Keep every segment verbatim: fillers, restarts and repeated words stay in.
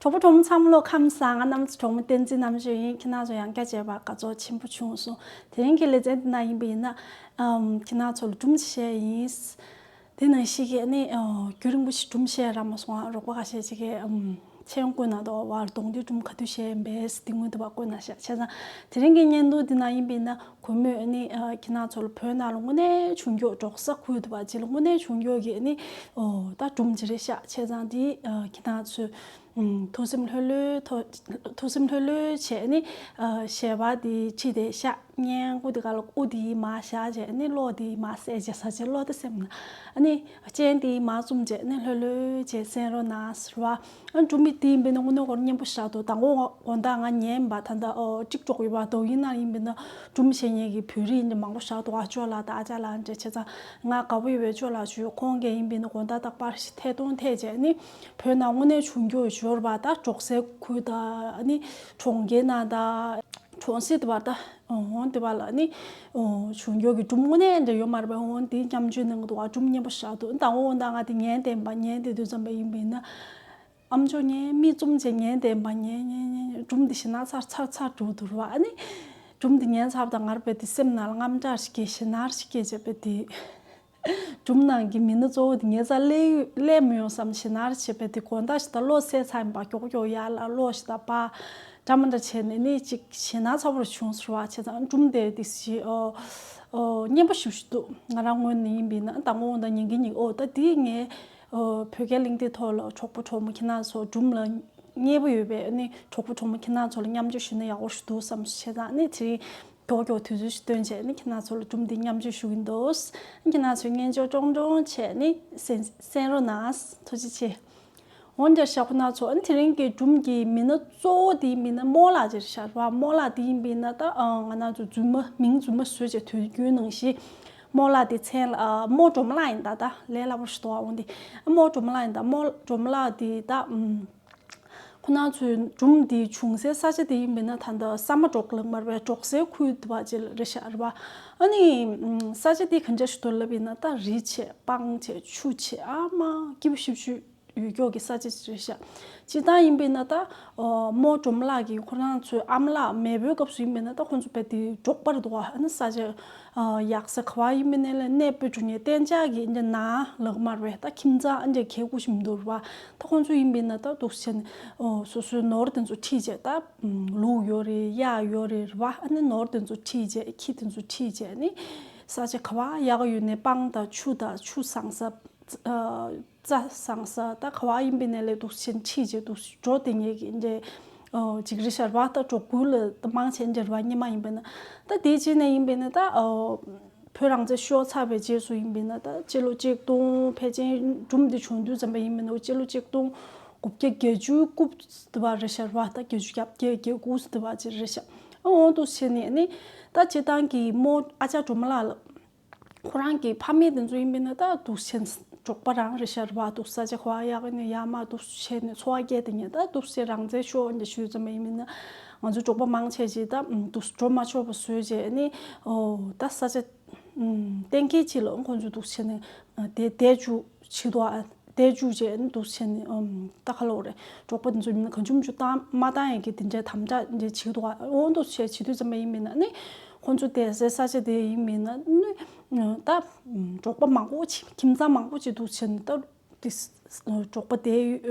གྲོགས་པོ་གྲོགས་མོ་ཚང་མ་ལོ་ཁམས་བཟང་། ང་རྣམ་ཚོ་གྲོགས་མོ་བསྟན་འཛིན་རྣམ་དཔྱོད་ཡིན། ཁྱེད་རྣམ་ཚོ་ཡང་བསྐྱར་མཇལ་བར་དགའ་ཚོར་ཆེན་པོ་བྱུང་སོང་། དེ་རིང་གི་ལེ་ཚན་འདི་ན་ཡིན་པ་ཡིན་ན། ཨམ། ཁྱེད་རྣམ་ཚོ་ལ་སྒྲུང་ཞིག་བཤད་ཡིན། དེ་ནང་བཞིན་གྱི་ནི་ཨོ། རྒྱུན་རིང་པོ་ཞིག་སྒྲུང་བཤད་རག་མ་སོང་ང་། རོགས་པ་ཁ་ཤས་ཅིག་གིས་ཨམ། མཆན་བཀོད་གནང་འདུག་བ། གདོང་འདི་སྒྲུང་ག་དུས་བཤད་ཡིན་པས་དེ་སྔོན་དུ་བ་བཀོད་གནང་ཤག་བྱས་ཙང་དེ་རིང་གི་བརྙན་ཐུང་འདི་ན་ཡིན་པ་ཡིན་ན། གུས་མོས་ནི་ཨ། ཁྱེད་རྣམ་ཚོ་ལ་བོད་ནང་ལ་དངོས་གནས་བྱུང་རྒྱུ། འབྲོག་ས་ཁུལ་དུ་བ་ཅིག་ལ་དངོས་གནས་བྱུང་རྒྱུ་གི་ནི་ཨོ། ད་སྒྲུང་ཅིག་རེད་ཤག་བྱས་ཙང་འདི་ཨ། ཁྱེད་རྣམ་ཚོས་ཨུམ། ཐུགས་སེམས་ལྷོད་ལྷོད། ཐུགས་སེམས་ལྷོད་ལྷོད་བྱས་ནི་ཨ། ཞལ་པར་འདི་ཁྲིད་དེ་ཤག་བརྙན་བཀོད་དེ་ག་ལ་དབུ་འདི་མར་བཞག་བྱས་ནི་གློག་འདི་མར་གསལ་བྱས་ས་བྱས་གློག་དེ་སེམས་ན་ཨ་ནི་སྤྱན་འདི་མར་བཙུམ་བྱས་ནི་ལྷོད་ལྷོད་བྱས་གསན་རོགས་གནང་ཟེར་བ། ཨ། སྒྲུང་མི་དེ་ཡིན་པས་ན་དངོས་གནས་ཁོ་རང་སྙན་པོ་ཞིག་འདུག་དང་པོ་དགོང་དག་ང་ཉན་པ་ད་ལྟ་ཨོ། ཀྲིག་ཀྲོག་ཡོད་པ། དོ་ཡིན་ན་ཡིན་པས་ན་སྒྲུང་བཤད་མཁན་གྱི་བོད་རིགས་འདི་མང་པོ་ཞིག་འདུག་ཨ་ཅོ་ལགས་དང་ཨ་ཅག་ལགས་འདྲ་བྱས་ཙང་ང་དགའ་པོ་ཡོད་པའི་ཅོ་ལགས་ཞུ། ཁོང་གིས་ཡིན་པས་ན་དགོང་དག་རྟག་པར་ཞིག་ཐད་གཏོང་ཐད་བྱས་ནི་བོད་ནང་དངོས་གནས་བྱུང་རྒྱུ་ཡོད་པ་ད་འབྲོག་སའི་ཁུལ་དང་ཨ་ནི་གྲོང་ཁྱེར་ནང་དང་གྲོང་གསེབ་དེ་བར་ད་འོང་དེ་བར་ལ་ནི་འོ། བྱུང་རྒྱུ་གི་སྒྲུང་དངོས་གནས་འདྲ་ཡོད་མ་རེད་པས། འོང་དེ་མཉམ་སྤྱོད་གནང་གི་འདུག་ཨ། སྒྲུང་སྙན་པོ་ཞིག་འདུག་དང་པོ་དགོང་དག་ང་དེ་ཉན་བསྡད་པ། ཉན་བསྡད་དུས་ཙམ་པ་ཡིན་པས་ན། ཨམ་ཅོག་ཉན། མིག་བཙུམ་བྱས་ཉན་བསྡད་པ། ཉན་ཉན་ཉན། སྒྲུང་འདི་ཞེ་ན་ཚར་ཚར་ཚར་འགྲོ་འདུག་ར་བ། ཨ་ནི་སྒྲུང་འདི་ཉན་ཚར་དང་ང་རང་དཔེ་དེ་སེམས་ནང་ལ་དངངས་སྐྲག་ཞིག་སྐྱེས། ཞེ་ན་ཞིག་སྐྱེས་བྱས་དཔེ་དེ། སྒྲུང་ནང་གི་མི་སྣ་གཙོ་བོ་དེ་ངའི་རྩར་སླེབས་སླེབས་མི་ཡོང་བསམ། ཞེ་ན་བྱས་དཔེ་དེ་དགོང་དག་ཞིག་ད་གློག་བསད་ཚར་ཡིན་པ། མགྱོགས་མགྱོགས་ཡར་ལ་གློག་ཞིག་ད་པ་འདྲ་མི་འདྲ་བྱས་ནས་ནི་ཅིག་ཞེ་ན་ཚ་པོ་རུ་བྱུང་ཟེར་བ། བྱས་ཙང་སྒྲུང་དེ་དེ་ཞིག་ཨོ་ཨོ་སྙན་པོ་ཞེ་པོ་ཞིག་འདུག་ང་རང་ངོས་ནས་ཡིན་པས་ན་ད་དངོས་གནས་ཉན་གི་ཉན་གི་ཨོ་ད་དེ་ངའི་ཨོ་བོད་སྐད་གླེང་སྟེགས་ཐོག་ལ་གྲོགས་པོ་གྲོགས་མོ་ཁྱེད་རྣམ་ཚོ་སྒྲུང་ལ་མཉེས་པོ་ཡོད་པས་ནི་གྲོགས་པོ་གྲོགས་མོ་ཁྱེད་རྣམ་ཚོ་ལ་མཉམ་སྤྱོད་ཞུས་ན་ཡག་པོ་ཞིག་འདུག་བསམ་བྱས་ཙང་ནི་དེ་རིང་མགྱོགས་མགྱོགས་དུས་ཚོད་ཞིག་བཏོན་བྱས་ནི་ཁྱེད་རྣམ་ཚོ་ལ་སྒྲུང་འདི་མཉམ་སྤྱོད་ཞུ་གི་འདུག་ཁྱེད་རྣམ་ཚོས་སྙན་ཅོག་ཀྲོང་ཀྲོང་བྱས་ནི་གསན་གསན་རོགས་གནང་། ཐུགས་རྗེ་ཆེ། འོན་ཀྱང་ཤག་ཁོ་ན་ཚོ། ཨ་ནི་དེ་རིང་གི་སྒྲུང་གི་མི་སྣ་གཙོ་བོ་དེ་ཡིན་པས་ན་རྨོ་ལགས་ཅིག་རེད་ཤག་ར་བ། རྨོ་ལགས་དེ་ཡིན་པས་ན་ད་ཨ་ང་རང་ཚོ་རྫུན་མ་མིང་རྫུན་མ་བཟོས་བྱས་དུས་རྒྱུན་ནང་བཞིན་རྨོ་ལགས་དེ་མཚན་ལ་ཨ་རྨོ་སྒྲོལ་མ་ལགས་ཡིན་ད། ད་ལས་སླ་པོ་ཞིག་འདུག་ཨ། འོན་ཏེ་ཨ་རྨོ་སྒྲོལ་མ་ལགས་ཡིན་ད། རྨོ་སྒྲོལ་མ་ལགས་དེ་ད་ཨམ། ཁོ་ན་ཚོའི་སྒྲུང་དེ་བྱུང་སའི་ས་ཆ་དེ་ཡིན་པས་ན་ད་ལྟ་ས་མ་འབྲོག་ལབ་མ་རེད་པས། འབྲོག་སའི་ཁུལ་དུ་བ་ཅིག་རེད་ཤག་ར་བ། ཨ་ནི་ཨམ། ས་ཆ་དེ་ག་འདྲ་ཞིག་འདུག་ལབ་ཡིན་ན་ད་རི་བྱས་སྤང་བྱས་ཆུ་བྱས་ཨ་མ་སྐྱིད་པོ་ཞེ་པོ་ཞིག་ཡོད་སྐྱོ་གི་ས་ཆ་ཅིག་རེད་ཤག་སྤྱིར་བཏང་ཡིན་པས་ན་ད་ཨོ་རྨོ་སྒྲོལ་མ་ལགས་ཀྱིས་ཁོ་རང་ཚོའི་ཨ་མ་ལགས་མེས་པོའི་སྐབས་སུ་ཡིན་པས་ན་ད་ཁོང་ཚོ་དཔེ་དེ་འབྲོག་པ་རེད་འདུག་བ། ཨ་ནི་ས་ཆ་ཨ་ཡག་ས་ག་བ་ཡིན་པས་ན་ལ་གནས་སྤོས་གྲོང་ཉེ་གཏན་འཇགས་ཀྱི་འདི་ནང་ལག་དམར་བས་ད་ཁྱིམ་ཚང་ཨ་འདྲ་གལ་ཁུ་ཞིག་མི་འདུག་རེད་བ། ད་ཁོང་ཚོ་ཡིན་པས་ན་ད་འདུག་སེ་བྱས་ནས་ཨོ་སོ་སོའི་ནོར་དེ་ཚོ་ཁྲིད་བྱས་ད་ལུག་ཡོད་རེད། གཡག་ཡོད་རེད་རེད་བ། ཨ་ནི་ནོར་དེ་ཚོ་ཁྲིད་བྱས་ཁྱི་དེ་ཚོ་ཁྲིད་བྱས་ནི་ས་ཆ་ག་བ་ཡག་ག་ཡོད་ནས་སྤང་དང་ཆུ་དང་ཆུ་བཟང་ས། ཨ། རྩྭ་བཟང་ས་ད་ག་བ་ཡིན་པས་ན་ལས་འདུག་སེ་ཁྲིད་བྱས་འདུག་འགྲོ་དེ་ངེད་ཀྱི་འདྲ་ཨོ་ཅིག་རེད་ཤག་ར་བ། ད་འབྲོག་ཁུལ་ལ་ད་མང་ཆེ་འདྲ་ར་བ་སྔོན་མ་ཡིན་པས་ན་ད་དེ་རྗེས་ནས་ཡིན་པས་ན་ད་ཨོ་བོད་རང་བཙན་ཤོར་ཚར་བའི་རྗེས་སུ་ཡིན་པས་ན་ད་སྤྱི་ལོ་ཆིག་སྟོང་ཕལ་ཆེར་སྒྲུང་འདི་བྱུང་དུས་ཙམ་པ་ཡིན་པས་ན་སྤྱི་ལོ་ཆིག་སྟོང་དགུ་བརྒྱ་བརྒྱད་ཅུ་དགུ་དེ་བ་རེད་ཤག་ར་བ། ད་བརྒྱད་ཅུ་གྱ་བརྒྱད་བརྒྱད་དགུ་དེ་བ་ཅིག་རེད་ཤག་ཨོ་འདུག་སེ་བྱས་ནས་ནི་ད་སྤྱིར་བཏང་གི་རྨོ་ཨ་ཅག་སྒྲོལ་མ་ལགས་ལ། ཁོ་རང་གི་ཕ་མེས་དེ་ཚོ་ཡིན་པས་ན་ད་འདུག་སེ་འབྲོག་པ་རང་རེད་ཤག་ར་བ། འདུག་ས་ཆ་ག་བ་ཡག་ནས་ཡར་མར་འདུག་སེ་བྱས་ནས་འཚོ་བ་སྐྱེལ་དེ་ཉིད་ད་འདུག་སེ་རང་བཙན་ཤོར་འདི་ཞུས་ཙམ་པ་ཡིན་པས་ན་ང་ཚོ་འབྲོག་པ་མང་ཆེ་ཅིག་ད་འདུག་སེ་འགྲོ་མ་ཆོག་པ་བཟོས་བྱས་ནི་ཨོ་ད་ས་ཆ་གཏན་འཁེལ་ཅིག་ལ་ཁོང་ཚོ་འདུག་སེ་བྱས་ནས་དེ་བསྡད་བཅུག་བྱེད་དོ། བསྡད་བཅུག་བྱས་ནི་འདུག་སེ་བྱས་ནས་ཨམ་ད་ག་ལབ་དགོས་རེད། འབྲོག་པ་དེ་ཚོ་ཡིན་ན་གང་བྱུང་བྱུང་བཏང་མ་བཏང་ཡས་ཀྱི་དེ་འདྲའི་དམ་དྲག་འདྲ་བྱེད་ཀྱི་འདུག་ག་ཨོ་འདུག་སེ་བྱེད་དུས་ཙམ་པ་ཡིན་པས་ན་ནི་ཁོང་ཚོ་བསྡད་སའི་ས་ཆ་དེ་ཡིན་པས་ན་ནི་ད་འབྲོག་པ་མང་པོ་ཅིག་ཁྱིམ་ཚང་མང་པོ་ཅིག་འདུག་སེ་བྱས་ནས་ད་དེ་འབྲོག་པ་དེ་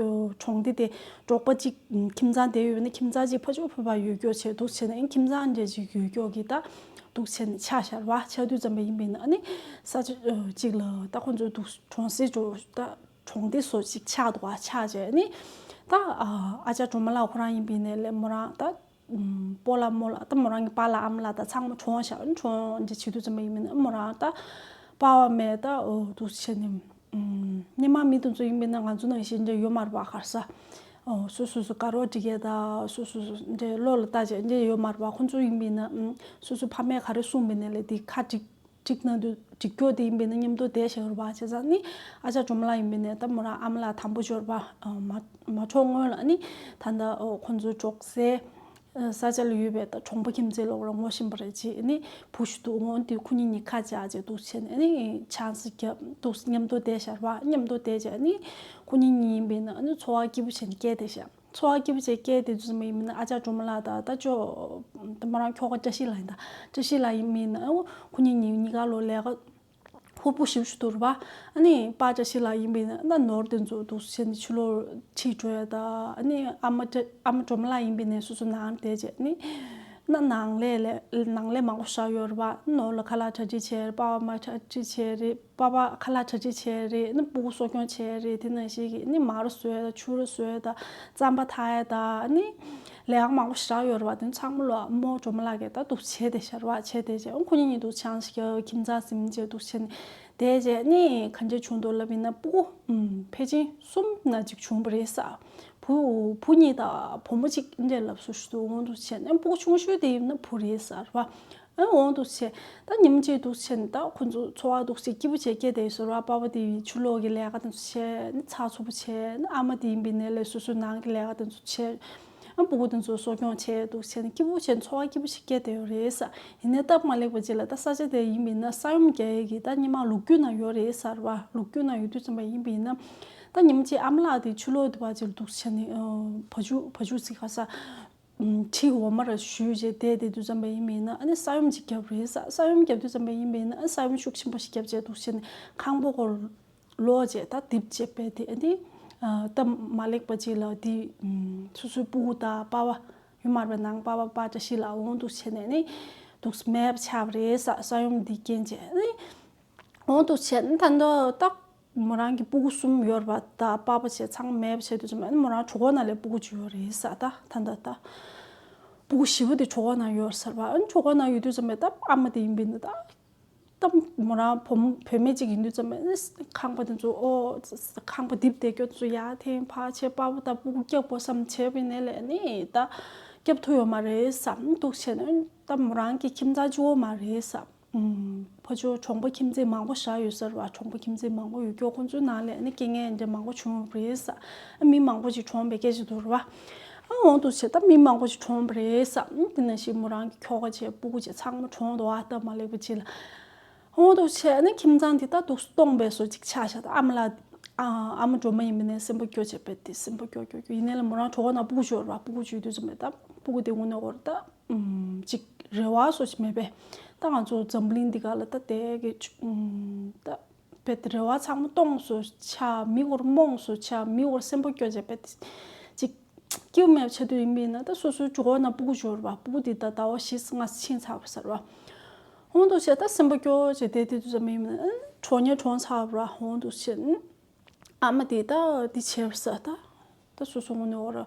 གྲོང་སྡེ་དེ་འབྲོག་པ་ཅིག་ཁྱིམ་ཚང་དེ་ཡོད་ན་ཁྱིམ་ཚང་ཅིག་ཕར་ཕྱོགས་ཕར་ཕར་ཡོད་སྐྱོ་བྱས་འདུག་སེ་བྱས་ནས་ཁྱིམ་ཚང་འདྲ་ཅིག་ཡོད་སྐྱོ་གི་ད་འདུག་སེ་བྱས་ནས་ཆགས་ཤག་ར་བ། ཆགས་དུས་ཙམ་པ་ཡིན་པས་ན་ནི་ས་ཆ་ཅིག་ལ་ད་ཁོང་ཚོ་འདུག་གྲོང་གསེབ་འགྲོ་ད། གྲོང་སྡེ་བཟོ་ཅིག་ཆགས་འདུག་ག་ཆགས་བྱས་ནི་ད་ཨ་ཅག་སྒྲོལ་མ་ལགས་ཁོ་རང་ཡིན་པས་ནས་ལས་མོ་རང་ད་སྤོ་ལགས་རྨོ་ལགས་ད་མོ་རང་གི་པཱ་ལགས་ཨ་མ་ལགས་ད་ཚང་མ་གྲོངས་ཤག་གྲོངས་འདི་བྱེད་དུས་ཙམ་པ་ཡིན་པས་ན་མོ་རང་ད་པཱ་ཕ་མེད་ད་འོ་འདུག་བྱས་ནས་སྔོན་མ་མི་དེ་ཚོ་ཡིན་པས་ན་ང་ཚོ་ནང་བཞིན་འདྲ་ཡོད་མ་རེད་པ། ག་རེ་ཟ་འོ་སོ་སོ་སོ་དགའ་རོགས་སྒྲིག་ཡས་ད་སོ་སོ་སོ་འདྲ་བློ་ལ་བཏགས་བྱས་འདྲ་ཡོད་མ་རེད་པ། ཁོ་ཚོ་ཡིན་པས་ན་སོ་སོ་ཕ་མས་ག་རེ་གསུངས་པས་ན་ལས་དེ་ཁ་འགྲིག་འགྲིག་ན་འདུག་འགྲིག་སྐྱོ་དེ་ཡིན་པས་ན་མཉམ་དུ་བསྡད་བཞག་རུ་བ་བྱས་ཙང་ནི་ཨ་ཅག་སྒྲོལ་མ་ལགས་ཡིན་པས་ན་ད་མོ་རང་ཨ་མ་ལགས་དམ་པོ་འབྱོར་བ་མ་མ་འཕྲོག་སྔོན་ལ་ནི་ད་ལྟ་ཁོང་ཚོའི་འབྲོག་སའི་ས་ཆ་ལ་ཡོད་པའི་ད་གྲོང་པ་ཁྱིམ་མཚེས་ལོག་ལ་ངོ་ཤེས་པ་རེད་ཅེས་ནི་བུ་ཞིག་འདུག་འོང་དེ་ཁོ་གཉིས་གཉིས་ཁ་བྱས་བྱས་འདུག་བྱས་ནས་ནི་ཆང་ས་རྒྱབ་འདུག་མཉམ་དུ་བསྡད་བཞག་རུ་བ། མཉམ་དུ་བསྡད་བྱས་ནི་ཁོ་གཉིས་གཉིས་ཡིན་པས་ན་ནི་འཚོ་བ་སྐྱིད་པོ་བྱས་ནས་སྐྱེལ་བསྡད་བཞག་ཚོར་བ་སྐྱིད་པོ་བྱས་སྐྱེས་དེ་ཚོ་ཙམ་ཡིན་མིན་ན། ཨ་ཅག་སྒྲོལ་མ་ལགས་དང་ད་ཅོ་ད་མོ་རང་ཁྱོ་ག་བཀྲ་ཤིས་ལགས་ཡིན་ད། བཀྲ་ཤིས་ལགས་ཡིན་མིན་ན་ཨོ་ཁོ་གཉིས་གཉིས་གཉིས་ཀ་ལོ་ལས་ཀ་ཧུར་པོ་ཞིབ་ཞུ་འདུག་རེད་པ། ཨ་ནི་པ་བཀྲ་ཤིས་ལགས་ཡིན་པས་ན་ནོར་དེ་ཚོ་འདུག་བྱས་ནས་ཕྱི་ལོགས་ཁྲིད་འགྲོ་ཡ་ད། ཨ་ནི་ཨ་མ་བཀྲ་ཨ་མ་སྒྲོལ་མ་ལགས་ཡིན་པས་ན་སོ་སོ་ནང་བསྡད་བྱས་ནི། ན་ནང་ལས་ལས་ནང་ལས་མང་པོ་བཞག་ཡོད་རེད་པ། ནོར་ལ་ཁ་ལག་གྲ་སྒྲིག་བྱས་རེད། པ་ཕ་མ་གྲ་སྒྲིག་བྱས་རེད། པ་ཕ་ཁ་ལག་གྲ་སྒྲིག་བྱས་རེད། ནི་སྤུ་གུ་གསོ་སྐྱོང་བྱས་རེད། དེ་ནང་བཞིན་གྱི་ནི་མར་བཟོས་དང་ཕྱུར་བཟོས་དང་རྩམ་པ་འཐག་ཡ་དང་ནི་ལས་ཀ་མང་པོ་ཞེ་དྲག་ཡོད་རེད་པ། དེ་ཚང་མ་ལོ་རྨོ་སྒྲོལ་མ་ལགས་ཀྱིས་ད་འདུག་བྱས་བསྡད་ཤག་རེད་པ། བྱས་བསྡད་བྱས་ཨོ་ཁོ་གཉིས་གཉིས་འདུག་ཆང་ཞིག་ཁྱིམ་ཚང་ཟིན་བྱས་འདུག་བྱས་ནས་བསྡད་བྱས་ནི་གང་ཅི་བྱུང་འདུག་ལབ་ཡིན་ན་སྤུ་གུ་ཕལ་ཆེར་གསུམ་ན་གཅིག་བྱུང་བ་རེད་ཟེར། བུ་བུ་གཉིས་དང་བུ་མོ་གཅིག་འདྲ་ལབ་སོང་ཞུ་འདུག་འོང་འདུག་བྱས་ནས་སྤུ་གུ་ཆུང་ཤོས་དེ་ཡིན་ན་བུ་རེད་ཟེར་རེད་པ། ཨ་འོང་འདུག་བྱས། ད་ཉིན་གཅིག་འདུག་བྱས་ནས་ད་ཁོ་ཚོ་འཚོ་བ་འདུག་བྱས་སྐྱིད་པོ་བྱས་སྐྱེས་བསྡད་ཡོད་ཟེར་བ། པ་ཕ་དེ་ཕྱི་ལོགས་ཀྱི་ལས་ཀ་དེ་ཚོ་བྱས་ནས་ཚགས་ཚུད་པོ་བྱས་ནས། ཨ་མ་དེ་ཡིན་པའི་ནས་ལས་སོ་སོའི་ནང་གི་ལས་ཀ་དེ་ཚོ་བྱས། ཨ་སྤུ་གུ་དེ་ཚོ་གསོ་སྐྱོང་བྱས་འདུག་བྱས་ནས་སྐྱིད་པོ་བྱས་འཚོ་བ་སྐྱིད་པོ་ཞིག་སྐྱེས་བསྡད་ཡོད་རེད་ཟེར། ཡིན་ནའི་སྟབས་མ་ལེགས་པ་ཅིག་ལ་ད་ས་ཆ་དེ་ཡིན་པའི་ན་ས་ཡོམ་རྒྱག་ཡས་ཀྱི་ད་སྔོན་མ་ལོ་རྒྱུས་ན་ཡོད་རེད་ཟེར་བ། ལོ་རྒྱུས་ན་ཡོད་དུས་ཙམ་པ་ཡིན་པའི་ན། ད་ཉིན་གཅིག་ཨ་མ་ལགས་དེ་ཕྱི་ལོགས་དེ་བ་ཅིག་ལ་འདུག་བྱས་ནས་བ་ཕྱུགས་བ་ཕྱུགས་ཟིག་ག་ས། ཁྲིའི་འོག་མར་བཞུད་བྱས་བསྡད་དེ་དུས་ཙམ་པ་ཡིན་པ་ཡིན་ན། ཨ་ནི་ས་ཡོམ་ཅིག་བརྒྱབ་རེད་ཟེར། ས་ཡོམ་བརྒྱབ་དུས་ཙམ་པ་ཡིན་པ་ཡིན་ན། ཨ་ས་ཡོམ་ཤུགས་ཆེན་པོ་ཞིག་བརྒྱབ་བྱས་འདུག་བྱས་ནས་ཁང་པ་སྐོར་ལོག་བྱས་ད་རྡིབ་བྱས་པས་དེ། ཨ་ནི་ད་མ་ལེགས་པ་ཅིག་ལ་དེ་སོ་སོའི་སྤུ་གུ་དང་པ་ཕ་ཡོད་མ་རེད་པ། ནང་པ་ཕ་པ་བཀྲ་ཤིས་ལགས་འོང་འདུག་བྱས་ནས་ནི་འདུག་མེད་པ་ཆགས་པ་རེད་ཟེར། ས་ཡོམ་འདི་རྐྱེན་བྱས་ཨ་ནི། འོང་འདུག་བྱས་ནས་ད་ལྟ་ད་མོ་རང་གི་སྤུ་གུ་གསུམ་ཡོད་རེད་པ། ད་པ་ཕ་བྱས་ཚང་མ་མེད་པ་བྱས་དུས་ཙམ་པ་ཨ་ནི་མོ་རང་གྲོད་ཁོག་ནང་ལ་སྤུ་གུ་གཅིག་ཡོད་རེད་ཟེར། ད་ད་ད་ད་སྤུ་གུ་བཞི་པོ་དེ་གྲོད་ཁོག་ནང་ཡོད་ཟེར་བ། ཨ་ནི་གྲོད་ཁོག་ནང་ཡོད་དུས་ཙམ་པ་ད་ཨ་མ་དེ་ཡིན་པས་ན་ད་ད་མོ་རང་བུ་མོ་བུད་མེད་ཅིག་ཡིན་དུས་ཙམ་པ་ཨ་ནི་ཁང་པ་དེ་ཚོ་ཨོ་ཁང་པ་རྡིབ་བསྡད་རྒྱུ་དེ་ཚོ་ཡར་འཐེན་ཕར་བྱས། པ་ཕ་ད་སྤུ་གུ་སྐྱོབ་དགོས་བསམ་བྱས་པའི་ནས་ལས་ནི་ད་སྐྱོབ་ཐུབ་ཡོད་མ་རེད་བསམ་འདུག་བྱས་ནས་ད་མོ་རང་གི་ཁྱིམ་ཚང་གཅིག་པོ་མ་རེད་བསམ། ཕ་ཆོས་གྲོང་པ་ཁྱིམ་མཚེས་མང་པོ་བཞག་ཡོད་ཟེར་བ། གྲོང་པ་ཁྱིམ་མཚེས་མང་པོ་ཡོད་ཀྱོག་ཁོང་ཚོའི་ནང་ལས་ནི་རྐྱེན་ངན་འདྲ་མང་པོ་བྱུང་བ་རེད་ཟེར། ཨ་མི་མང་པོ་ཅིག་གྲོངས་པའི་སྐད་ཆ་འདུག་རེད་བ། ཨ་འོང་འདུག་བྱས་ད་མི་མང་པོ་ཅིག་གྲོངས་པ་རེད་ཟེར། ཨ་དེ་ནང་བཞིན་མོ་རང་གི་ཁྱོ་ག་བྱས་སྤུ་གུ་བྱས་ཚང་མ་གྲོངས་འདུག་ཨ་སྟབས་མ་ལེགས་པ་ཅིག་ལ། འོང་འདུག་བྱས་ཨ་ནི་ཁྱིམ་ཚང་དེ་ད་འདུག་སྟོངས་པའི་བཟོ་ཅིག་ཆགས་ཤག་ད་ཨ་མ་ལགས་ཨ་ཨ་མ་སྒྲོལ་མ་ཡིན་པ་ནས་སེམས་པ་སྐྱོ་བྱས་པས་དེ་སེམས་པ་སྐྱོ་སྐྱོ་སྐྱོ་ཡིན་ནའི་ལ་མོ་རང་གྲོད་ཁོག་ནང་སྤུ་གུ་ཅིག་ཡོད་རེད་བ། སྤུ་གུ་ཅིག་ཡོད་དུས་ཙམ་པས་ད་སྤུ་གུ་དེ་དངོས་གནས་འོར་ད། ཅིག་རེ་བ་སོགས་ཅིག་མེད་པས། ད་ང་ཚོ་འཛམ་བུ་གླིང་འདི་ག་ལ་ད་དེ་གི་ད་དཔེ་དེ་རེ་བ་ཚང་མ་སྟོངས་སོ་ཆ། མི་འོར་རྨོངས་སོ་ཆ། མི་འོར་སེམས་པ་སྐྱོ་བྱས་པས་ཅིག་སྐྱིད་པོ་མེད་པ་ཆགས་དུས་ཡིན་པས་ན། ད་སོ་སོའི་གྲོད་ཁོག་ནང་སྤུ་གུ་ཅིག་ཡོད་རེད་བ། སྤུ་གུ་འདི་ད་ཟླ་བ་བཞི་ལྔ་ཕྱིན་ཚར་བ་ཟེར་བ། འོང་འདུག་བྱས་ད་སེམས་པ་སྐྱོ་བྱས་བསྡད་དེ་དུས་ཙམ་ཡིན་པས་ན་གྲོངས་ཉེ་གྲོངས་ཚར་བ་ར། འོང་འདུག་བྱས། ཨ་མ་དེ་ད་འདི་བྱས་པ་ཟེར་ད། ད་སོ་སོ་དངོས་གནས་འོ་ར།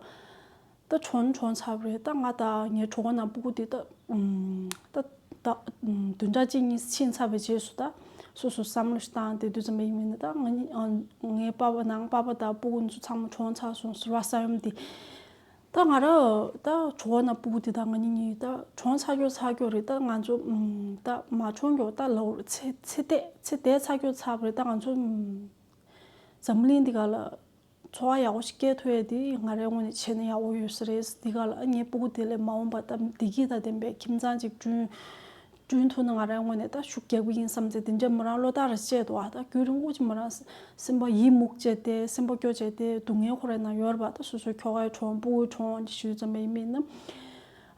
ད་གྲོངས་གྲོངས་ཚར་བ་རེད། ད་ང་ད་ངའི་གྲོད་ཁོག་ནང་སྤུ་གུ་དེ་ད་ད་ད་བདུན་ཕྲག་གཅིག་གཉིས་ཕྱིན་ཚར་བའི་རྗེས་སུ་ད་སོ་སོ་བསམ་བློ་ཞིག་བཏང་དེ་དུས་ཙམ་པ་ཡིན་མིན་ན་ད་ང་གཉིས་ངའི་པ་ཕ་ནང་པ་ཕ་དང་སྤུ་གུ་ཚོ་ཚང་མ་གྲོངས་ཚར་སོང་ཟེར་བ་ས་ཡོམ་དེ། ད་ང་ར་ད་གྲོད་ཁོག་ནང་སྤུ་གུ་དེ་དང་ང་གཉིས་གཉིས་ད་གྲོངས་ཚར་རྒྱུ་ཚར་རྒྱུ་རེད། ད་ང་ཚོ་ད་མ་གྲོངས་རྒྱུ་ད་ལོ་ཚེ་ཚེ་འདས་ཚེ་འདས་ཚར་རྒྱུ་ཚར་བ་རེད། ད་ང་ཚོ་འཛམ་བུ་གླིང་འདི་ག་ལ། འཚོ་བ་ཡག་པོ་ཞིག་སྐྱེལ་ཐུབ་ཡས་དེ་ང་རའི་ངོས་ནས་བྱས་ན་ཡག་པོ་ཡོད་ས་རེད། འདི་ག་ལ་ངའི་སྤུ་གུ་དེ་ལས་མ་འོངས་པ་ད་བདེ་སྐྱིད་དང་ལྡན་པའི་ཁྱིམ་ཚང་ཅིག་བསྐྲུན་བསྐྲུན་ཐུབ་ན་ང་རའི་ངོས་ནས་ད་ཤུགས་རྒྱག་གི་ཡིན་བསམ་ཚེ་དེ་འདྲ་མོ་རང་བློ་ཐག་རེ་བཅད་འདུག་ཨ་ད་རྒྱུན་རིང་པོ་ཅིག་མོ་རང་སེམས་པ་ཡི་མུག་བྱས་ཏེ་སེམས་པ་སྐྱོ་བྱས་ཏེ་སྡུག་བསྔལ་ཁོ་རའི་ནང་ཡོད་རེད་པ། ད་སོ་སོའི་ཁྱོ་གའི་གྲོངས་སྤུ་གུའི་གྲོངས་ཞུས་ཙམ་པ་ཡིན་མིན་ན།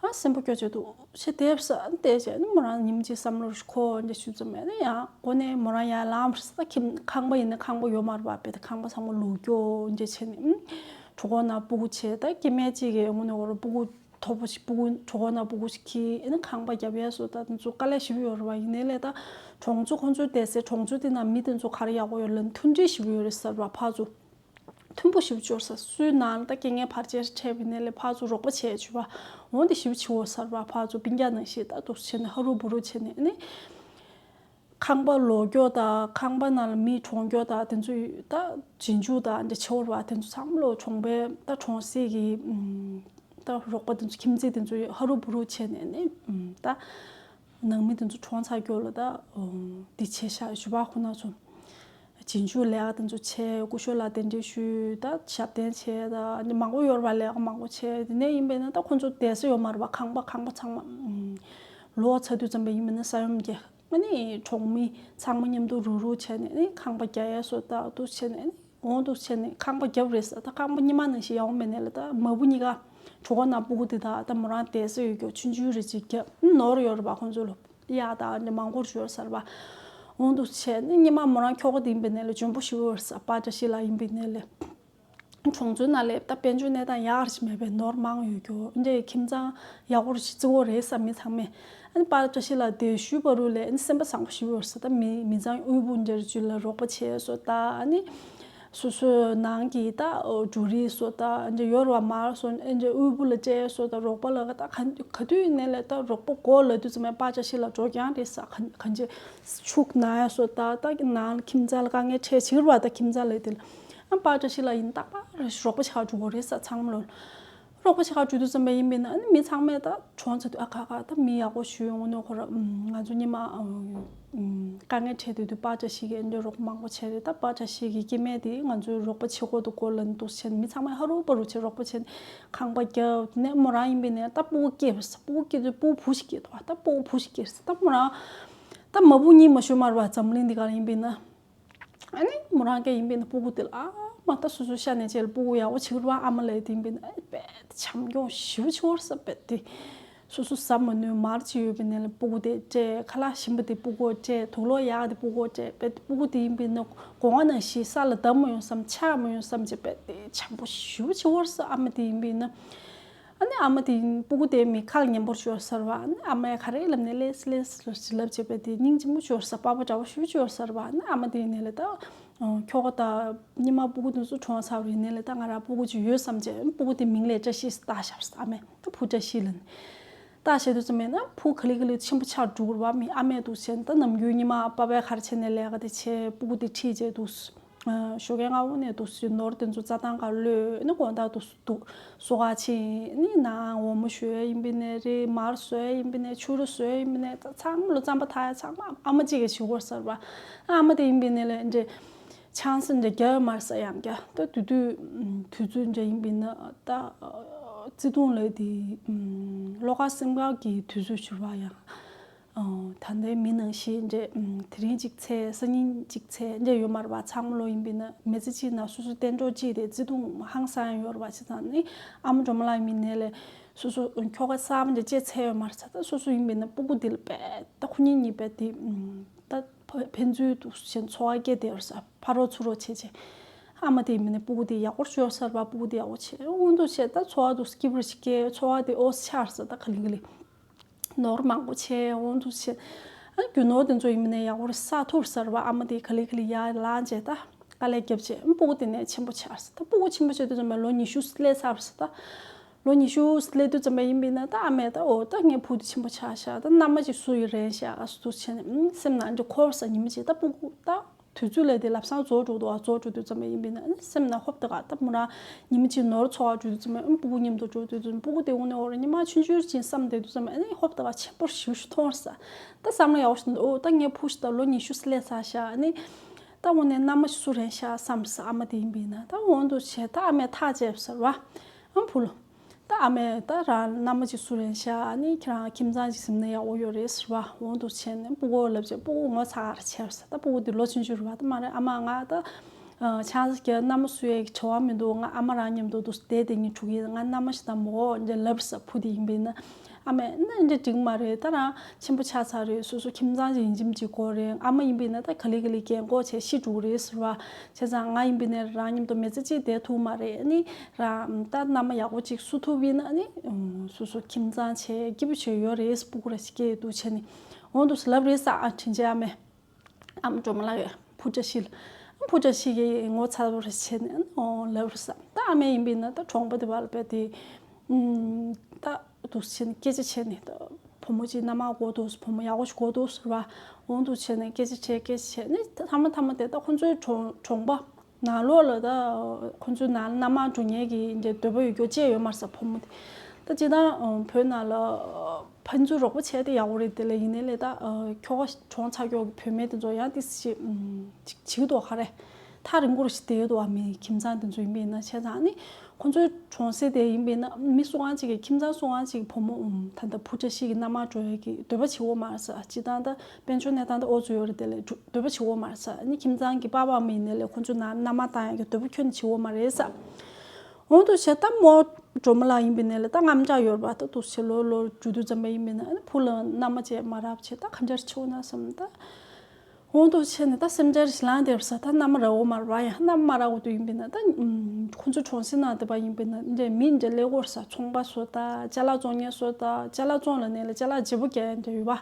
ཨ་སེམས་པ་སྐྱོ་བྱས་འདུག་ཞེས་དེབ་ས་བལྟས་བྱས་ནི་མོ་རང་ཉིན་གཅིག་བསམ་བློ་ཞིག་འཁོར་འདྲ་ཞུ་ཙམ་ཡང་ནི་ཡང་སྒོ་ནས་མོ་རང་ཡར་ལངས་པར་ས་ཁྱིམ་ཁང་པ་ཡིན་ན་ཁང་པ་ཡོད་མ་རེད་པ། དཔེ་དེ་ཁང་པ་ཚང་མ་ལོག་སྐྱོ་འདྲ་བྱས་ནི་གྲོད་ཁོག་ནང་སྤུ་གུ་བྱས་ད་སྐྱེ་དམན་གཅིག་གི་ངོ་ནས་འོ་ར་སྤུ་གུ་མཐོ་པོ་ཞིག་སྤུ་གུ་གྲོད་ཁོག་ནང་སྤུ་གུ་ཞིག་ཁྱེར་ཨེ་ནི་ཁང་པ་རྒྱབ་ཡས་སོ་ད་དེ་ཚོ་དཀའ་ལས་ཞེ་པོ་ཡོད་རེད་པ། ཡིན་ནའི་ལས་ད་གྲོང་ཚོ་ཁོ་ཚོའི་བསྡད་སའི་གྲོང་ཚོ་དེ་ནང་མི་དེ་ཚོ་ག་རེ་ཡག་པོ་ཡོད་ལབ་ན་མཐུན་སྒྲིལ་ཞེ་པོ་ཡོད་རེད་ཟེར་བ་ཕར་ཚུར། མཐུན་པོ་ཞེ་པོ་ཅིག་ཡོད་ས། སུའི་ནང་ལ་ད་རྐྱེན་ངན་བར་ཆད་འཕྲད་པའི་ནས་ལས་ཕར་ཚུར་རོགས་པ་བྱས་བྱུས་པ་འོང་དེ་ཞེ་པོ་ཆེ་བོ་ཟེར་བ། ཕར་ཚུར་སྤུན་ཀྱག་ནང་བཞིན་ད་འདུག་བྱས་ནས་ཧ་རུ་བུ་རུ་བྱས་ནས་ནི། ཁང་པ་ལོག་སྐྱོ་དང་ཁང་པ་ནང་ལ་མི་གྲོངས་སྐྱོ་དང་དེ་ཚོ་ད་རྗེས་འཇུག་དང་འདྲ་ཆེ་བོ་རེད་བ། དེ་ཚོ་ཚང་མ་ལོ་གྲོང་པའི་ད་གྲོང་གསེབ་ཀྱི་ད་རོགས་པ་དེ་ཚོ་ཁྱིམ་མཚེས་དེ་ཚོ་ཧ་རུ་བུ་རུ་བྱས་ནས་ནི་ད། ནང་མི་དེ་ཚོ་གྲོངས་ཚར་སྐྱོ་ལ་ད་འདི་བྱས་ཤག་ཞུ་བ་ཁོ་ན་ཚོ། རྗེས་འཇུག་ལས་ཀ་དེ་ཚོ་བྱས། སྐུ་ཞབས་ལ་གདན་འདྲེན་ཞུས། ད་ཞབས་བརྟན་བྱས་ད་ནི་མང་པོ་ཡོད་རེད་པ། ལས་ཀ་མང་པོ་བྱས། དེ་ནས་ཡིན་པས་ན་ད་ཁོ་ཚོ་བསྡད་ས་ཡོད་མ་རེད་པ། ཁང་པ་ཁང་པ་ཚང་མ་ལོག་ཚར་དུས་ཙམ་པ་ཡིན་པས་ན་ས་ཡོམ་རྒྱག་ཨ་ནི་གྲོང་མི་ཚང་མ་མཉམ་དུ་རུག་རུག་བྱས་ནས་ནི་ཁང་པ་རྒྱག་ཡས་སོ་ད་འདུག་བྱས་ནས་ནི་ འོང་འདུག་བྱས་ནས་ཁང་པ་བརྒྱབ་རེད་ཟེར། ད་ཁང་པ་སྔོན་མ་ནང་བཞིན་ཡོང་མེད་ནས་ལ། ད་མ་བུ་གཉིས་ཀ་གྲོད་ཁོག་ནང་སྤུ་གུ་དེ་དག་ད་མོ་རང་བསྡད་ས་ཡོད་རྒྱུ་ཆུང་ཆུང་རེ་ཅིག་བརྒྱབ་ནོར་ཡོད་རེད་པ། ཁོང་ཚོ་ལ་གཡག་དང་འདྲ་མང་པོ་ཡོད་ས་རེད་པ། འོང་འདུག་བྱས་ནས་སྔོན་མ་མོ་རང་ཁྱོ་ག་དེ་ཡིན་པའི་ནས་ལ་འཇོན་པོ་ཞིག་ཡོད་རེད་ཟེར། པ་བཀྲ་ཤིས་ལགས་ཡིན་པའི་ནས་ལ། གྲོང་ཚོའི་ནང་ལ་ད་དཔལ་འབྱོར་གནས་སྟངས་ཡག་རེ་ཅིག་མེད་པའི་ནོར་མང་ཡོད་རྒྱུ་འདྲའི་ཁྱིམ་ཚང་ཡག་པོ་རེ་ཅིག་བརྩི་གི་རེད་ཟེར་མི་ཚང་མས། ཨ་ནི་པ་བཀྲ་ཤིས་ལགས་དེ་ཞུས་པ་རུ་ལས་ཨ་ནི་སེམས་པ་བཟང་པོ་ཞིག་ཡོད་ཟེར། ད་མི་མི་ཚང་དབུལ་པོ་འདྲ་རེ་ཅིག་ལ་རོགས་པ་བྱས་སོ། ད་ཨ་ནི་སོ་སོའི་ནང་གི་ད་འབྲུ་རིགས་སོ་ད་འདྲ་ཡོད་རེད་པ། མར་སོ་འདྲ་དབུལ་པོ་ལ་སྤྲད་སོ། ད་རོགས་པ་ལ་ད་ག་ག་དུས་ཡིན་ནའི་ལ་ད་རོགས་པ་དགོས་ལབ་དུས་ཙམ་པ་པ་བཀྲ་ཤིས་ལགས་འགྲོ་རྐྱང་རེད་ཟེར། ག་གང་ཅི་ཕྱུགས་ན་ཡ་སོ་ད་ད་ནང་ཁྱིམ་ཚང་ལ་དཀའ་ངལ་འཕྲད་ཕྱིར་བ། ད་ཁྱིམ་ཚང་ལ་དེ་ལ་ཨ་པ་བཀྲ་ཤིས་ལགས་ཡིན་རྟག་པར་རོགས་པ་བྱེད་ག་འགྲོ་གི་རེད་ཟེར། ཚང་མ་ལོ་རོགས་པ་བྱེད་ག་འགྲོ་དུས་ཙམ་པ་ཡིན་པས་ན་ཨ་ནི་མི་ཚང་མས་ད་གྲོངས་ཚར་དུས་ཨ་ཁ་ཁ་ད་མི་ཡག་པོ་ཞིག་ཡོང་ནོ་ཁོ་ར། ང་ཚོ་སྔོན་མ་དཀའ་ངལ་འཕྲད་དུས་དུས་པ་བཀྲ་ཤིས་ཀྱིས་འདི་རོགས་པ་མང་པོ་བྱས་རེད། ད་པ་བཀྲ་ཤིས་ཀྱི་སྐྱེ་དམན་དེ་ང་ཚོའི་རོགས་པ་བྱེད་དགོས་འདུག་གོ་ལབ་འདུག་བྱས་ནས་མི་ཚང་མས་ཧ་རུ་པ་རུ་བྱས་རོགས་པ་བྱས་ནས་ཁང་པ་བརྒྱབ་ནས་མོ་རང་ཡིན་པས་ནས་ད་སྤུ་གུ་སྐྱེས་པ་ཟེར། སྤུ་གུ་སྐྱེས་དུས་སྤུ་གུ་བུ་ཞིག་སྐྱེས་འདུག་ད་སྤུ་གུ་བུ་ཞིག་སྐྱེས་ཟེར། ད་མོ་རང་ད་མ་བུ་གཉིས་མ་ཞུ་མར་བ་འཛམ་གླིང་འདི་ག་ལ་ཡིན་པས་ན། ཨ་ནི་མོ་རང་སྐད་ཡིན་པས་ན་སྤུ་གུ་དེ་ལ་ཨ་མ་ད་སོ་སོ་ཤ་ནས་བྱས་ལ་སྤུ་གུ་ཡག་པོ་བྱེད་རུ་བ་ཨ་མ་ལས་དེ་ཡིན་པས་ན་ཨ་དཔེ་བྱམས་སྐྱོང་ཞེ་པོ་བྱེད་ས་དཔེ་དེ། སོ་སོ་ཟ་མ་ནུས་མར་ཅིག་ཡོད་པའི་ནས་ལ་སྤུ་གུ་དེ་སྤྲད། ཁ་ལག་ཞིམ་པ་དེ་སྤུ་གུ་སྤྲད། དུག་ལོག་ཡག་དེ་སྤུ་གུ་སྤྲད། དཔེ་སྤུ་གུ་དེ་ཡིན་པས་ན་སྒོ་ང་ནང་བཞིན་ས་ལ་བརྡབ་མ་ཡོང་བསམ་ཆག་མ་ཡོང་བསམ་བྱས་དཔེ་དེ་བྱམས་པོ་ཞེ་པོ་བྱེད་ས་ཨ་མ་དེ་ཡིན་པས་ན། ཨ་ནི་ཨ་མ་དེ་སྤུ་གུ་དེ་མི་ཁ་ལ་ཉན་པོ་ཤོར་ས་རེད་པ། ཨ་ནི་ཨ་མས་ག་རེ་ལབ་ནས་ལས་ལས་ལབ་བྱས་པ་དེ་སྙིང་རྗེ་མོ་ཤོར་ས། པགས་པ་འདྲ་པོ་ཞེ་པོ་ཤོར་ས་རེད་པ། ཨ་ནི་ཨ་མ་དེ་ཡིན་ནས་ལ་ད་ཁྱོ་ག་ད་སྔོན་མ་སྤུ་གུ་དེ་ཚོ་གྲོངས་ཚར་བ་ཡིན་ནས་ལ་ད་ང་རང་སྤུ་གུ་ཅིག་ཡོད་བསམ་བྱས་སྤུ་གུ་དེ་མིང་ལ་བཀྲ་ཤིས་ཟེར་བཏགས་བཞག་ཟེར། ཨ་མས་ད་བུ་བཀྲ་ཤིས་ལབ་ནས་བཏགས་བྱས་དུས་ཙམ་པས་ན་བུ་ག་ལེ་ག་ལེ་ཆེན་པོ་ཆགས་འགྲོ་གི་རེད་པ། མི་ཨ་མས་འདུག་བྱས་ད་ནམ་རྒྱུན་སྔོན་མ་པ་ཕས་ག་རེ་བྱས་ནས་ལས་ཀ་དེ་བྱས་སྤུ་གུ་དེ་ཁྲིད་བྱས་འདུག་ཞོགས་ཀས་སྔ་པོ་ནས་འདུག་སེ་ནོར་དེ་ཚོ་རྩྭ་ཐང་ཁར་གློད་ནས་དགོང་དག་འདུག་སེ་འདུག་གསོ་ག་ཕྱིན་ནི་ནང་འོ་མ་བཞོ་ཡ་ཡིན་པ་ནས་རེད། མར་བཟོ་ཡ་ཡིན་པ་ནས་ཕྱུ་རུ་བཟོ་ཡ་ཡིན་པ་ནས་ད་ཚང་མ་ལོ་རྩམ་པ་འཐག་ཡ་ཚང་མ་ཨ་མ་གཅིག་གིས་བྱེད་ཀྱི་ཡོད་ས་རེད་པ། ཨ་མ་དེ་ཡིན་པ་ནས་ལ་འདྲ་ཆང་ས་འདྲ་བརྒྱབ་མར་ཟ་ཡང་བརྒྱབ། ད་དུས་དུས་དུས་ཚོད་འདྲ་ཡིན་པ་ན་ད་བརྩེ་དུང་ལ་དེ་བློ་དཀར་སེམས་དཀར་གྱི་དུས་ཚོད་བྱུང་བ་ཡང་། ད་ལྟའི་མི་ནང་བཞིན་འདྲ། དེ་རིང་གཅིག་ཚེ་སང་ཉིན་གཅིག་ཚེ་འདྲ་ཡོད་མ་རེད་པ། ཚང་མ་ལོ་ཡིན་པས་ན་མི་ཚེ་གཅིག་ནང་སོ་སོ་གཏན་གྲོགས་གཅིག་དེ་བརྩེ་དུང་ཧང་སང་ཡང་ཡོད་རེད་པ། བྱས་ཙང་ནི་ཨ་མ་སྒྲོལ་མ་ལགས་ཡིན་པའི་ནས་ལས་སོ་སོ་ཁྱོ་ག་གསར་པ་འདྲ་སྐྱེས་ཚར་ཡོད་མ་རེད་ས། ད་སོ་སོ་ཡིན་པས་ན་སྤུ་གུ་འདི་ལ་དཔེ་ད་ཁོ་གཉིས་གཉིས་དཔེ་དེ་ད་ཕ་ཕན་ཚུན་དུ་གཞན་འཚོ་བ་སྐྱེལ་བསྡད་ཡོད་ས། ཕ་རོགས་ཚུར་རོགས་བྱས་བྱས། ཨ་མ་དེ་ཡིན་པས་ན་སྤུ་གུ་དེ་ཡག་པོ་ཤོར་ས་རེད་པ། སྤུ་གུ་དེ་ཡག་པོ་བྱས་འོང་དུ་བྱས་ད་འཚོ་བ་དུ་སྐྱིད་པོ་ཞིག་སྐྱེལ། འཚོ་བ་དེ་ཨོ་ཆགས་ས། ད་ག་ལེ་ག་ལེ། ནོར་མང་པོ་ཆེ་འོང་དུ་ཆེ། ཨ་རྒྱུ་ནོར་དེ་ཚོ་ཡིན་མིན་ནས་ཡག་པོ་རེ་བསགས་ཐུབ་ས་རེད་པ། ཨ་མ་དེ་ག་ལེ་ག་ལེ་ཡར་ལངས་བྱས་ད་དཀའ་ལས་བརྒྱབ་བྱས་ཨ་སྤུ་གུ་དེ་ནས་ཆེན་པོ་ཆགས་ས། ད་སྤུ་གུ་ཆེན་པོ་བྱས་དུས་ཙམ་པ་ལོ་ཉི་ཤུ་སླེབས་ཚར་ས། ད་ལོ་ཉི་ཤུ་སླེབས་དུས་ཙམ་པ་ཡིན་པས་ན་ད་ཨ་མས་ད་འོ་ད་ངའི་བུ་དེ་ཆེན་པོ་ཆགས་ཤག་ད་མནའ་མ་ཅིག་བསུ་ཡི་རན་ཤག་ཨ་སུ་དུ་བྱས་ནས་ཨ་སེམས་ནང་འདྲ་འཁོར་ས། ཉི་མ་ཅིག་ད་སྤུ་གུ་ད། དུས་ཚོད་ལས་དེ་ལམ་སང་རྫོགས་འགྲོ་འདུག་ཨ་རྫོགས་འགྲོ་དུས་ཙམ་པ་ཡིན་པས་ན་ཨ་ནི་སེམས་ནང་ཧོབ་ཏེ་ག་ད་མོ་རང་ཉི་མ་གཅིག་ནོར་འཚོ་བ་འགྲོ་དུས་ཙམ་པ་ཨ་ནི་སྤུ་གུ་མཉམ་དུ་འགྲོ་དུས་ཙམ་སྤུ་གུ་དེ་དངོས་གནས་འོ་ར་ཉི་མ་ཆུང་ཆུང་ཅིག་བསམ་བསྡད་དུས་ཙམ་པ་ཨ་ནི་ཧོབ་ཏེ་ག་ཆེན་པོ་ཞེ་པོ་ཞིག་མཐོང་ས། ད་བསམ་བློ་ཡག་པོ་ཞིག་འདུག་ཨོ་ད་ངའི་བུ་ཞིག་ད་ལོ་ཉི་ཤུ་སླེབས་ཚར་ཤག་ཨ་ནི་ད་དངོས་གནས་མནའ་མ་ཞིག་བསུ་རན་ཤག་བསམ་ས། ཨ་མ་དེ་ཡིན་པས་ན་ད་འོང་དུ་བྱས་ད་ཨ་མས་ཐག་བཅད་ཟེར་བ་ཨ་བུ་ལོ། ད་ཨ་མས་ད་རང་མནའ་མ་ཅིག་བསུ་རན་ཤག་ཨ་ནི་ཁྱེད་རང་ཁྱིམ་ཚང་ཅིག་ཟིན་ན་ཡག་པོ་ཡོད་རེད་ཟེར་བ། འོང་དུ་བྱས་ནས་སྤུ་གུ་ལབ་བྱས་སྤུ་གུ་ངོ་ཚ་ག་རེ་བྱས་ཟེར། ད་སྤུ་གུ་དེ་ལོ་ཆུང་ཆུང་རེད་བ། ད་མ་རེད་ཨ་མ་ང་ད་ཆང་ས་རྒྱག་མནའ་མ་བསུ་ཡས་ཀྱི་བྱ་བ་མི་འདུག་ང་ཨ་མ་རང་མཉམ་དུ་འདུག་བསྡད་དེ་ངས་འགྲོ་གི་ཡིན། ང་མནའ་མ་ཞིག་ད་མོ་འདྲ་ལབ་ཟེར། བུ་དེ་ཡིན་པས་ན་ཨ་མས་ན་འདྲ་འགྲིག་མ་རེད། ད་རང་ཆེན་པོ་ཆགས་ཚར་རེད། སོ་སོ་ཁྱིམ་ཚང་ཅིག་ཡིན་གཅིག་མིན་གཅིག་དགོས་རེད། ཨ་མ་ཡིན་པས་ན་ད་ག་ལེ་ག་ལེ་རྒན་གོག་བྱས་ཤི་འགྲོ་གི་རེད་ཟེར་བ། བྱས་ཙང་ང་ཡིན་པས་ན་རང་མཉམ་དུ་མི་ཚེ་གཅིག་བསྡད་ཐུབ་མ་རེད། ཨ་ནི་རང་ད་མནའ་མ་ཡག་པོ་ཅིག་བསུ་ཐུབ་ཡིན་ན་ཨ་ནི་སོ་སོ་ཁྱིམ་ཚང་བྱས་སྐྱིད་པོ་བྱས་ཡོད་རེད། སྤུ་གུ་ར་ཞིག་སྐྱེས་འདུག་བྱས་ནས་འོང་དུ་ལབ་རེད་ས། ཨ་དྲིན་ཆེ་ཨ་མས། ཨ་མ་སྒྲོལ་མ་ལགས་ཡ་བུ་བཀྲ་ཤིས་ལ་བུ་བཀྲ་ཤིས་ཀྱིས་ངོ་ཚ་བོ་ར་བྱས་ནས་ཨ་ནི་འོང་ལབ་རེད་ས། ད་ཨ་མས་ཡིན་པས་ན་ད་གྲོང་པ་དེ་བར་ལ་བས་དེ་ད་འདུག་བྱས་ནས་སྐད་ཆ་བྱས་ནས་ད་བུ་མོ་ཅིག་མནའ་མ་དགོས་འདུག་བུ་མོ་ཡག་པོ་ཞིག་དགོས་འདུག་ཟེར་བ། འོང་འདུག་བྱས་ནས་སྐད་ཆ་བྱས་སྐད་ཆ་བྱས་ནས་ད་མཐའ་མ་མཐའ་མ་དེ་ད་ཁོ་ཚོའི་གྲོང་གྲོང་པ་ནང་ལོགས་ལ་ད་ཁོ་ཚོའི་ནང་ལ་མནའ་མ་འགྲོ་མཁན་གྱི་འདྲ་འདོད་པ་ཡོད་རྒྱུ་ཅིག་ཡོད་མ་རེད་ས། བུ་མོ་དེ་ད་སྤྱིར་བཏང་བོད་ནང་ལ་ཕན་ཚུན་རོགས་པ་བྱས་ཏེ་ཡག་པོ་རེད། དེ་ལ་ཡིན་ནའི་ལས་ད་ཁྱོ་ག་གྲོངས་ཚར་ཀྱོག་གི་བུད་མེད་དེ་ཚོ་ཡང་ཏིས་ཞིག་ཅིག་བྱེད་ཀྱི་འདུག་ག་རེ། ཐག་རིང་པོ་རེ་ཞིག་བསྡད་ཀྱི་འདུག་བ། མི་ཁྱིམ་ཚང་དེ་ཚོ་ཡིན་པས་ན། བྱས་ཙང་ནི་ ཁོང་ཚོའི་གྲོང་གསེབ་དེ་ཡིན་པས་ན་མི་སུ་གང་ཅིག་གིས་ཁྱིམ་ཚང་སུ་གང་ཅིག་གི་བུ་མོ་ད་ལྟ་བུ་བཀྲ་ཤིས་ཀྱི་མནའ་མར་འགྲོ་ཡས་ཀྱི་འདོད་པ་བྱེད་འོ་མ་རེད་ཟེར། སྤྱིར་བཏང་ད་དཔལ་འབྱོར་གནས་སྟངས་ད་ཨོ་ཙི་ཡོད་རེད། དེ་ལས་འགྲོ་འདོད་པ་བྱེད་འོ་མ་རེད་ཟེར། ཨ་ནི་ཁྱིམ་ཚང་གི་པ་ཕ་མ་ཡིན་ནའི་ལས་ཁོང་ཚོ་ནང་མནའ་མ་བཏང་ཡས་ཀྱི་འདོད་པ་ཁྱོན་ནས་བྱེད་འོ་མ་རེད་ཟེར། འོ་འདུག་བྱས་ད་མོ་སྒྲོལ་མ་ལགས་ཡིན་པས་ན་ལས་ད་རྔམ་ལྕག་ཡོད་རེད་པ། ད་འདུག་བྱས་ལོ་ལོ་འགྲོ་དུས་ཙམ་པ་ཡིན་པས་ན་ཨ་ནི་བུ་ལ་མནའ་མ་བྱས་མ་རག་བྱས་ད་ག་འདྲ་བྱེད་འོ་ན་བསམ་ད། འོ་འདུག་བྱས་ནས་ད་སེམས་ཅན་ཞིག་ལངས་བསྡད་པ་ས་ད་མནའ་མ་རག་འོ་མ་རེད་པ། ཡང་མནའ་མ་མ་རག་འོ་དུས་ཡིན་པས་ན་ད་ཁོང་ཚོ་གྲོང་གསེབ་ནང་བསྡད་པ་ཡིན་པས་ན་འདྲ་མི་འདྲ་སླེབས་ཀྱི་ཡོད་རེད་ས། ཚོང་པ་ཚོ་ད་ཅ་ལག་བཙོང་མཁན་ཚོ་ད་ཅ་ལག་བཙོང་ལབ་ནས་ལས་ཅ་ལག་བརྗེ་པོ་རྒྱག་མཁན་འདྲ་ཡོད་པ།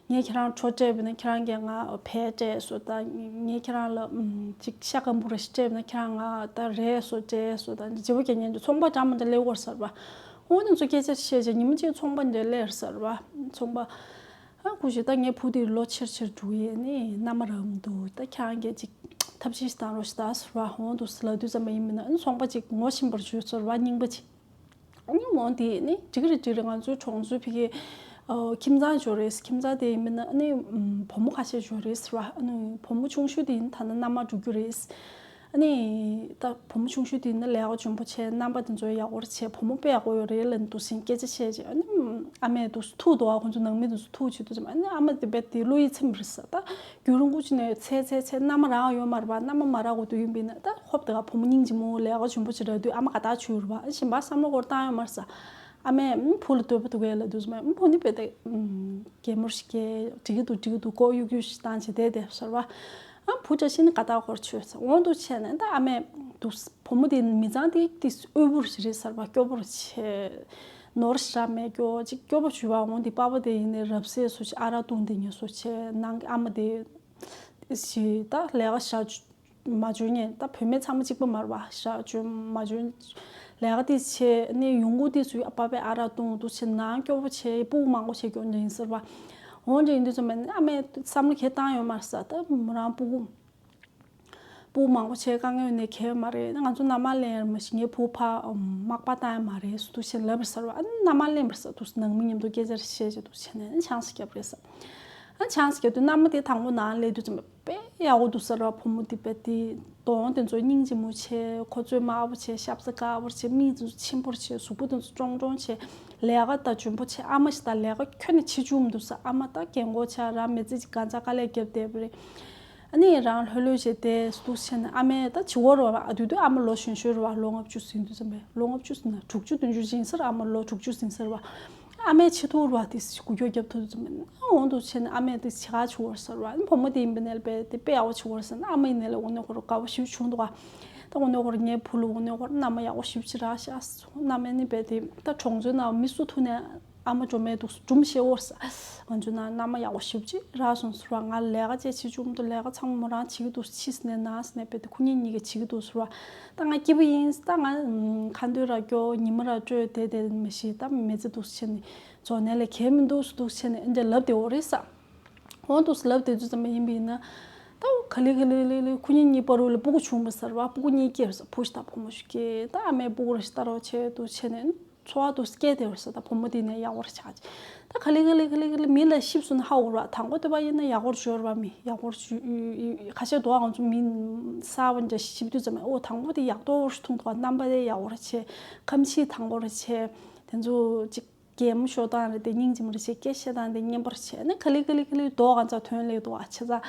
ངས་ཁྱེད་རང་གྲོ་སྤྲད་པ་ཡིན་ན་ཁྱེད་རང་གིས་ང་བལ་སྤྲད་ཟེར་ད། ངས་ཁྱེད་རང་ལ་ཨམ་ཅིག་ཤ་སྐམ་པོ་རེ་ཞིག་སྤྲད་པ་ཡིན་ན་ཁྱེད་རང་ང་ད་རས་སོ་སྤྲད་ཟེར་ད། བརྗེ་པོ་རྒྱག་མཁན་གྱི་ཚོང་པ་འདྲ་མི་འདྲ་སླེབས་ཀྱི་ཡོད་རེད་ས་རེད་པ། འོ་ན་ཚོ་སྐད་ཆ་བཤད་བྱས་ཉི་མ་གཅིག་ཚོང་པ་འདྲ་སླེབས་ས་རེད་པ། ཚོང་པ་ཨ་ཁུ་ཞིག་ད་ངའི་བུ་དེ་ལོ་ཆེར་ཆེར་འགྲོ་གི་ཡོད་ནི་མནའ་མ་རག་མི་འདུག་ད་ཁྱེད་རང་གིས་ཅིག་ཐབས་ཤེས་ཤིག་བཏང་རོགས་ཞེས་ད་ཟེར་བ། འོ་འདུག་ཟེར་ལབ་དུས་ཙམ་པ་ཡིན་པས་ན་ཨ་ནི་ཚོང་པ་ཅིག་ངོ་ཤེས་པར་བྱོས་ཟེར་བ། རྙིང་པ་ཅིག་ཨ་ནི་འོ་དེ་ནི་འགྲིག་རེད་འགྲིག་རེད། ང་ཚོའི་གྲོང་ཚོའི་ཕ་གི་ཨ་ཁྱིམ་ཚང་ཅིག་ཡོད་རེད། ཁྱིམ་ཚང་དེ་ཡིན་པས་ན་ཨ་ནི་ཨམ་བུ་མོ་ཁ་ཤས་ཅིག་ཡོད་རེད་ཟེར་བ། ཨ་ནི་བུ་མོ་ཆུང་ཤོས་དེ་ཡིན་ད་ནི་མནའ་མ་འགྲོ་རྒྱུ་རེད། ཨ་ནི་ད་བུ་མོ་ཆུང་ཤོས་དེ་ཡིན་ན་ལས་ཀ་འཇོན་པོ་བྱས། རྣམ་པ་དེ་ཚོ་ཡག་པོ་བྱས། བུ་མོ་དཔེ་ཡག་པོ་ཡོད་རེད་ལབ་འདུག་ཟེར་སྐད་ཆ་བཤད་རྗེས་ཨ་ནི་ཨ་མས་འདུག་ཐུག་འདུག་ཨ་ཁོང་ཚོ་ནང་མི་དེ་ཚོ་ཐུག་བྱེད་དུས་ཙམ་ཨ་ནི་ཨ་མ་དེ་རྦད་དེ་བློ་ཡིད་ཚིམ་པ་རེད་ཟེར། ད་རྒྱུན་རིང་པོ་ཅིག་ནས་ཚེ་ཚེ་ཚེ་མནའ་མ་རག་ཡོད་མ་རེད་པ། མནའ་མ་མ་རག་གོ་དུས་ཡིན་པས་ན་ད་ཧོབ་དེ་ག་བུ་མོ་སྙིང་རྗེ་མོ་ལས་ཀ་འཇོན་པོ་ཅིག་རག་དུས་ཨ་མ་དགའ་ཐག་ཆོད་རེད་པ། གཞན་པ་བསམ་བློ་འཁོར་བཏང་ཡོད་མ་རེད་ཟེར། ཨ་མས་ཨམ་བུ་ལ་འདོད་པ་འདུག་གས་ལབ་དུས་ཙམ་ཨམ་བུ་ནི་རྦད་དེ་ཨམ་གད་མོ་ཞིག་གས་འགྲིག་གི་འདུག་འགྲིག་གི་འདུག་ལྐོག་གཡུག་གཡུག་ཞིག་བཏང་བྱས་བསྡད་བསྡད་ཟེར་བ། ཨ་བུ་བཀྲ་ཤིས་ནི་དགའ་ཐག་འཁོར་ཆོད་ཟེར། འོ་འདུག་བྱས་ནས་ད་ཨ་མས་འདུག་བུ་མོ་དེ་མི་ཚང་དེ་དེ་དབུལ་པོ་ཞིག་རེད་ཟེར་བ། སྐྱོ་པོ་ཞིག་ནོར་ཞེ་དྲག་མེད། སྐྱོ་ཅིག་སྐྱོ་པོ་བྱུང་བ། འོ་དེ་པ་ཕ་དེ་ཡིན་ནས་རབ་གསལ་བཟོ་བྱས་ཨ་རག་བཏུང་བསྡད་མཁན་བཟོ་བྱས། ནང་གི་ཨ་མ་དེ་ཞིག་ད་ལས་ཀ་བྱ་མ་འཇོན་མཁན། ད་བུད་མེད་ཚང་མ་གཅིག་པ་མ་རེད་པ། ཞག་འཇོན་མ་འཇོན། ལས་ཀ་དེ་བྱས་ནས་ཡོང་སྒོ་དེ་ཚོ་པ་ཕས་ཨ་རག་བཏུང་འདུག་བྱས་ནང་སྐྱོ་པོ་བྱས་སྤུ་གུ་མང་པོ་བྱས་སྐྱོ་ནས་ཡིན་ཟེར་བ། འོ་འདྲ་ཡིན་དུས་ཙམ་པ་ཨ་མས་བསམ་བློ་གས་བཏང་ཡོད་མ་རེད་ཟེར། ད་མོ་རང་སྤུ་གུ་སྤུ་གུ་མང་པོ་བྱས་དཀའ་ངལ་ཡོད་ནས་གས་ཡོད་མ་རེད། ང་ཚོ་མནའ་མ་ལེན་ཡ་མ་ཤེས། ངའི་བུ་ཕ་མག་པ་བཏང་ཡ་མ་རེད་ཟེར་འདུག་བྱས་ལབ་པ་ཟེར་བ། ཨ་ནི་མནའ་མ་ལེན་པ་ཟེར་འདུག་ནང་མི་མཉམ་དུ་སྐད་ཆ་རེ་བཤད་བྱས་འདུག་བྱས་ནས་ཨ་ནི་ཆང་ས་བརྒྱབ་རེད་ཟེར། ཨ་ཆང་ས་རྒྱག་དུས་མནའ་མ་དེ་དང་པོ་ནང་སླེབས་དུས་ཙམ་པ་དཔེ་ཡག་པོ་འདུག་ཟེར་བ། བུ་མོ་དེ་དཔེ་དེ་གདོང་དེ་ཚོ་སྙིང་རྗེ་མོ་བྱས། ཁོ་ཚོས་དམའ་པོ་བྱས། ཤ་ཚ་དཀར་པོ་བྱས། མིག་དེ་ཚོ་ཆེན་པོ་བྱས། གཟུགས་པོ་དེ་ཚོ་ཀྲོང་ཀྲོང་བྱས། ལས་ཀ་ད་འཇོན་པོ་བྱས། ཨ་མ་ཞིག་ད་ལས་ཀ་ཁྱོན་ནས་བྱེད་བཅུག་མི་འདུག་ཟེར། ཨ་མ་ད་རྒན་གོག་ཆགས། རང་མི་ཚེ་གཅིག་གང་ཚ་དཀའ་ལས་བརྒྱབ་བསྡད་པ་རེད། ཨ་ནི་རང་ལྷོད་ལྷོད་བྱས་བསྡད་འདུག་བྱས་ནས་ཨ་མས་ད་བྱི་བོ་རེད་བ། ཨ་དུས་དུས་ཨ་མ་ལོ་གཞོན་གཞོན་རེད་བ། ལོ་ལྔ་བཅུ་ཟིན་དུས་ཙམ་པས། ལོ་ལྔ་བཅུ་ཟིན་ན་དྲུག་ཅུ་བདུན་ཅུ་ཡིན་ས་རེད། ཨ་མ་ལོ་དྲུག་ཅུ་ཟིན་ས་རེད་བ། ཨ་མའི་ཆེ་ཐུག་ར་དེ་སྒུག་སྐྱོག་རྒྱབ་ཐུབ་ཙམ་ཨ་འོང་དུ་བྱས་ནས་ཨ་མས་དེ་བྱེད་ག་ཆུ་བོར་ཟེར་བ། ཨ་ནི་བུ་མོ་དེ་ཡིན་པའི་ནས་པས་དེ་དཔེ་ཡག་པོ་ཆུ་བོར་ཟེར་ན་ཨ་མ་ཡིན་ནས་ལས་འོ་ནས་ཁོ་ར་དགའ་བོ་ཞིབ་བྱུང་འདུག་ག་ད་འོ་ནས་ཁོ་ར་ངའི་བུ་ལ་འོ་ནས་ཁོ་ར་མནའ་མ་ཡག་པོ་ཞིབ་ཅིག་རག་ཤག་མནའ་མ་ནི་པས་དེ་ད་གྲོང་ཚོའི་ནང་མི་སུ་ཐུག་ནས་ཨ་མ་འགྲོ་མེད་འདུག་སྒྲུང་བཤད་འོར་ཟེར། ང་ཚོའི་ནང་མནའ་མ་ཡག་པོ་ཞིབ་ཅིག་རག་སོང་ཟེར་བ། ང་ལས་ཀ་བྱེད་ཆེ་ཆུང་དུ་ལས་ཀ་ཚང་མ་མོ་རང་བྱེད་ཀྱི་འདུག་ཕྱིས་ནས་ནང་ནས་པས་དེ་ཁོ་གཉིས་གཉིས་ཀྱིས་བྱེད་ཀྱི་འདུག་ཟེར་བ། ད་ང་སྐྱིད་པོ་ཡིན། ད་ང་ཁ་འདོན་ར་སྐྱོ། ཉི་མ་ར་སྤྲོད་དེ་དེ་མི་ཤེས། ད་མི་ཚེ་འདུག་ཕྱིན་ནས་རྫོགས་ནས་ལས་གལ་མི་འདུག་འདུག་ཕྱིན་ནས་འདི་ལབ་དེ་འོ་རེད་ས། འོ་འདུག་ལབ་དེ་དུས་ཙམ་པ་ཡིན་པ་ཡིན་ན། ད་ག་ལེ་ག་ལེ་ག་ལེ་ག་ལེ་ཁོ་གཉིས་གཉིས་བར་དུ་ལ་སྤུ་གུ་བྱུང་བ་ཟེར་བ། སྤུ་གུ་གཉིས་སྐྱེས་ཟེར། བུ་ཞིག་དང་བུ་མོ་ཞིག་སྐྱེས། ད་ཨ་མའི་སྤུ་གུ་ར་ཞིག་ལྟ་རོགས་བྱས་འདུག་བྱས་ནས། འཚོ་བ་དུ་སྐྱེལ་བསྡད་པ་རེད་ཟེར། ད་བུ་མོ་དེ་ནས་ཡག་པོ་རེ་ཆགས། ད་ག་ལེ་ག་ལེ་ག་ལེ་ག་ལེ་མི་ལ་གཤིབས་སོང་ན་ཧ་གོ་ར། དང་པོ་དེ་བ་ཡིན་ན་ཡག་པོ་འབྱོར་བ། མི་ཡག་པོ་ཁ་ཤས་དུ་བ་ང་ཚོ་མི་གསར་བ་འདྲ་གཤིབས་དུས་ཙམ་ཨོ་དང་པོ་དེ་ཡག་ཏོག་རེ་མཐོང་འདུག་རྣམ་པ་དེ་ཡག་པོ་རེ་བྱས། ཁམས་གཤིས་དང་པོ་རེ་བྱས། དེ་ཚོ་ཅིག་གད་མོ་ཤོར་སྟངས་རེ་དེ་སྙིང་རྗེ་མོ་རེ་བྱས། སྐད་བཤད་སྟངས་དེ་སྙན་པོ་རེ་བྱས་ནས་ག་ལེ་ག་ལེ་ག་ལེ་དོ་ག་ཚ་དོན་ལེགས་འདུག་ཨ་ཆེ་ཚ།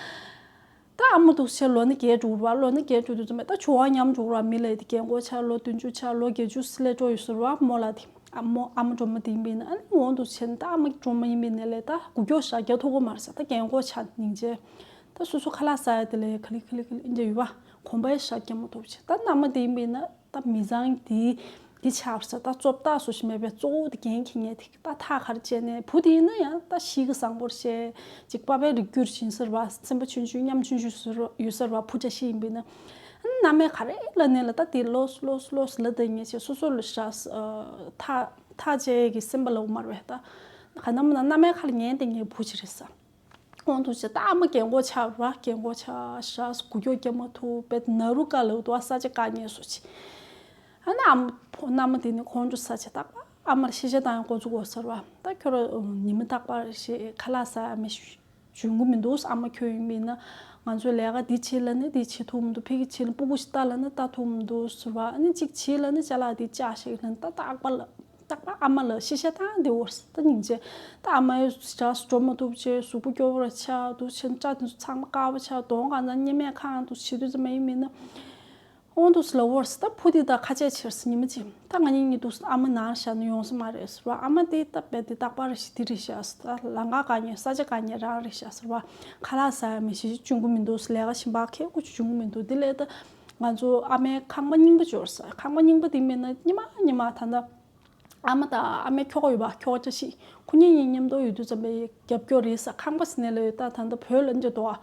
ད་ཨ་མ་འདུག་ཟེར་ལོ་ན་རྒས་འགྲོ་ར། ལོ་ན་རྒས་འགྲོ་དུས་ཙམ་པ་ད་ཆུང་བ་མཉམ་འགྲོ་ར། མི་ལ་དེ་རྒན་གོག་ཆགས། ལོ་བདུན་ཅུ་ཆགས། ལོ་བརྒྱད་ཅུ་སླེབས་འགྲོ་ཡོད་ཟེར་བ་མོ་ལ་དེ། ཨ་མོ་ཨ་མ་སྒྲོལ་མ་དེ་ཡིན་པས་ན་ཨ་ནི་འོང་དུ་ཕྱིན་ད་ཨ་མ་སྒྲོལ་མ་ཡིན་པས་ན་ལས་ད་སྒུག་སྐྱོག་ཞག་རྒྱག་ཐུབ་ཀྱི་མ་རེད་ཟེར། ད་རྒན་གོག་ཆགས་སྙིང་རྗེ། ད་སོ་སོ་ཁ་ལག་ཟ་ཡ་དེ་ལས་ག་ལེ་ག་ལེ་ག་ལེ་འདྲ་ཡོད་པ། གོམ་པའི་ཞག་རྒྱག་མ་ཐུབ་ཆེ། ད་མནའ་མ་དེ་ཡིན་པས་ན། ད་མི་ཚང་འདི་འདི་ཆགས་ཟེར། ད་བཙོ་བཏགས་བཟོ་ཞིག་མེད་པས་གཙོ་བོ་དེ་འགན་འཁྱེར་མཁན་དེ་ད་ཐག་ག་རེ་བཅད་ནས། བུ་དེ་ཡིན་ན་ཡང་ད་གཤིས་ཀ་བཟང་པོར་བཤད་ཅིག་པ་ཕའི་རིགས་རྒྱུད་ཡིན་ཟེར་བ། སེམས་པ་ཆུང་ཆུང་ཉམ་ཆུང་ཆུང་ཟེར་ཡོད་ཟེར་བ། བུ་བཀྲ་ཤིས་ཡིན་པས་ན་མནའ་མས་ག་རེ་ལབ་ནས་ལ་ད་དེ་ལོས་ལོས་ལོས་ལབ་དེ་ངས་བྱས་སོ་སོ་ལ་ཤ་ཐག་ཐག་བཅད་ཀྱི་སེམས་པ་ལ་འོ་མར་བས་ད་ག་ནམ་ན་མནའ་མའི་ཁ་ལ་ཉན་དེ་ངའི་བུ་ཅི་རེད་ས། ཁོང་དུ་ཆེ་ད་ཨ་མ་རྒན་གོག་ཆགས་ར། རྒན་གོག་ཆགས་ཤག་སྒུག་སྐྱོག་རྒྱབ་མ་ཐུབ་པས་ན་རུ་དཀའ་ལས་འདུག་ས་ཆ་དཀའ་ངལ་བཟོ་ཆེ། ཨ་ན་ཨ་མ་ཕོ་མནའ་མ་དེ་ནི་ཁོང་ཚོ་ས་ཆ་ད་ཨ་མར་ཤི་ཆ་བཏང་ཡང་འགོ་ཚུགས་དགོས་ཟེར་བ། ད་ཁྱོད་ར་ཉི་མ་རྟག་པར་ཞེ་ཁ་ལག་ཟ་ཡ་མི་ཤི། འཇོན་གྱི་མི་འདུག་ཨ་མ་ཁྱོད་ཡིན་པ་ཡིན་ན་ང་ཚོའི་ལས་ཀ་འདི་བྱེད་ལབ་ནས་འདི་བྱེད་ཐུབ་མི་འདུག་ཕ་གི་བྱེད་ལབ་སྤུ་གུ་ཞིག་ལྟ་ལབ་ན་ལྟ་ཐུབ་མི་འདུག་ཟེར་བ། ཨ་ནི་གཅིག་བྱེད་ལབ་ན་ཅ་ལག་འདི་བཅག་ཤིག་ལབ་ན་ད་རྟག་པར་ལ་རྟག་པར་ཨ་མ་ལ་ཤེས་བྱ་བཏང་བསྡད་ཡོད་རེད། ད་སྙིང་རྗེ། ད་ཨ་མ་ཡོད་ཅག་འགྲོ་མ་ཐུབ་བྱས་གཟུགས་པོ་སྐྱོ་བོ་ར་ཆགས་འདུག་བྱས་ན་སྐྲ་དེ་ཚོ་ཚང་མ་དཀར་པོ་ཆགས་གདོང་གང་ཚང་སྙེ་མས་ཁེངས་འདུག་བྱེད་དུས་ཙམ་པ་ཡིན་པ་ཡིན་ན། འོ་འདུག་སེ་ལབ་ཡོད་རེད། ད་བུ་དེ་ད་ཁ་ཆད་བྱས་སོང་ཉི་མ་གཅིག་ད་ང་གཉིས་གཉིས་འདུག་སེ་ཨ་མ་ནང་བཞག་ན་ཡོང་ས་མ་རེད་ཟེར་བ། ཨ་མ་དེ་ད་རྦད་དེ་རྟག་པར་རེད་ཤག་འདི་རེད་ཤག་ད་ལམ་ཁ་གང་ཉལ་ས་ཆ་གང་ཉལ་རང་རེད་ཤག་ཟེར་བ། ཁ་ལག་ཟ་ཡ་མེད་ཤག་འཇོན་གྱི་མི་འདུག་ཟེར། ལས་ཀ་གཞན་པ་གང་ཡང་འཇོན་གྱི་མི་འདུག་དེ་ལས་ད་ང་ཚོ་ཨ་མའི་ཁང་པ་རྙིང་པ་ཅིག་ཡོད་རེད་ཟེར། ཁང་པ་རྙིང་པ་དེ་མིན་ན་ཉི་མ་ཉི་མ་ད་ལྟ། ཨ་མ་དང་ཨ་མའི་ཁྱོ་ག་ཡོད་པ། ཁྱོ་ག་བཀྲ་ཤིས། ཁོ་གཉིས་གཉིས་མཉམ་དུ་ཡོད་དུས་ཙམ་པ་རྒྱབ་སྐྱོར་རེད་ཟེར། ཁང་པ་ཟེར་ནས་ལབ་ཡོད། ད་ད་ལྟ་བོད་ལ་འདྲ་འདུག་ཨ།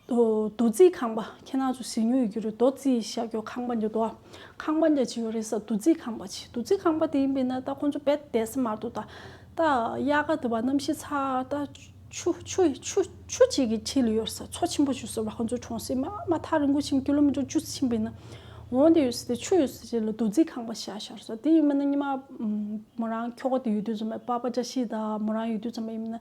རྡོ་རྡོ་རྩིག་ཁང་པ། ཁྱེད་རང་ཚོ་གཟིགས་མྱོང་ཡོད་ཀྱི་རེད། རྡོ་རྩིག་བཞག་རྒྱུ་ཁང་པ་འདྲ་འདུག་ཨ། ཁང་པ་འདྲ་ཅིག་ཡོད་རེད་ཟེར། རྡོ་རྩིག་ཁང་པ་ཅིག་རྡོ་རྩིག་ཁང་པ་དེ་ཡིན་པས་ན་ད་ཁོ་ཚོ་རྦད་བསྡད་ས་མ་འདུག་ད་ད་དབྱར་ཁ་དུ་བ་གནམ་གཤིས་ཚ། ད་ཆུ་ཆུ་ཆུ་ཆུ་གཅིག་གི་འཁྲིས་ལ་ཡོད་ས། མཚོ་ཆེན་པོ་ཞིག་ཟེར་བ། ཁོ་ཚོའི་གྲོང་གསེབ་མ་མ་ཐག་རིང་པོ་ཕྱིན། ཀི་ལོ་མི་ཊར་བཅུ་ཕྱིན་པ་ཡིན་ན། འོ་དེ་ཡོད་ས་དེ་ཆུ་ཡོད་ས་ཅིག་ལ་རྡོ་རྩིག་ཁང་པ་བཞག་བཞག་ས། དེ་ཡིན་པས་ན་སྔོན་མ་མོ་རང་ཁྱོ་ག་དེ་ཡོད་དུས་ཙམ་པ་པ་ཕ་བཀྲ་ཤིས་དང་མོ་རང་ཡོད་དུས་ཙམ་པ་ཡིན་ན།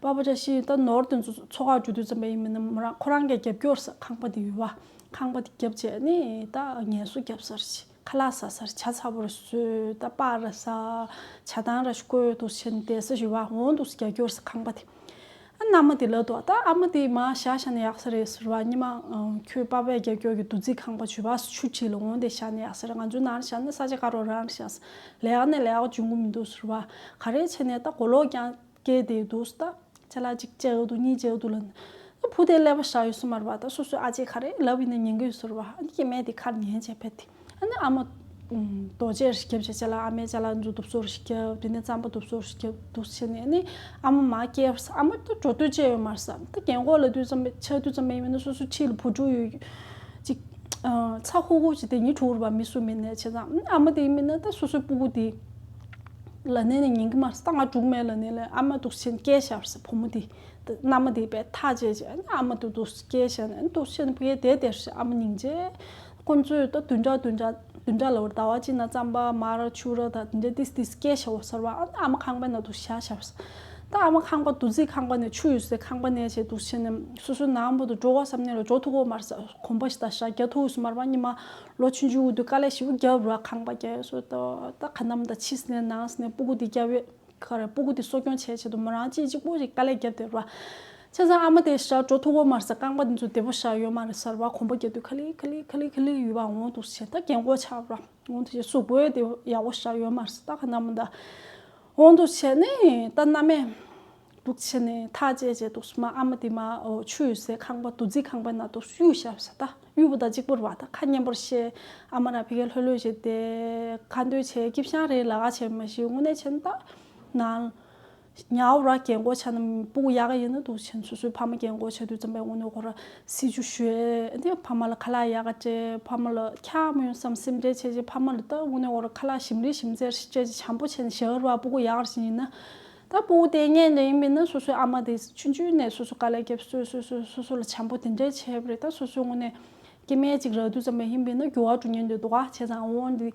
པ་ཕ་བཀྲ་ཤིས་ད་ནོར་དེ་ཚོ་འཚོ་གར་འགྲོ་དུས་ཙམ་པ་ཡིན་ན་མོ་རང་ཁོ་རང་གིས་རྒྱབ་སྐྱོར་ས། ཁང་པ་དེ་ཡོད་པ། ཁང་པ་དེ་རྒྱབ་བྱས་ནས་ད་ངལ་གསོ་རྒྱབ་ས་རེད། ཁ་ལག་ཟ་ས་རེད། ཇ་ཚ་པོ་རེ་བཟོས། ད་པར་རེ་ཟ། ཇ་ཐང་རེ་བསྐོལ། འདུག་སེ་བྱས་ནས་བསྡད་ས་ཞིག་ཡོད་པ། འོ་འདུག་སེ་རྒྱབ་སྐྱོར་ས་ཁང་པ་དེ། ཨ་མནའ་མ་དེ་ལབ་འདུག་ད་ཨ་མ་དེ་མར་བཞག་བཞག་ན་ཡག་ས་རེད་ཟེར་བ། ཉི་མ་ཨ་ཁྱོད་པ་ཕའི་རྒྱབ་སྐྱོར་གྱི་རྡོ་རྩིག་ཁང་པ་བྱོས་པ། ཆུ་འཁྲིས་ལ་འོ་དེ་བཞག་ན་ཡག་ས་རེད། ང་ཚོའི་ནང་བཞག་ན་ས་ཆ་དཀར་པོ་རང་རེད་ཤག་ལས་ཀ་ནས་ལས་ཀ་འཇོན་གྱི་མི་འདུག་ཟེར་བ། ག་རེ་བྱས་ནས་ད་གོ་ལོག་ཀྱང་སྐྱེས་བསྡད་འདུག་ད་ཅ་ལག་གཅིག་བཅག་འདུག་གཉིས་བཅག་འདུག་ལབ་ནས། ད་བུ་དེ་ཀླད་པ་བཞག་ཡོད་ས་མ་རེད་པ། ད་སོ་སོའི་ཨ་ཅེ་ག་རེ་ལབ་ཡིན་ན་ཉན་གྱི་ཡོད་ས་རེད་པ། ཨ་ནི་སྐྱེ་དམན་དེ་ཁ་ལ་ཉན་བྱས་ཕེབས་ཏེ། ཨ་ནི་ཨ་མ་ཨུམ་རྡོ་རྗེ་རེ་རྒྱབ་བྱས། ཅ་ལག་ཨ་མའི་ཅ་ལག་ཚོ་གདུབ་གསོག་རེ་རྒྱབ། དེ་ནས་རྩམ་པ་གདུབ་གསོག་རེ་རྒྱབ་འདུག་བྱས་ནས། ཨ་ནི་ཨ་མ་མར་སྐྱེལ་བར་ཨ་མ་ད་འགྲོ་འདོད་ཅིག་ཡོད་མ་རེད་ཟེར། ད་རྒན་གོག་ལབ་དུས་ཙམ་པ་ཆགས་དུས་ཙམ་པ་ཡིན་ན་སོ་སོའི་འཁྲིས་ལ་བུ་ཕྲུག་ཡོད་ཅིག་ཨ་ཚ་ཧུ་ཧུ་ཅིག་དེ་ཉིད་གྲུག་རེད་པ། མི་སུ་མེད་ནས་བྱས་ཙང་། ཨ་མ་དེ་ཡིན་མིན་ན་ད་སོ་སོའི་སྤུ་གུ་དེ་ལབ་ནས་ནི་ཉན་གྱི་མ་རེད། ད་ང་འགྲོ་གི་མེད་ལབ་ནས་ལས། ཨ་མ་འདུག་སེ་བྱས་ནས་སྐྱེལ་བཞག་པ་རེད། བུ་མོ་དེ་ད་མནའ་མ་དེ་དཔེ་ཐག་བཅད་བྱས། ཨ་མ་དེ་འདུག་སེ་སྐྱེལ་བཞག་ནས་འདུག་སེ་བྱས་ནས་ཕ་གིར་བསྡད་བསྡད་རེད། ཨ་མ་སྙིང་རྗེ། ཁོང་ཚོས་ད་བདུན་ཕྲག་བདུན་ཕྲག་བདུན་ཕྲག་ལ་ཟླ་བ་གཅིག་ནང་རྩམ་པ་མར་ཆུ་ར་ད་དེ་འདྲ་ཏིས་ཏིས་སྐྱེལ་བཞག་པ་ཟེར་བ། ཨ་ཨ་མ་ཁང་པའི་ནང་དུ་བཞག་བཞག་པ་རེད། ད་ཨ་མ་ཁང་པ་རྡོ་རྩིག་ཁང་པ་ནས་ཆུ་ཡོད་སའི་ཁང་པ་ནས་བྱས་འདུག་སེ་བྱས་ནས་སོ་སོའི་ནང་པོ་དུ་འགྲོ་དགོས་བསམ་ནས་ལ་འགྲོ་ཐུབ་ཀྱི་མ་རེད་ཟེར། གོམ་པ་ཞིག་ད་ཞག་རྒྱག་ཐུབ་ཀྱི་མ་རེད་པ། ཉི་མ་ལོ་ཆུང་ཆུང་དུས་དཀའ་ལས་ཞེ་པོ་བརྒྱབ་རེད་པ། ཁང་པ་རྒྱག་སོ་ད་ད་ཁ་ནམ་ད་ཕྱི་ཟ་ནས་ནང་ཟ་ནས་སྤུ་གུ་དེ་རྒྱབ་ཡོད་ག་རེ། སྤུ་གུ་དེ་གསོ་སྐྱོང་བྱེད་ཆེད་དུ་མོ་རང་གཅིག་གཅིག་པོ་ཞིག་དཀའ་ལས་བརྒྱབ་བསྡད་རེད་པ། བྱས་ཙང་ཨ་མ་དེ་ཞག་འགྲོ་ཐུབ་ཀྱི་མ་རེད་ཟེར། རྐང་པ་དེ་ཚོ་བདེ་པོ་ཞིག་ཡོད་མ་རེད་ཟེར་བ། གོམ་པ་རྒྱག་དུས་ཁ་ལི་ཁ་ལི་ཁ་ལི་ཁ་ལི་ཡོད་པ། འོ་འདུག་སེ་བྱས་ད་རྒན་གོག་ཆགས་པ་རེད་པ། འོ་འདུག་སེ་བྱས་གཟུགས་པོ་དེ་ཡག་པོ་ཞིག་ཡོད་མ་རེད་ཟེར། ད་ཁ་ནམ་ད། འོ་འདུག་སེ་བྱས་ནས་ད་མནའ་མས་འདུག་སེ་བྱས་ནས་ཐག་བཅད་བྱས་འདུག་སེ་མར་ཨ་མ་དེ་མར་འོ་ཆུ་ཡོད་སའི་ཁང་པ་རྡོ་རྩིག་ཁང་པའི་ནང་དུ་གཡུགས་བཞག་པ་ཟེར། ད་གཡུགས་པ་དང་གཅིག་པ་རེད་པ། ད་ཁ་སྙན་པོ་བཤད། ཨ་མ་རང་ཕ་གིར་ལྷོད་ལྷོད་བྱས་བསྡད། ཁ་འདོན་བྱས། སྐྱིད་ཤང་རེད། ལ་ག་བྱས་མ་ཤེས། དངོས་གནས་བྱས་ན་ད་ནང་ཉལ་བ་ར། རྒན་གོག་ཆགས་ན། སྤུ་གུ་ཡག་ག་ཡིན་ན་འདུག་སེ་བྱས་ནས་སོ་སོའི་ཕ་མ་རྒན་གོག་ཆགས་དུས་ཙམ་པའི་དངོས་གནས་ཁོ་ར་སྲིད་ཇུས་ཞུས། དེ་ཕ་མ་ལ་ཁ་ལག་ཡག་ག་སྤྲད། ཕ་མ་ལ་འཁྱག་མ་ཡོང་བསམ་སེམས་ཁྲལ་བྱས་བྱས། ཕ་མ་ལ་ད་དངོས་གནས་ཁོ་ར་ཁ་ལག་ཞིམ་རེ་ཞིམ་ཟས་རེ་སྤྲད་བྱས་བྱམས་པོ་བྱས་ནས་བཞག་ར་བ། སྤུ་གུ་ཡག་རེ་ཞིག་ཡིན་ན། ད་སྤུ་གུ་དེ་ཉན་འདྲ་ཡིན་མིན་ན་སོ་སོའི་ཨ་མ་དེ་ཆུང་ཆུང་ནས་སོ་སོ་དཀའ་ལས་བརྒྱབ། སོ་སོ་སོ་སོ་སོ་ལ་བྱམས་པོ་དེ་འདྲ་བྱས་པ་རེད། ད་སོ་སོའི་དངོས་གནས་སྐྱེ་དམན་ཅིག་རག་དུས་ཙམ་པ་ཡིན་པས་ན་འགྱུར་བ་འགྲོ་ཉེན་འདུག་ག་བྱས་ཙང་འོ་འདི་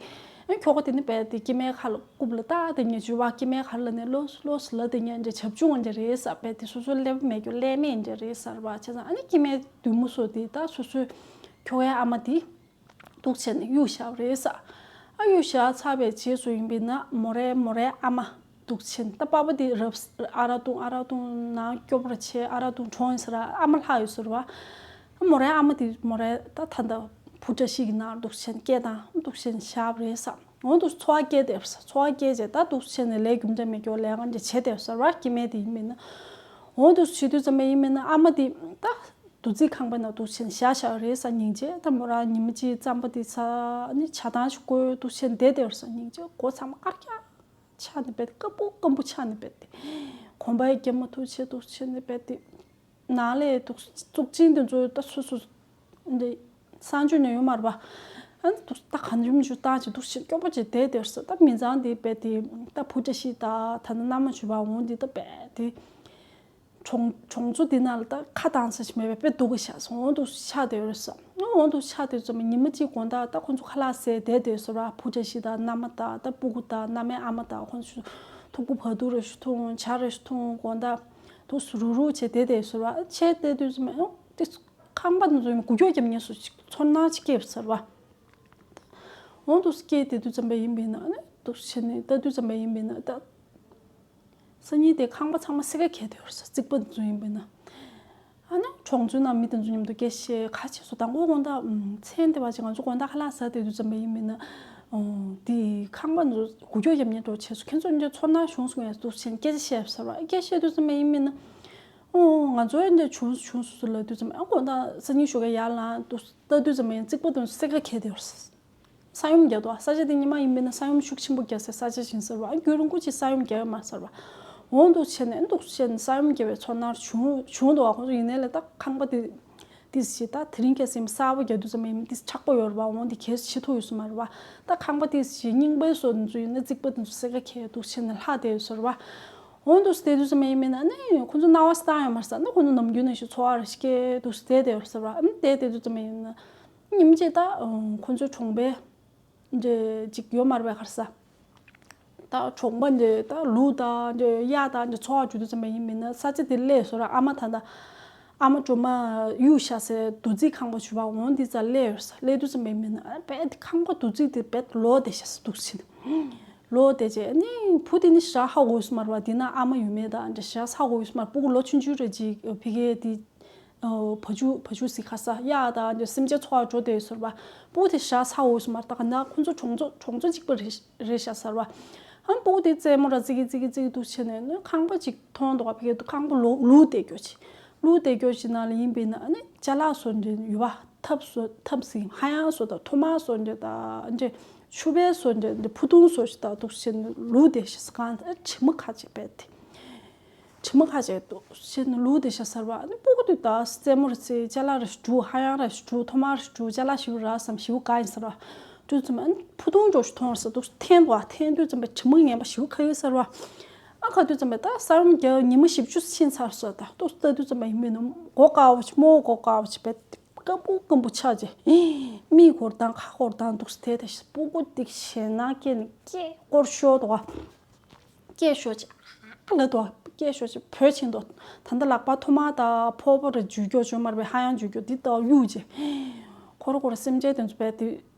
ཨ་ཁྱོ་ག་དེ་ནི་རྦད་དེ་སྐྱེ་དམན་ཁ་ལ་རྐུབ་ལ་བཏགས་བསྡད་ཉེན་བྱུང་བ། སྐྱེ་དམན་ཁ་ལ་ནི་ལོས་ལོས་ལབ་བསྡད་ཉེན་འདྲ། བྱབ་ཆུང་འདྲ་རེད་ཟེར། རྦད་དེ་སོ་སོའི་ཀླད་པ་མེད་རྒྱུ་ཀླད་མེད་འདྲ་རེད་ཟེར་བ། བྱས་ཙང་ཨ་ནི་སྐྱེ་དམན་བདུད་མོ་བཟོ་དེ་ད་སོ་སོའི་ཁྱོ་གའི་ཨ་མ་དེ་འདུག་སེ་བྱས་ནས་གཡུགས་བཞག་པ་རེད་ཟེར། ཨ་གཡུགས་བཞག་ཚར་བའི་རྗེས་སུ་ཡིན་པས་ན་མོ་རའི་མོ་རའི་ཨ་མ་འདུག་སེ་བྱས་ནས། ད་པ་ཕ་དེ་རབ་ཨ་རག་འཐུང་། ཨ་རག་འཐུང་། ནང་སྐྱོ་པོ་ར་བྱས། ཨ་རག་འཐུང་གྲོངས་ཡིན་ཟེར། ཨ་མ་ལྷག་ཡོད་ཟེར་བ། ཨ་མོ་རའི་ཨ་མ་དེ་མོ་རའི་ད་ད་ལྟ་བུ་བཀྲ་ཤིས་ཀྱི་ནང་འདུག་སེ་བྱས་ནས་སྐྱེལ་བཏང་། འདུག་སེ་བྱས་ནས་བཞག་པ་རེད་ཟེར། འོ་འདུག་འཚོ་བ་སྐྱེལ་བསྡད་པ་རེད་ཟེར། འཚོ་བ་སྐྱེལ་བྱས་ད་འདུག་སེ་བྱས་ནས་ལས་རྒྱུ་འབྲས་མེད་རྒྱུ་ལས་ཀ་འདྲ་བྱས་བསྡད་པ་ཟེར་བ། སྐྱེ་དམན་དེ་ཡིན་མིན་ན། འོ་འདུག་སེ་བྱེད་དུས་ཙམ་པ་ཡིན་མིན་ན་ཨ་མ་དེ་ད་རྡོ་རྩིག་ཁང་པའི་ནང་འདུག་སེ་བྱས་ནས་བཞག་བཞག་པ་རེད་ཟེར། སྙིང་རྗེ། ད་མོ་རང་ཉི་མ་གཅིག་རྩམ་པ་དེ་ཟ། ཨ་ནི་ཇ་ཐང་ཞིག་བསྐོལ། འདུག་སེ་བྱས་ནས་བསྡད་བསྡད་པ་རེད་ཟེར། སྙིང་རྗེ། མགོ་ཚང་མ་དཀར་རྐྱང་ཆགས་ནས་རྦད་དེ་སྐམ་པོ་སྐམ་པོ་ཆགས་ནས་རྦད་དེ། གོམ་པ་ཡང་རྒྱབ་མ་ཐུབ་བྱས་འདུག་སེ་བྱས་ནས་རྦད་དེ། ནང་ལ་འདུག་གཙུག་ཆེན་དེ་ཚོ་ད་སོ་སོ་འདི་གསང་སྤྱོད་ནས་ཡོད་མ་རེད་པ། ཨ་ནི་འདུག་ད་གང་བྱུང་མི་བྱུང་བཏང་བྱས་འདུག་སེ་སྐྱོ་པོ་བྱས་བསྡད་བསྡད་པ་རེད་ཟེར། ད་མི་ཚང་དེ་རྦད་དེ་ད་བུ་བཀྲ་ཤིས་དང་ད་ནི་མནའ་མ་བྱུང་བ། འོ་འདི་ད་རྦད་དེ། གྲོང་གྲོང་ཚོ་འདི་ནང་ལ་ད་ཁ་གཏང་ས་ཞིག་མེད་པའི་དཔེ་སྡུག་གི་ཤག་སོང་། འོ་འདུག་ཆགས་བསྡད་ཡོད་རེད་ཟེར། འོ་འདུག་ཆགས་བསྡད་ཙམ་ཉི་མ་གཅིག་དགོང་དག་ད་ཁོང་ཚོ་ཁ་ལག་ཟས་བསྡད་བསྡད་ཟེར་བ། བུ་བཀྲ་ཤིས་དང་མནའ་མ་དང་ད་སྤུ་གུ་དང་མནའ་མའི་ཨ་མ་དང་། ཁོང་ཚོ་ཐུག་པ་བ་དུ་རེ་ཞིག་འཐུང་། ཇ་རེ་ཞིག་འཐུང་། དགོང་དག་ དུ་སུ་རུ་རུ་བྱས་བསྡད་བསྡད་ཡོད་ཟེར་བ། བྱས་བསྡད་དུས་ཙམ་པ་ཨ་ནི་དེ་ཁང་པ་འདི་ཚོ་ཡིན་ན་འགུལ་སྐྱོད་རྒྱབ་མཁན་སུ་ཅིག་ཚོར་སྣང་ཅིག་སྐྱེས་ཟེར་བ། འོ་འདུག་སྐྱེས་བསྡད་དུས་ཙམ་པ་ཡིན་པས་ན་ཨ་ནི་འདུག་བྱས་ནས་ལྟ་དུས་ཙམ་པ་ཡིན་པས་ན་ད། སང་ཉིན་དེ་ཁང་པ་ཚང་མ་སེར་ཁ་གས་བསྡད་ཡོད་ཟེར། རྩིག་པ་འདི་ཚོ་ཡིན་པས་ན། ཨ་ནི་གྲོང་ཚོའི་ནང་མི་དེ་ཚོ་མཉམ་དུ་སྐད་བཤད་ཁ་བྱས་སོང་། དང་པོ་དགོང་དག་ཨམ་མཚན་དེ་བ་ཅིག་ང་ཚོ་དགོང་དག་ཁ་ལག་ཟ་བསྡད་དུས་ཙམ་པ་ཡིན་པས་ན། ཨོ་དེ་ཁང་པ་འདི་ཚོ་འགུལ་སྐྱོད་རྒྱབ་མཁན་འདྲ་བྱས་སོང་། ཁྱེད་ཚོ་འདི་ཚོར་སྣང་བྱུང་སོང་ངས་འདུག་བྱས་ནས་སྐད་ཆ་བཤད་ཟེར་བ། སྐད་ཆ་བཤད་དུས་ཙམ་པ་ཡིན་པས་ན། ཨོ་ང་ཚོ་འདི་བྱུང་བྱུང་སོང་ལབ་དུས་ཙམ་པ་ཨ་དགོང་དག་སང་ཉིན་ཞོགས་ཀས་ཡར་ལངས་འདུག་ལྟ་དུས་ཙམ་པ་ཡིན་རྩིག་པ་དེ་ཚོ་སེར་ཁ་གས་བསྡད་ཡོད་ཟེར། ས་ཡོམ་བརྒྱབ་འདུག་ས་ཆ་དེ་ཉི་མ་ཡིན་པས་ན་ས་ཡོམ་ཤུགས་ཆེན་པོ་བརྒྱབ་སའི་ས་ཆ་ཞིག་ཡིན་ཟེར་བ། ཨ་རྒྱུན་རིང་པོ་ཅིག་ས་ཡོམ་བརྒྱབ་ཡོད་མ་རེད་ཟེར་བ། འོ་འདུག་བྱས་ནས་འདུག་བྱས་ནས་ས་ཡོམ་བརྒྱབ་པའི་ཚོར་སྣང་བྱུང་བྱུང་འདུག་ཁོང་ཚོ་ཡིན་ནའི་ལས་ད་ཁང་པ་དེ་དེ་ཞིག་ད་དེ་རིང་ཁ་སང་གསར་པ་རྒྱག་དུས་ཙམ་པ་ཡིན་དེ་ཆག་པོ་ཡོད་རེད་བ། འོ་དེ་གས་བྱེད་ཐུབ་ཡོད་ས་མ་རེད་བ། ད་ཁང་པ་དེ་ཞིག་རྙིང་པའི་བཟོ་འདི་ཚོ་ཡིན་ན་རྩིག་པ་དེ་ཚོ་སེར་ཁ་གས་འདུག་བྱས་ནས་ལྷག་བསྡད་ཡོད་ཟེར་བ། འོ་འདུག་བསྡད་དུས་ཙམ་པ་ཡིན་པས་ན་ནི་ཁོང་ཚོ་སྣང་བ་སྟངས་ཡོད་མ་རེད་ཟེར། ན་ཁོང་ཚོ་ནམ་རྒྱུན་ནང་བཞིན་འཚོ་བ་རེ་སྐྱེལ་འདུག་བསྡད་བསྡད་ཡོད་ཟེར་བ། ཨ་ནི་བསྡད་བསྡད་དུས་ཙམ་པ་ཡིན་ན། ཉིན་གཅིག་ད་ཁོང་ཚོའི་གྲོང་པའི་འདྲ་ཅིག་ཡོད་མ་རེད་པས་ག་རེ་ཟ། ད་གྲོང་པ་འདྲ་ད་ལུག་དང་འདྲ་གཡག་དང་འདྲ་འཚོ་བ་བྱེད་དུས་ཙམ་པ་ཡིན་པས་ན་ས་ཆ་དེ་སླེབས་སོང་ར། ཨ་མ་ད་ད་ཨ་མ་གྲོ་མ་གཡུག་བཞག་སའི་རྡོ་རྩིག་ཁང་པ་བྱུང་བ། འོ་འདི་ཙམ་སླེབས་ཡོད་ས། སླེབས་དུས་ཙམ་པ་ཡིན་པས་ན་ཨ་རྦད་དེ་ཁང་པ་རྡོ་རྩིག་དེ་རྦད་ལོག་བསྡད་ཤག་ཟེར་འདུག་ཟེར། ལོག་བསྡད་རྗེས་ཨ་ནི་བུ་དེ་ནི་ཞག་ཧ་གོ་ཡོད་ས་མ་རེད་པ། འདི་ན་ཨ་མ་ཡོད་མེད་དང་འདྲ་ཞག་ཧ་གོ་ཡོད་ས་མ་རེད། སྤུ་གུ་ལོ་ཆུང་ཆུང་རེ་ཅིག་ཕ་གིའི་དེ། ཨོ། བ་ཕྱུགས་བ་ཕྱུགས་ཟེར་ག་ས་གཡག་དང་འདྲ་སེམས་ཅན་འཚོ་བ་འགྲོ་བསྡད་ཡོད་ས་རེད་པ། སྤུ་གུ་དེ་ཞག་ཧ་གོ་ཡོད་ས་མ་རེད། ད་ག་ན་ཁོང་ཚོ་གྲོང་ཚོ་གྲོང་ཚོ་གཅིག་པ་རེད་རེད་ཤག་ས་རེད་པ། ཨ་སྤུ་གུ་དེ་རྩེད་མོ་ར་རྩེ་གི་རྩེ་གི་རྩེ་གི་འདུག་བྱས་ནས་ནི་ཁང་པ་ཅིག་མཐོང་འདུག་ག་ཕ་གིའི་ཁང་པ་ལོག་ལུག་བསྡད་རྒྱུ་ཅིག་ལུག་བསྡད་རྒྱུ་ཅིག་ནང་ལ་ཡིན་པས་ན་ཨ་ནི་ཅ་ལག་བཟོ་འདྲ་ཡོད་པ། ཐབ་བཟོ་ཐབ་ཟེར་ཧ་ཡང་བཟོ་དང་ཐོ་མ་བཟོ་འདྲ་དང་འདྲ་ཕྱུ་པའི་བཟོ་འདྲ་འདྲ་ཕུ་ཐུང་བཟོ་ཞིག་དང་འདུག་བྱས་ནས་ལུག་བསྡད་ཤག་ས། གང་དྲི་མ་ཁ་ཅིག་བསྡད་དེ། དྲི་མ་ཁ་ཅིག་འདུག་བྱས་ནས་ལུག་བསྡད་ཤག་ས་རེད་པ། ཨ་ནི་སྤུ་གུ་དེ་ད་རྩེད་མོ་རེ་རྩེ། ཅ་ལག་རེ་ཞིག་སྒྲུག་ཧ་ཡང་རེ་ཞིག་སྒྲུག་ཐོ་མ་རེ་ཞིག་སྒྲུག་ཅ་ལག་ཞིག་རག་བསམ་ཞིག་ག་ཡིན་ས་རེད་པ། དུས་ཙམ་ཨ་ནི་ཕུ་ཐུང་འདྲ་ཞིག་མཐོང་ས་འདུག་འཐེན་འདུག་ག་འཐེན་དུས་ཙམ་པ་དྲི་མ་ངན་པ་ཞིག་ག་ཡོད་ས་རེད་པ། ཨ་ག་དུས་ཙམ་པ་ད་ས་ཡོམ་བརྒྱབ་ཉི་མ་བཞི་བཅུ་ཕྱིན་ཚར་སོང་། ད་ལྟ་ལྟ་དུས་ཙམ་པ་ཡིན་མིན་ནམ་མགོ་དཀར་པོ་ཅིག་རྨོ་མགོ་དཀར་པོ་ཅིག་བས་སྐམ་པོ་སྐམ་པོ་ཆགས་རྗེས་མིག་སྒོར་དང་ཁ་སྒོར་དང་འདུག་སེ་དེ་ད་སྤུ་གུ་དེ་ཞེད་སྣང་སྐྱེས་ནས་སྐད་སྐོར་ཤོར་འདུག་ག་སྐད་ཤོར་རྗེས་ཨ་ལབ་འདུག་སྐད་ཤོར་རྗེས་བྲོས་ཕྱིན་འདུག་ད་ལྟ་ལག་པ་ཐོ་མ་དང་ཕོར་པ་རེ་འཇུ་རྒྱུ་བྱུང་མ་རེད་པས། ཧ་ཡང་འཇུ་རྒྱུ་འདི་ལྟ་གཡུག་རྗེས་ཁོ་ར་ཁོ་ར་སེམས་ཅན་དེ་ཚོ་བས་དེ་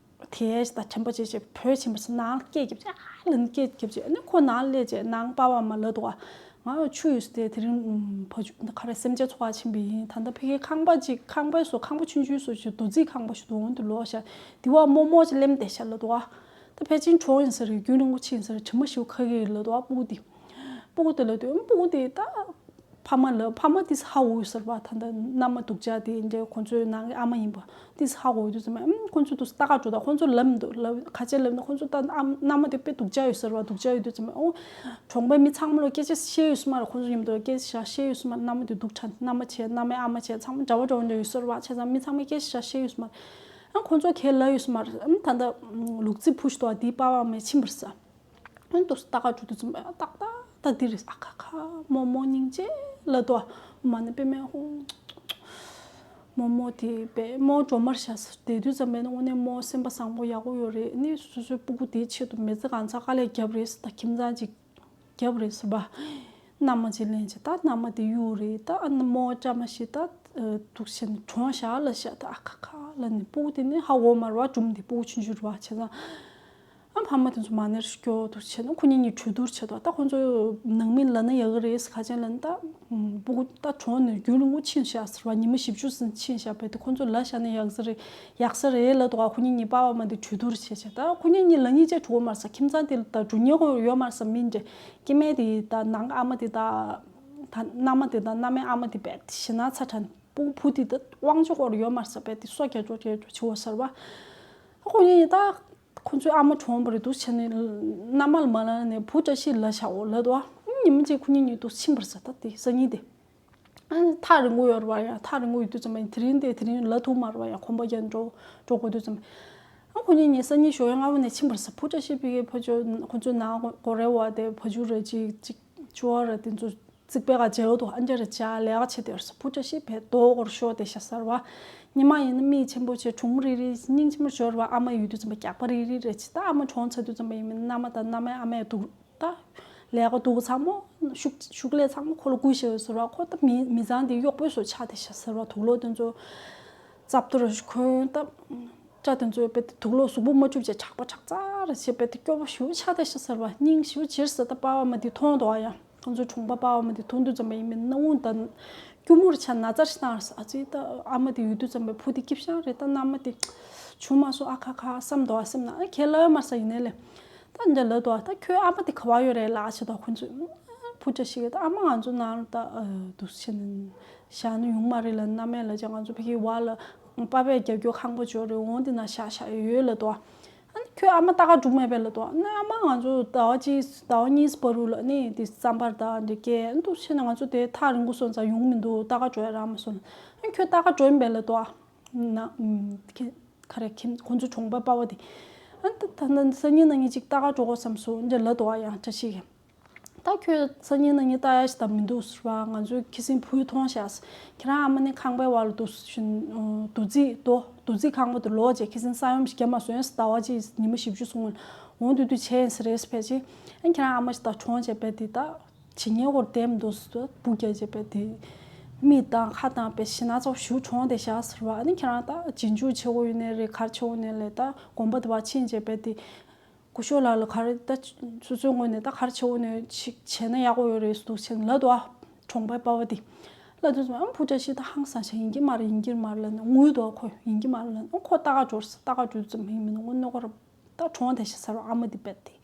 དེ་ད་དྲན་པ་བརྗེད་བྱས་བྲོས་ཕྱིན་པ་ས། ནང་ལ་སྐད་བརྒྱབ་བྱས་ཨ་ལབ་ནས་སྐད་བརྒྱབ་བྱས་ཨ་ནི་ཁོ་ནང་ལ་སླེབས་བྱས་ནང་པ་ཕ་མ་ལབ་འདུག་ག་ང་ཆུ་ཡོད་ས་དེ་དེ་རིང་བ་ཕྱུགས་ག་རེ་སེམས་ཅན་འཚོ་བ་ཕྱིན་པ་ཡིན། ད་ལྟ་ཕ་གིའི་ཁང་པ་ཅིག་ཁང་པའི་བཟོ་ཁང་པ་ཆུང་ཆུང་བཟོ་ཞིག་རྡོ་རྩིག་ཁང་པ་ཞིག་འདུག་འོང་དུ་ལོག་ཤག་དེ་བ་རྨོ་མོ་ཅིག་ལེམ་བསྡད་ཤག་ལབ་འདུག་ག་ད་ཕལ་ཆེར་གྲོངས་ཡིན་ས་རེད། རྒྱུན་རིང་པོ་ཕྱིན་ས་རེད། དྲི་མ་ཞིག་ཁ་གི་རེད་ལབ་འདུག་ག་སྤུ་གུ་དེ། སྤུ་གུ་དེ་ལབ་དུས་སྤུ་གུ་དེ་ད་ཕ་མ་ལ་ཕ་མ་དེས་ཧ་གོ་ཡོད་ས་རེད་པ། ད་ལྟ་མནའ་མ་སྡུག་ཅག་དེ་འདྲའི་ཁོང་ཚོའི་ནང་གི་ཨ་མ་ཡིན་པ་དེས་ཧ་གོ་ཡོད་དུས་ཙམ་ཨམ་ཁོང་ཚོ་དུས་ལྟ་ག་འགྲོ་ད་ཁོང་ཚོ་ལབ་འདུག་ལབ་ག་ཅེ་ལབ་ན་ཁོང་ཚོ་ད་ཨམ་མནའ་མ་དེ་དཔེ་སྡུག་ཅག་ཡོད་ས་རེད་པ། སྡུག་ཅག་ཡོད་དུས་ཙམ་ཨོ་གྲོང་པའི་མི་ཚང་མ་ལ་སྐད་ཆ་བཤད་ཡོད་ས་མ་རེད། ཁོང་ཚོ་མཉམ་དུ་སྐད་ཆ་བཤད་ཡོད་ས་མ་རེད། མནའ་མ་དེ་སྡུག་དྲགས། མནའ་མ་བྱས་མནའ་མའི་ཨ་མ་བྱས་ཚང་མ་འདྲ་པོ་འདྲ་པོ་འདྲ་ཡོད་ས་རེད་པ། བྱས་ཙང་མི་ཚང་མས་སྐད་ཆ་བཤད་ཡོད་ས་མ་རེད། ཨ་ཁོང་ཚོ་གས་ལབ་ཡོད་ས་མ་རེད། ཨམ་ད་ལྟ་ལུག་རྫི་བུ་ཞིག་འདུག་ག་དེའི་པ་ཕ་མ་ཕྱིན་པ་རེད་ས། ཨ་ནི་ཏོག་ཙམ་ལྟ་ག་འགྲོ་དུས་ཙམ་པ་ཏག་ཏག་ཏག་འདི་རེད། ཨ་ཁ་ཁ་རྨོ་མོ་སྙིང་རྗེ་ལ་དོ། མ་ནི་པེ་མེ་ཧོ། རྨོ་མོ་དེ་པེ་རྨོ་འགྲོ་མར་བཞག་ས་བསྡད་དུས་ཙམ་པ་ནི་དངོས་གནས་རྨོ་སེམས་པ་བཟང་པོ་ཡག་པོ་ཡོད་རེད། ནི་སོ་སོའི་སྤུ་གུ་དེའི་ཆེད་དུ་མི་ཚེ་གང་ཚང་དཀའ་ལས་བརྒྱབ་རེད་ཟེར། ད་ཁྱིམ་ཚང་ཅིག་བརྒྱབ་རེད་ཟེར་བ། མནའ་མ་ཅིག་ལེན་བྱས་ད་མནའ་མ་དེ་གཡུག་རེད། ད་ཨ་ནི་རྨོ་བཀྲ་མ་ཤིས་ད་འདུག་བྱས་ནས་གྲོངས་བཞག་ལབ་བཞག་ད་ཨ་ཁ་ཁ་ལབ་ནས་སྤུ་གུ་དེ་ནི་ཧ་གོ་མ་རེད་པ། སྒྲུང་དེ་སྤུ་གུ་ཆུང་ཆུང་རེད་པ། བྱས་ཙང་། ཨ་ཕ་མ་དེ་ཚོ་མ་ཎི་སྐྱོར་དུ་བྱས་ན་ཁོ་གཉིས་གཉིས་གྲོས་བསྡུར་བྱས་ཏོ། ད་ཁོ་ཚོ་ནང་མི་ལབ་ན་ཡག་གི་རེད་ཟེར། ག་ཅན་ལབ་ན་ད་སྤུ་གུ་ད་གྲོངས་ནས་རྒྱུན་རིང་པོ་ཕྱིན་བཞག་ཟེར་བ། ཉི་མ་བཞི་བཅུ་ཙམ་ཕྱིན་བཞག་པས་དེ་ཁོ་ཚོ་ལབ་བཞག་ན་ཡག་ས་རེད། ཡག་ས་རེད་ལབ་འདུག་ག་ཁོ་གཉིས་གཉིས་པ་ཕ་མ་དེ་གྲོས་བསྡུར་བྱས་བྱས། ད་ཁོ་གཉིས་གཉིས་ལབ་གཉིས་ཆ་གྲོགས་མ་རེད་ས། ཁྱིམ་ཚང་དེ་ལ་ད་འགྲོ་ཉེན་ཁོ་ཡོད་མ་རེད་ས། མི་འདྲ་སྐྱེ་དམན་དེ་ད་ནང་ཨ་མ་དེ་ད་ད་མནའ་མ་དེ་ད་མནའ་མའི་ཨ་མ་དེ་བས་ཞེད་སྣང་ཚ་དྲགས་ནས་སྤུ་གུ་བུ་དེ་ད་དབང་ཆ་ཁོ་ར་ཡོད་མ་རེད་ས། བས་དེ་སོ་རྒྱག་འགྲོ་རྒྱག་འགྲོ་བྱེད་འོ་ཟེར་བ། ཁོ་གཉིས་ད། ཁོ་ཚོའི་ཨ་མ་གྲོངས་པ་རེད་འདུག་བྱས་ནས་མནའ་མ་ལ་མ་ལབ་ནས་བུ་བཀྲ་ཤིས་ལབ་བཞག་འོ་ལབ་འདུག་ག་ཉི་མ་གཅིག་ཁོ་གཉིས་གཉིས་འདུག་ཕྱིན་པ་རེད་ས། ད་དེ་སང་ཉིན་དེ། ཨ་ནི་ཐག་རིང་པོ་ཡོད་རེད་པ། ཡང་ཐག་རིང་པོ་ཡོད་དུས་ཙམ་པ་ཡིན། དེ་རིང་དེ་དེ་རིང་ལབ་ཐུབ་མ་རེད་པ། ཡང་གོམ་པ་རྒྱག་འགྲོ་འགྲོ་དགོས་དུས་ཙམ་པ། ཨ་ཁོ་གཉིས་གཉིས་སང་ཉིན་ཞོགས་ཡང་སྔ་པོ་ནས་ཕྱིན་པ་རེད་ས། བུ་བཀྲ་ཤིས་ཕ་གིའི་ཕ་ཇོ་ཁོ་ཚོའི་ནང་སྒོ་རའི་བར་དེ་བ་ཕྱུགས་རེ་གཅིག་གཅིག་ཅོ་བ་ར་དེ་ཚོ་རྩིག་པའི་ཁ་མཇལ་འདུག་ཨ་འདྲ་ར་བྱ་ལས་ཀ་བྱེད་དེ་བར་ས། བུ་བཀྲ་ཤིས་བས་རྡོ་སྒོར་ཤོར་དེ་ཤ་ཟེར་བ། ཉི་མ་ཡིན་ན་མིག་ཆེན་པོ་བྱས་གྲུང་རིག་རིག་སྙིང་རྗེ་མོ་ཤོར་བ། ཨ་མ་ཡོད་དུས་ཙམ་པ་རྒྱགས་པ་རིག་རིག་རེད་བྱས། ད་ཨ་མ་གྲོངས་ཚར་དུས་ཙམ་པ་ཡིན་མིན་མནའ་མ་དང་མནའ་མའི་ཨ་མས་འདུག་ད་ ལས་ཀ་སྡུག་ཚང་མ་ཤུགས་ཤུགས་ལས་ཚང་མ་ཁོ་ལ་བསྐུར་བཞག་ཡོད་ཟེར་བ། ཁོ་ད་མི་མི་ཚང་དེ་གཡོག་པོའི་བཟོ་ཆགས་བསྡད་ཤག་ཟེར་བ། དུག་ལོག་དེ་ཚོ་རྩབ་ཏོ་ར་ཞིག་གོན། ད་སྐྲ་དེ་ཚོ་དཔེ་དེ་དུག་ལོག་གཟུགས་པོ་མ་འཁྲུད་བྱས་ཁྲག་པ་ཁྲག་རྩ་ར་བྱས། དཔེ་དེ་སྐྱོ་པོ་ཞེ་པོ་ཆགས་བསྡད་ཤག་ཟེར་བ། སྙིང་ཞེ་པོ་རྗེ་ཟེར། ད་པ་ཕ་མ་དེ་མཐོང་འདུག་ཨ། ཡང་ཁོང་ཚོ་གྲོང་པ་པ་ཕ་མ་དེ་མཐོང་དུས་ཙམ་པ་ཡིན་པས་ན་འུ་ད་སྐྱུར་མོར་ཆགས་ན་ཚ་ཞིག་བཏང་ཟེར། ཨ་ཙི། ད་ཨ་མ་དེ་ཡོད་དུས་ཙམ་པ་བུ་དེ་སྐྱིད་ཤང་རེད། ད་མནའ་མ་དེ་བྱུང་མ་སོང་ཨ་ཁ་ཁ་བསམ་འདུག་ཨ། སེམས་ནང་ཨ་ཁས་ལབ་མ་ས་ཡིན་ནའི་ལས། ད་འདྲ་ལབ་འདུག་ཨ། ད་ཁྱོད་ཨ་མ་དེ་ག་བ་ཡོད་རེད་ལབ་ཞེས་དུས། ཁོང་ཚོས་བུ་འདྲ་ཞིག་གིས་ད་ཨ་མ་ང་ཚོ་ནང་ལ་ད་འདུག་སེ་བྱས་ནས་བཞག་ན་ཡོང་མ་རེད་ལབ། མནའ་མས་ལབ་བྱས། ང་ཚོ་ཕ་གི་བར་ལ་པ་ཕས་རྒྱག་རྒྱུ་ཁང་པ་ཅིག་ཡོད་རེད། འོང་དེ་ན་བཞག་བཞག་ཡོད་ལབ་འདུག་ཨ། ཨ་ནི་ཁྱོད་ཨ་མ་ལྟ་ག་འགྲོ་མེད་པས་ལབ་འདུག་ཨ། ཨ་ནི་ཨ་མ་ང་ཚོ་ཟླ་བ་གཅིག་ཟླ་བ་གཉིས་བར་དུ་ལ་ནི་དེ་རྩམ་པ་དང་འདི་སྐྱེལ་འདུག་སེ་བྱས་ནས། ང་ཚོ་དེ་ཐག་རིང་པོ་སོང་ཙང་ཡོང་མི་འདུག་ལྟ་ག་འགྲོ་ཡ་རག་མ་སོང་། ཨ་ནི་ཁྱོད་ལྟ་ག་འགྲོ་ཡིན་པས་ལབ་འདུག་ཨ། ན་ཁྱེད་ག་རེ་ཁྱིམ་ཁོང་ཚོ་གྲོང་པ་པ་ཕ་དེ། ཨ་ནི་ད་ད་ན་སང་ཉིན་གནངས་ཉིན་ཅིག་ལྟ་ག་འགྲོ་དགོས་བསམ་སོང་འདྲ་ལབ་འདུག་ཨ། ཡང་བཀྲ་ཤིས་ཀྱིས། ད་ཁྱོད་སང་ཉིན་གནངས་ཉིན་ལྟ་ཡ་ཞིག་ད་མི་འདུག་ཟེར་བ། ང་ཚོའི་ཁྱི་སེང་བུས་མཐོང་ཤག་ཟེར། ཁྱེད་རང་ཨ་མ་ནི་ཁང་པའི་བར་ལ་འདུག་སེ་བཞིན་རྡོ་རྩིག་རྡོ་རྡོ་རྩིག་ཁང་པ་དེ་ལོག་བྱས། ཁྱི་སེང་ས་ཡོམ་ཞིག་བརྒྱབ་མ་སོང་ཟེར། ཟླ་བ་གཅིག་ཉི་མ་བཞི་བཅུ་སོང་། འོང་དུས་དུས་བྱས་ཡིན་ཟེར་རེད་ཟེར་བས་ཅི། ཨ་ཁྱེད་རང་ཨ་མ་ཞིག་ད་གྲོངས་བྱས་པས་དེ་ད་བྱེད་ཉེས་སྐོར་བསྡད་མི་འདུག་ཟེར། སྦུག་རྒྱག་བྱས་པས་དེ་མིག་དང་ཁ་དང་བས་ཞེ་ན་ཚ་ཞུ་གྲོངས་བསྡད་ཤག་ཟེར་བ། ཨ་ནི་ཁྱེད་རང་ད་རྗེས་འཇུག་བྱེད་དགོས་ཡོད་ནའི་རེད། ག་རེ་བྱེད་དགོས་ནའི་ལས། ད་དགོན་པ་དེ་བར་ཕྱིན་བྱས་པས་དེ། སྐུ་ཞབས་ལགས་ལ་ག་རེ་ད་སོ་སོའི་ངོས་ནས་ད་ག་རེ་བྱེད་དགོས་ནས་ཅིག་བྱས་ན་ཡག་པོ་ཡོད་རེད་འདུག་བྱས་ནས་ལབ་འདུག་ཨ། གྲོང་པའི་པ་ཕ་དེ་ལབ་དུས་ཙམ། ཨ་བུ་བཀྲ་ཤིས་ད་ཧང་སང་ཤག་ཡིན་གྱི་མ་རེད། ཡིན་གྱི་མ་རེད་ལབ་ནས་ངུས་འདུག་ཨ། ཁོ་ཡིན་གྱི་མ་རེད་ལབ་ནས། ཨ་ཁོ་ལྟ་ག་འགྲོ་ཟེར། ལྟ་ག་འགྲོ་དུས་ཙམ་ཡིན་མིན་ན་ངོ་གནོད་ཀ་ར་ད་གྲོངས་བསྡད་ཤག་ཟེར་བ། ཨ་མ་དེ་བས་དེ་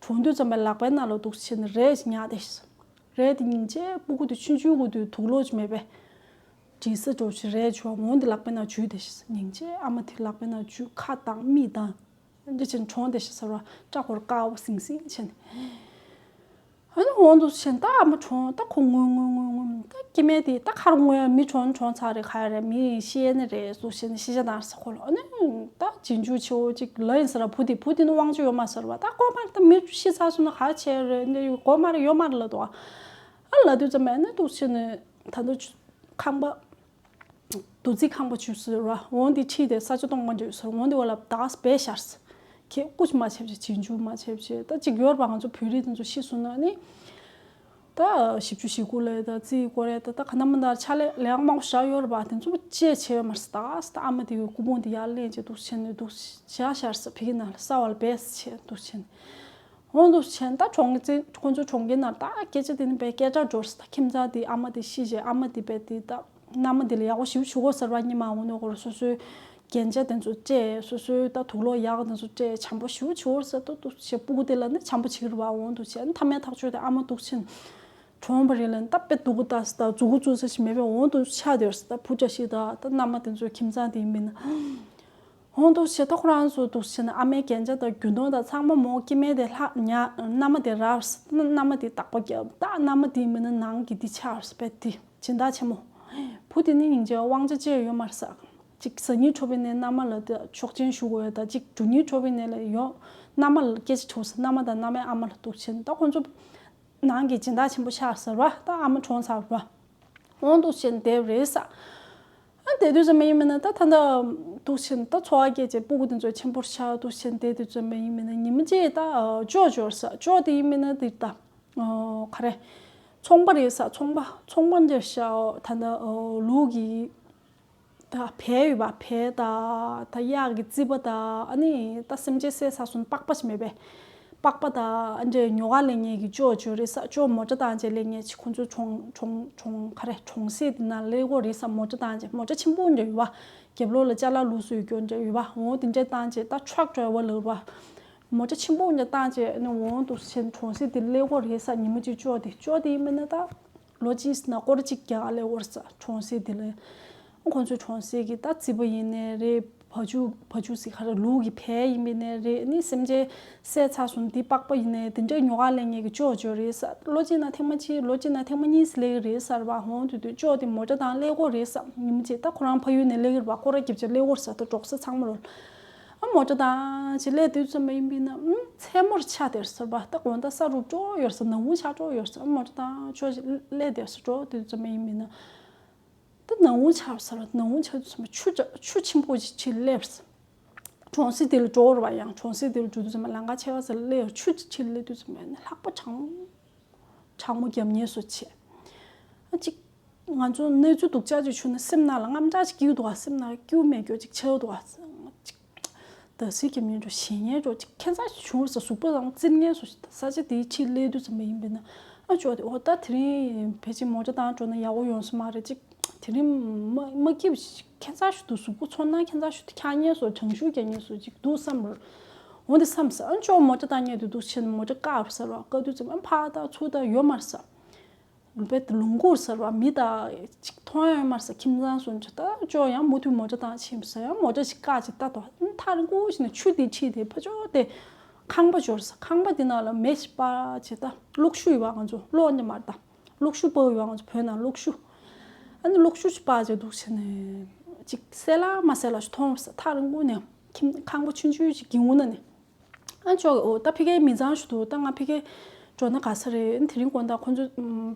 གྲོངས་དུས་ཙམ་པའི་ལག་པའི་ནང་ལ་འདུག་བྱས་ནས་རས་ཉག་བསྡད་ཤག་རས་དེ་སྙིང་རྗེ། སྤུ་གུ་དེ་ཆུང་ཆུང་གུ་དུས་དུག་ལོག་ཅིག་མེད་པས། དྲི་ས་འགྲོ་ཞིག་རས་བྱུག་འོང་དེ་ལག་པའི་ནང་འཇུས་བསྡད་ཤག་སྙིང་རྗེ། ཨ་མ་དེ་ལག་པའི་ནང་འཇུས། ཁ་དང་མིག་དང་། འདི་བྱས་ནས་གྲོངས་བསྡད་ཤག་ཟེར་བ། སྐྲ་ཧོར་དཀར་པོ་ཟིང་ཟིང་བྱས་ནས། ཨ་ནི་འོང་དུ་བྱས་ནས་ད་ཨ་མ་གྲོངས། ད་ཁོ་ངུ་ངུ་ངུ་ངུ། ད་སྐྱེ་དམན་དེ་ད་ག་རེ་ངུ་ཡ། མི་གྲོངས་གྲོངས་ཚར་རེད། ག་ཡ་རེད། མི་ཤི་ཡ་ནི་རེད་ཟེར་བྱས་ནས་ཤི་ཆ་དང་ཟེར། ཁོ་ལ་ཨ་ནི་ད་རྗེས་འཇུག་ཆེ་བོ་ཅིག་ལབ་ཡིན་ཟེར་བ། བུ་དེ་བུ་དེ་ནི་དབང་ཆ་ཡོད་མ་ཟེར་བ། ད་དགོས་མ་རེད། ད་མི་ཤི་ཚར་སོང་ན་ག་རེ་བྱས་རེད། འདི་དགོས་མ་རེད། ཡོད་མ་རེད་ལབ་འདུག་ཨ། ཨ་ལབ་དུས་ཙམ་པ་ཨ་ནི་འདུག་བྱས་ནས་ད་ལྟ་ཁང་པ། རྡོ་རྩིག་ཁང་པ་བྱུགས་ཟེར་བ། འོང་དེ་ཁྲིད་དེ་ས་ཆ་སྟོང་པ་འདྲ་ཡོད་ཟེར། འོང་དེ་བ་ལ་ད་སྦས་ཤར་ཟེར། ཁྱེད་སྐུ་མ་ཆེབ་ཆེ་རྗེས་འཇུག་མ་ཆེབ་ཆེ། ད་ཅིག་ཡོད་རེད་པ། ང་ཚོ་བོད་རིགས་དེ་ཚོ་ཤི་སོང་ན་ནི། ད་བཞི་བཅུ་ཞེ་དགུ་ལ་ད་རྩིས་སྐོར་རེད། ད་ད་ག་ན་མ་ད་ཕྱག་ལས་ལས་ཀ་མང་པོ་བཞག་ཡོད་རེད་པ། དེ་ཚོ་བཅས་བྱས་ཡོད་མ་རེད། ད་ད་ཨ་མ་དེ་གི་སྐུ་ཕུང་དེ་ཡར་ལེན་བྱས་འདུག་བྱས་ནས་འདུག་བཞག་ཤར་ཟེར། ཕ་གི་ནང་ལ་ས་བ་ལ་སྦས་བྱས་འདུག་བྱས་ནས། འོང་དུ་བྱས་ད་གྲོང་ཁྱེར་ཁོ་ཚོ་གྲོང་ཁྱེར་ནང་ད་སྐད་ཆ་དེ་ནི་བས་སྐད་ཆ་འགྲོ་ས། ད་ཁྱིམ་ཚང་དེ་ཨ་མ་དེ་ཤི་རྗེས་ཨ་མ་དེ་བས་དེ་ད་མནའ་མ་དེ་ལ་ཡག་པོ་ཞིབ་ཞུ་དགོས་ཟེར་བ། ཉི་མ་འོང་ནོ་གོ་ར་སོ་སོའི་རྒྱན་ཆ་དེ་ཚོ་སྤྲད། སོ་སོའི་ད་དུག་ལོག་ཡག་དེ་ཚོ་སྤྲད། བྱམས་པོ་ཞིབ་ཞུ་དགོས་ཟེར། ད་དུ་བྱས་སྤུ་གུ་དེ་ལ་ནི་བྱམས་པོ་བྱེད་ཀྱི་རེད་བ། འོང་དུ་བྱས་ཨ་ནི་མཐའ་མའི་ཐག་གཅོད་དེ་ཨ་མ་འདུག་བྱས་གྲོངས་པ་རེད་ལབ་ནི་ད་དཔེ་སྡུག་གུ་ད་ད་མཛུ་གུ་བཙུགས་ས་ཞིག་མེད་པས། འོང་དུ་ཆགས་བསྡད་ཡོད་ཟེར། ད་བུ་བཀྲ་ཤིས་ད་ད་མནའ་མ་དེ་ཚོའི་ཁྱིམ་ཚང་དེ་ཡིན་མིན་ན། འོང་དུ་བྱས་ད་ཁོ་རང་ཚོ་འདུག་བྱས་ན་ཨ་མའི་རྒྱན་ཆ་དང་རྒྱུ་ནོར་དང་ཚང་མ་མོ་སྐྱེ་དམན་དེ་ལྷག་ཉག་མནའ་མ་དེ་རག་ཟེར། མནའ་མ་དེ་བདག་པོ་རྒྱབ། ད་མནའ་མ་དེ་ཡིན་མིན་ན་ནང་གི་དེ་ཆགས་ཟེར། དཔེ་དེ་སྦྱིན་བདག་ཆེན་མོ། བུ་དེ་ནི་སྙིང་རྗེ་དབང་ཆ་ཅི་ཡང་ཡོད་མ་རེད་ཟེར། གཅིག་ཟ་སྙིང་བྲོ་བའི་ནས་མནའ་མ་ལ་དེ་ཆོག་མཆན་ཞུ་དགོས་ཡོད། ད་གཅིག་འགྲོ་སྙིང་བྲོ་བའི་ནས་ལ་ཡོང་མནའ་མ་ལ་སྐད་ཆ་དྲིས་ཟེར། མནའ་མ་དང་མནའ་མའི་ཨ་མ་ལ་འདུག་བྱས་ན་ད་ཁོ་ཚོ་ནང་གི་སྦྱིན་བདག་ཆེན་པོ་ཆགས་ཟེར་བ། ད་ཨ་མ་གྲོངས་ཚར་བ། འོང་འདུག་བྱས་ནས་བསྡད་རེད་ཟེར། ཨ་བསྡད་དུས་ཙམ་པ་ཡིན་མིན་ན་ད་ད་ད་འདུག་བྱས་ནས་ད་འཚོ་བ་སྐྱེལ་བྱས་སྤུ་གུ་དེ་ཚོ་ཆེན་པོར་ཆགས་འདུག་བྱས་ནས་བསྡད་དུས་ཙམ་པ་ཡིན་མིན་ན་ཉི་མ་གཅིག་ད་ཅོ་ཅོར་ཟེར། ཅོ་དེ་ཡིན་མིན་ན་དེ་ད་ག་རེ་ཚོང་པ་རེད་ཟེར། ཚོང་པ་ཚོང་པ་འདྲ་ཤག་ད་ད་ལུག་གི་ད་བལ་ཡོད་པ། བལ་དང་ད་གཡག་གི་རྩིད་པ་དང་། ཨ་ནི་ད་སེམས་ཅན་བསད་ཚར་སོང་པགས་པ་ཞིག་མེད་པས། པགས་པ་དང་ཨ་འདྲས་ཉོ་ག་ལེན་མཁན་གྱི་ཅོ་ཅོ་རེད་ཟེར། ཅོ་མོ་ཊ་བཏང་བྱས་ལེན་མཁན་ཅིག་ཁོང་ཚོ་གྲོང་གྲོང་གྲོང་ག་རེ་གྲོང་གསེབ་དེ་ན་སླེབས་ཀྱི་རེད་ཟེར། མོ་ཊ་བཏང་བྱས་མོ་ཊ་ཆེན་པོ་འདྲ་ཡོད་པ། རྒྱབ་ལོགས་ལ་ཅ་ལག་བླུགས་སྲོལ་ཡོད་རྒྱུ་འདྲ་ཡོད་པ། འོ་དེ་འདྲས་བཏང་བྱས་ད་ཊ་རག་ཌ་རའི་ཝར་ལབ་པ། མོ་ཊ་ཆེན་པོ་འདྲ་བཏང་བྱས་ཨ་ནི་འོང་འདུག་བྱས་གྲོང་གསེབ་དེ་སླེབས་ཀྱི་རེད་ཟེར། ཉི་མ་གཅིག་ཅོ་དེ་ཅོ་དེ་ཡིན་མིན་ན་ད། ལོ་གཅིག་ན་སྐོར་གཅིག་རྒྱག་ལེ་འོར་ས་གྲོང་གསེབ་དེ་ལ། ཁོང་ཚོའི་གྲོང་གསེབ་ཀྱི་ད་རྩིད་པ་ཡིན་ནའི་རེད། བ་ཕྱུགས་བ་ཕྱུགས་ཟེར་ག་རེ་ལུག་གི་བལ་ཡིན་པ་ཡིན་ནའི་རེད། ནི་སེམས་ཅན་བསད་ཚར་སོང་འདི་པགས་པ་ཡིན་ནའི་དེ་འདྲའི་ཉོ་ག་ལེན་མཁན་གྱི་ཅོ་ཅོ་རེད་ས། ལོ་གཅིག་ན་ཐེངས་མ་གཅིག་ལོ་གཅིག་ན་ཐེངས་མ་གཉིས་སླེབས་ཀྱི་རེད་ས་རེད་པ། འོང་དུས་དུས་ཅོ་དེ་མོ་ཊ་བཏང་སླེབས་ཀྱི་རེད་ས། ཉིན་མ་གཅིག་ད་ཁོ་རང་ཕ་ཡུལ་ནས་སླེབས་ཀྱི་རེད་པ། སྐོར་ར་བརྒྱབ་བྱས་སླེབས་ཀྱི་རེད་ས། ད་འབྲོག་ས་ཚང་མ་ལོ། ཨ་མོ་ཊ་བཏང་ཅིག་སླེབས་དུས་ཙམ་པ་ཡིན་པས་ན་ཨུམ་མཚན་མོར་ཆགས་དེར་ཟེར་བ། ད་དགོང་དག་ས་རུབ་འགྲོ་ཡོད་ས། ནང་ཁུལ་ཆགས་འགྲོ་ཡོད་ས། ཨ་མོ་ཊ་བཏང་ཅོ་ཅིག་སླེབས་དེར་ཟེར་འགྲོ་དུས་ཙམ་པ་ཡིན་པས་ན། ད་ནང་ཁུལ་ཆགས་ཟེར་བ། ནང་ཁུལ་ཆགས་དུས་ཙམ་པ་ཆུ་ཆུ་ཆེན་པོ་ཅིག་ཕྱིར་སླེབས་ཟེར། གྲོང་གསེབ་དེ་ལ་འགྲོ་རེད་བ། ཡང་གྲོང་གསེབ་དེ་ལ་འགྲོ་དུས་ཙམ་པ་ལམ་ཁ་ཕྱེད་ཀ་ཟེར་སླེབས། ཆུ་ཕྱིར་སླེབས་དུས་ཙམ་པ་ཡང་ལྷགས་པ་གྲང་ དྲང་མོ་རྒྱབ་མཁན་བཟོ་བྱས། ཨ་ཅིག་ང་ཚོ་གནས་ཚུལ་སྡུག་ཅག་ཅིག་བྱུང་ན་སེམས་ནང་ལ་རྔམ་སྐྲག་ཅིག་སྐྱེ་གི་འདུག་ག་སེམས་ནང་སྐྱིད་པོ་མེད་རྒྱུ་ཅིག་ཆགས་འདུག་ག་ཅིག་ད་སི་ཁྱེར་མཁན་འགྲོ་ཞེད་མཁན་འགྲོ་ཅིག་ཁྱད་མཚར་ཞིག་བྱུང་ཟེར། གཟུགས་པོ་རང་བཙིར་མཁན་བཟོ་ཞིག་ས་ཆ་དེའི་ཕྱི་སླེབས་དུས་ཙམ་པ་ཡིན་པས་ན། ཨ་ཅོག་དེ་འོ་ད་དེ་རིང་ཕལ་ཆེར་མོ་ཊ་བཏང་འགྲོ་ན་ཡག་པོ་ཡོང་ས་མ་རེད། ཅིག་དེ་རིང་མ་མ་སྐྱིད་པ་ཞིག་ཁྱད་མཚར་ཞིག་འདུག་གཟུགས་པོ་ཚོར་སྣང་ཁྱད་མཚར་ཞིག་འདུག་འཁྱག་མཁན་བཟོ་གྲང་ཤུར་རྒྱག་མཁན་བཟོ་ཅིག་འདུག་བསམ་རེད། འོ་འདི་བསམ་ཟེར། ཨ་ཅོག་མོ་ཊ་བཏང་མཁན་དེ་འདུག་ཕྱིན་མོ་ཊ་བཀག་རེད་ཟེར་བ། བཀག་དུས་ཙམ་པ་ཨ་ཕར་ད་ཚུར་ད་ཡོད་མ་རེད་ཟེར། རུ་པའི་ལུང་ཁུག་ཟེར་བ་མི་དང་ཅིག་མཐོང་ཡ་མར་ས་ཁྱིམ་ཚང་སོང་ཆ་ད་ཅོ་ཡང་མུ་མཐུད་མོ་ཊ་བཏང་ཕྱིན་ས་ཡང་མོ་ཊ་ཞིག་བཀག་ཅིག་ལྟ་དོ། ཐག་རིང་པོ་ཞིག་ནས་ཆུ་དེ་ཁྲིད་དེ་ཕ་ཅོ་དེ་ཁང་པ་འབྱོར་ས། ཁང་པ་དེ་ནང་ལ་མེ་ཞིག་སྤར་ཅིག་ད་གློག་ཤུགས་ཡོད་བ། ང་ཚོ་གློག་ནི་མར་ད་གློག་ཤུགས་སྤར་ཡོད་བ། ང་ཚོ་བོད་ནང་གློག་ཤུགས། ཨ་ནི་གློག་ཤུགས་ཞིག་སྤར་ཅིག་འདུག་ཆ་ནས་ཅིག་གསལ་ལ་མ་གསལ་ལ་ཞིག་མཐོང་ས། ཐག་རིང་པོ་ནས་ཁྱིམ་ཁང་པ་ཆུང་ཆུང་ཞིག་གི་ངུ་ན་ནས། ཨ་ཅོག་གི་འོ་ད་ཕ་གིའི་མི་ཚང་ཞིག་འདུག་ད་ང་ཕ་གི་འགྲོ་ན་ག་ས་རེད། ཨ་དེ་རིང་དགོང་དག་ཁོ་ཚོ་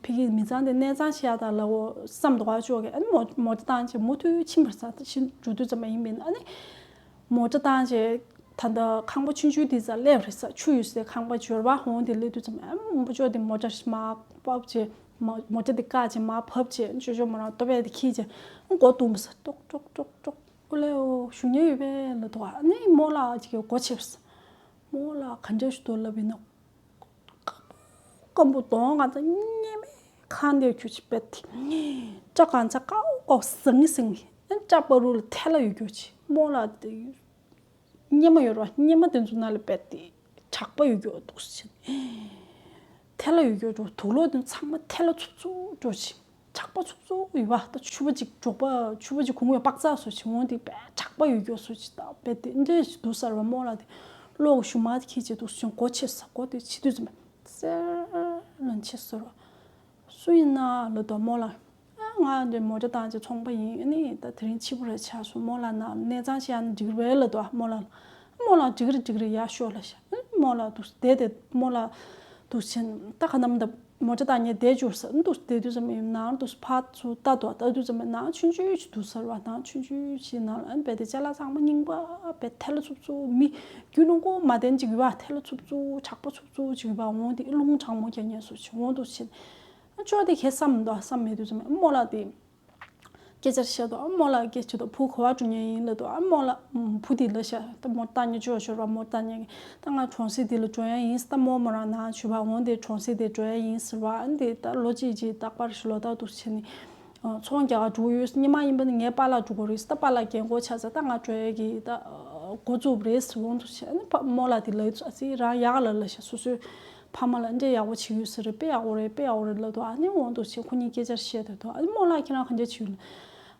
ཕ་གིའི་མི་ཚང་དེ་གནས་ཚང་ཆེ་ཡག་དང་ལ་འོ་བསམ་འདུག་ཨ་ཅོག་གི་ཨ་ནི་མོ་མོ་ཊ་བཏང་བྱས་མུ་མཐུད་ཕྱིན་པར་ས་ཕྱིན་འགྲོ་དུས་ཙམ་པ་ཡིན་པས་ན། ཨ་ནི་མོ་ཊ་བཏང་བྱས་ད་ལྟ་ཁང་པ་ཆུང་ཆུང་དེ་ས་སླེབས་རེད་ས། ཆུ་ཡོད་སའི་ཁང་པ་འབྱོར་བ་འོང་དེ་སླེབས་དུས་ཙམ་པ་ཨ་མོ་ཅོག་དེ་མོ་ཊ་ཞིག་མར་ཕབ་བྱས་མོ་མོ་ཊ་དེ་བཀག་བྱས་མར་ཕབ་བྱས་ཅོ་ཅོ་མོ་རང་ལྟོ་ཕད་དེ་འཁྱེར་བྱས་ཨ་སྒོ་རྡུང་ས། ཏོག་ཏོག་ཏོག་ཏོག་ཀུ་ལེའོ་ཞུ་ཉེ་ཡོད་པས་ལབ་འདུག་ཨ་ནི་རྨོ་ལགས་ཅིག་གིས་སྒོ་ཕྱེས། རྨོ་ལགས་ག་འདྲ་ཞིག་འདུག་ལབ་ཡིན་ན། སྐམ་པོ་གདོང་ང་ཚ་གཉེར་མས་ཁ་འདེད་ཁྱུ་ཅིག་པད་དེ། སྐྲ་གང་ཚ་ཀའོ་ཀའོ་ཟང་ངེ་ཟིང་ངེ་སྐྲ་པ་རུ་ལ་ཐལ་ལ་ཡོད་རྒྱུ་ཅིག་རྨོ་ལགས་དེ་གཉེར་མ་ཡོད་ར་གཉེར་མ་དེ་ཚོ་ན་ལ་པད་དེ་དྲག་པ་ཡོད་རྒྱུ་འདུག་ཟེར། ཐལ་ལ་ཡོད་རྒྱུ་འགྲོ་དུག་ལོག་དེ་ཚང་མ་ཐལ་ལ་ཚུབ་ཚུབ་འགྲོ་ཅིག་ཆག་པ་ཚུབ་ཚུབ་ཡོད་པ། ད་ཕྱུ་པ་གཅིག་འབྲོག་པ་ཕྱུ་པ་གཅིག་གུང་བའི་པག་ཚག་བཟོ་ཞིག་འོང་དེ་པས་ཆག་པ་ཡོད་རྒྱུ་བཟོ་ཞིག་ད་པས་དེ་འདྲས་ཞིག་འདུག་ཟེར་བ་རྨོ་ལགས་དེ་གློག་གཞུ་མ་དེ་ཁྱེར་བྱས་འདུག་ཞིག་སྒོ་ཕྱེ་ས། སྒོ་དེ་ཕྱེ་དུས་ཙམ་པ་སེར་ལ་ཕྱེ་ཟེར་བ། སུ་ཡིན་ན་ལབ་དུས་རྨོ་ལགས། ཨ་ང་འདི་མོ་ཊ་བཏང་བྱས་ཚོང་པ་ཡིན། ཨ་ནི་ད་དེ་རིང་ཕྱི་པོ་རེ་ཆགས་སོང་། རྨོ་ལགས་ན་གནས་ཚང་ཞིག་ཡང་འགྲིག་རེད་ལབ་དུས་རྨོ་ལགས་ལ། རྨོ་ལགས་འགྲིག་རེད་འགྲིག་རེད་ཡར་ཤོག་ལབ་ཤག་རྨོ་ལགས་འདུག་བསྡད་དེ་རྨོ་ལགས་འདུག་ཕྱིན་ད་ག་ནམ་ད། མོ་ཊ་བཏང་མཁན་བསྡད་འགྱུར་ས་འདུག་བསྡད་དུས་ཙམ་པ་ཡིན་ནའང་འདུག་ཕར་ཚུར་ལྟ་དོ། ལྟ་དུས་ཙམ་པ་ནང་ཆུང་ཆུང་ཞིག་འདུག་ཟེར་བ། ནང་ཆུང་ཆུང་ཞིག་ནང་ལ་ཨ་ནི་རྦད་དེ་ཅ་ལག་ཚང་མ་རྙིང་པ་རྦད་ཐལ་ལ་ཚུབ་ཚུབ་མི་རྒྱུ་ནོར་ཀོ་མ་བསྟན་ཅིག་ཡོད་པ་ཐལ་ལ་ཚུབ་ཚུབ་ཆག་པ་ཚུབ་ཚུབ་ཅིག་ཡོད་པ་འོང་དེ་རླུང་གྲང་མོ་རྒྱག་མཁན་བཟོ་ཞིག་འོང་འདུག་ཕྱིན། ཨ་ཅོག་དེ་ཁྱེད་བསམ་འདུག་བསམ་མེད་དུས་ཙམ་པ་རྨོ་ལགས་དེ། སྐད་ཆ་བཤད་དོ། ཨ་རྨོ་ལགས་སྐད་ཆ་དོ་བུ་ག་པར་འགྲོ་མཁན་ཡིན་ལབ་དོ། ཨ་རྨོ་ལགས་བུ་དེ་ལབ་ཤག་ད་མོ་ཊ་བཏང་མཁན་ཅོ་ཤོར་བ་མོ་ཊ་བཏང་མཁན་གྱི་ད་ང་གྲོང་གསེབ་དེ་ལ་འགྲོ་ཡ་ཡིན་ད་རྨོ་མོ་རང་ནང་ཆུ་བ་འོང་དེ་གྲོང་གསེབ་དེ་འགྲོ་ཡ་ཡིན་ཟེར་བ། ཨ་འདི་ད་ལོ་གཅིག་གཅིག་རྟག་པར་ཞིག་ལོ་ཏོག་ཏོག་བྱས་ནས་ཚོང་རྒྱག་ག་འགྲོ་ཡོད། སྙེ་མ་ཡིན་པ་ནི་ངའི་པཱ་ལགས་འགྲོ་དགོས་རེད། ད་པཱ་ལགས་རྒན་གོག་ཆགས་ཚར་ད་ང་འགྲོ་ཡ་གི་ད་འགོ་བཙུགས་རེད་ཟེར་འོང་དུ་བྱས། ཨ་ནི་རྨོ་ལགས་དེ་ལབ་ཨ་ཙི་རང་ཡག་ལ་ལབ་ཤག་སོ་སོའི་ཕ་མ་ལ་འདྲེ་ཡག་པོ་བྱེད་ཡོད་ས་རེད། དཔེ་ཡག་པོ་རེད། དཔེ་ཡག་པོ་རེད་ལབ་དོ། ཨ་ནི་འོང་དུ་བྱས་ཁོ་གཉིས་སྐད་ཆ་བཤད་དོ། ཨ་ནི་རྨོ་ལགས་ཁྱེད་རང་ག་འདྲ་བྱེད་ཡོད་ལ།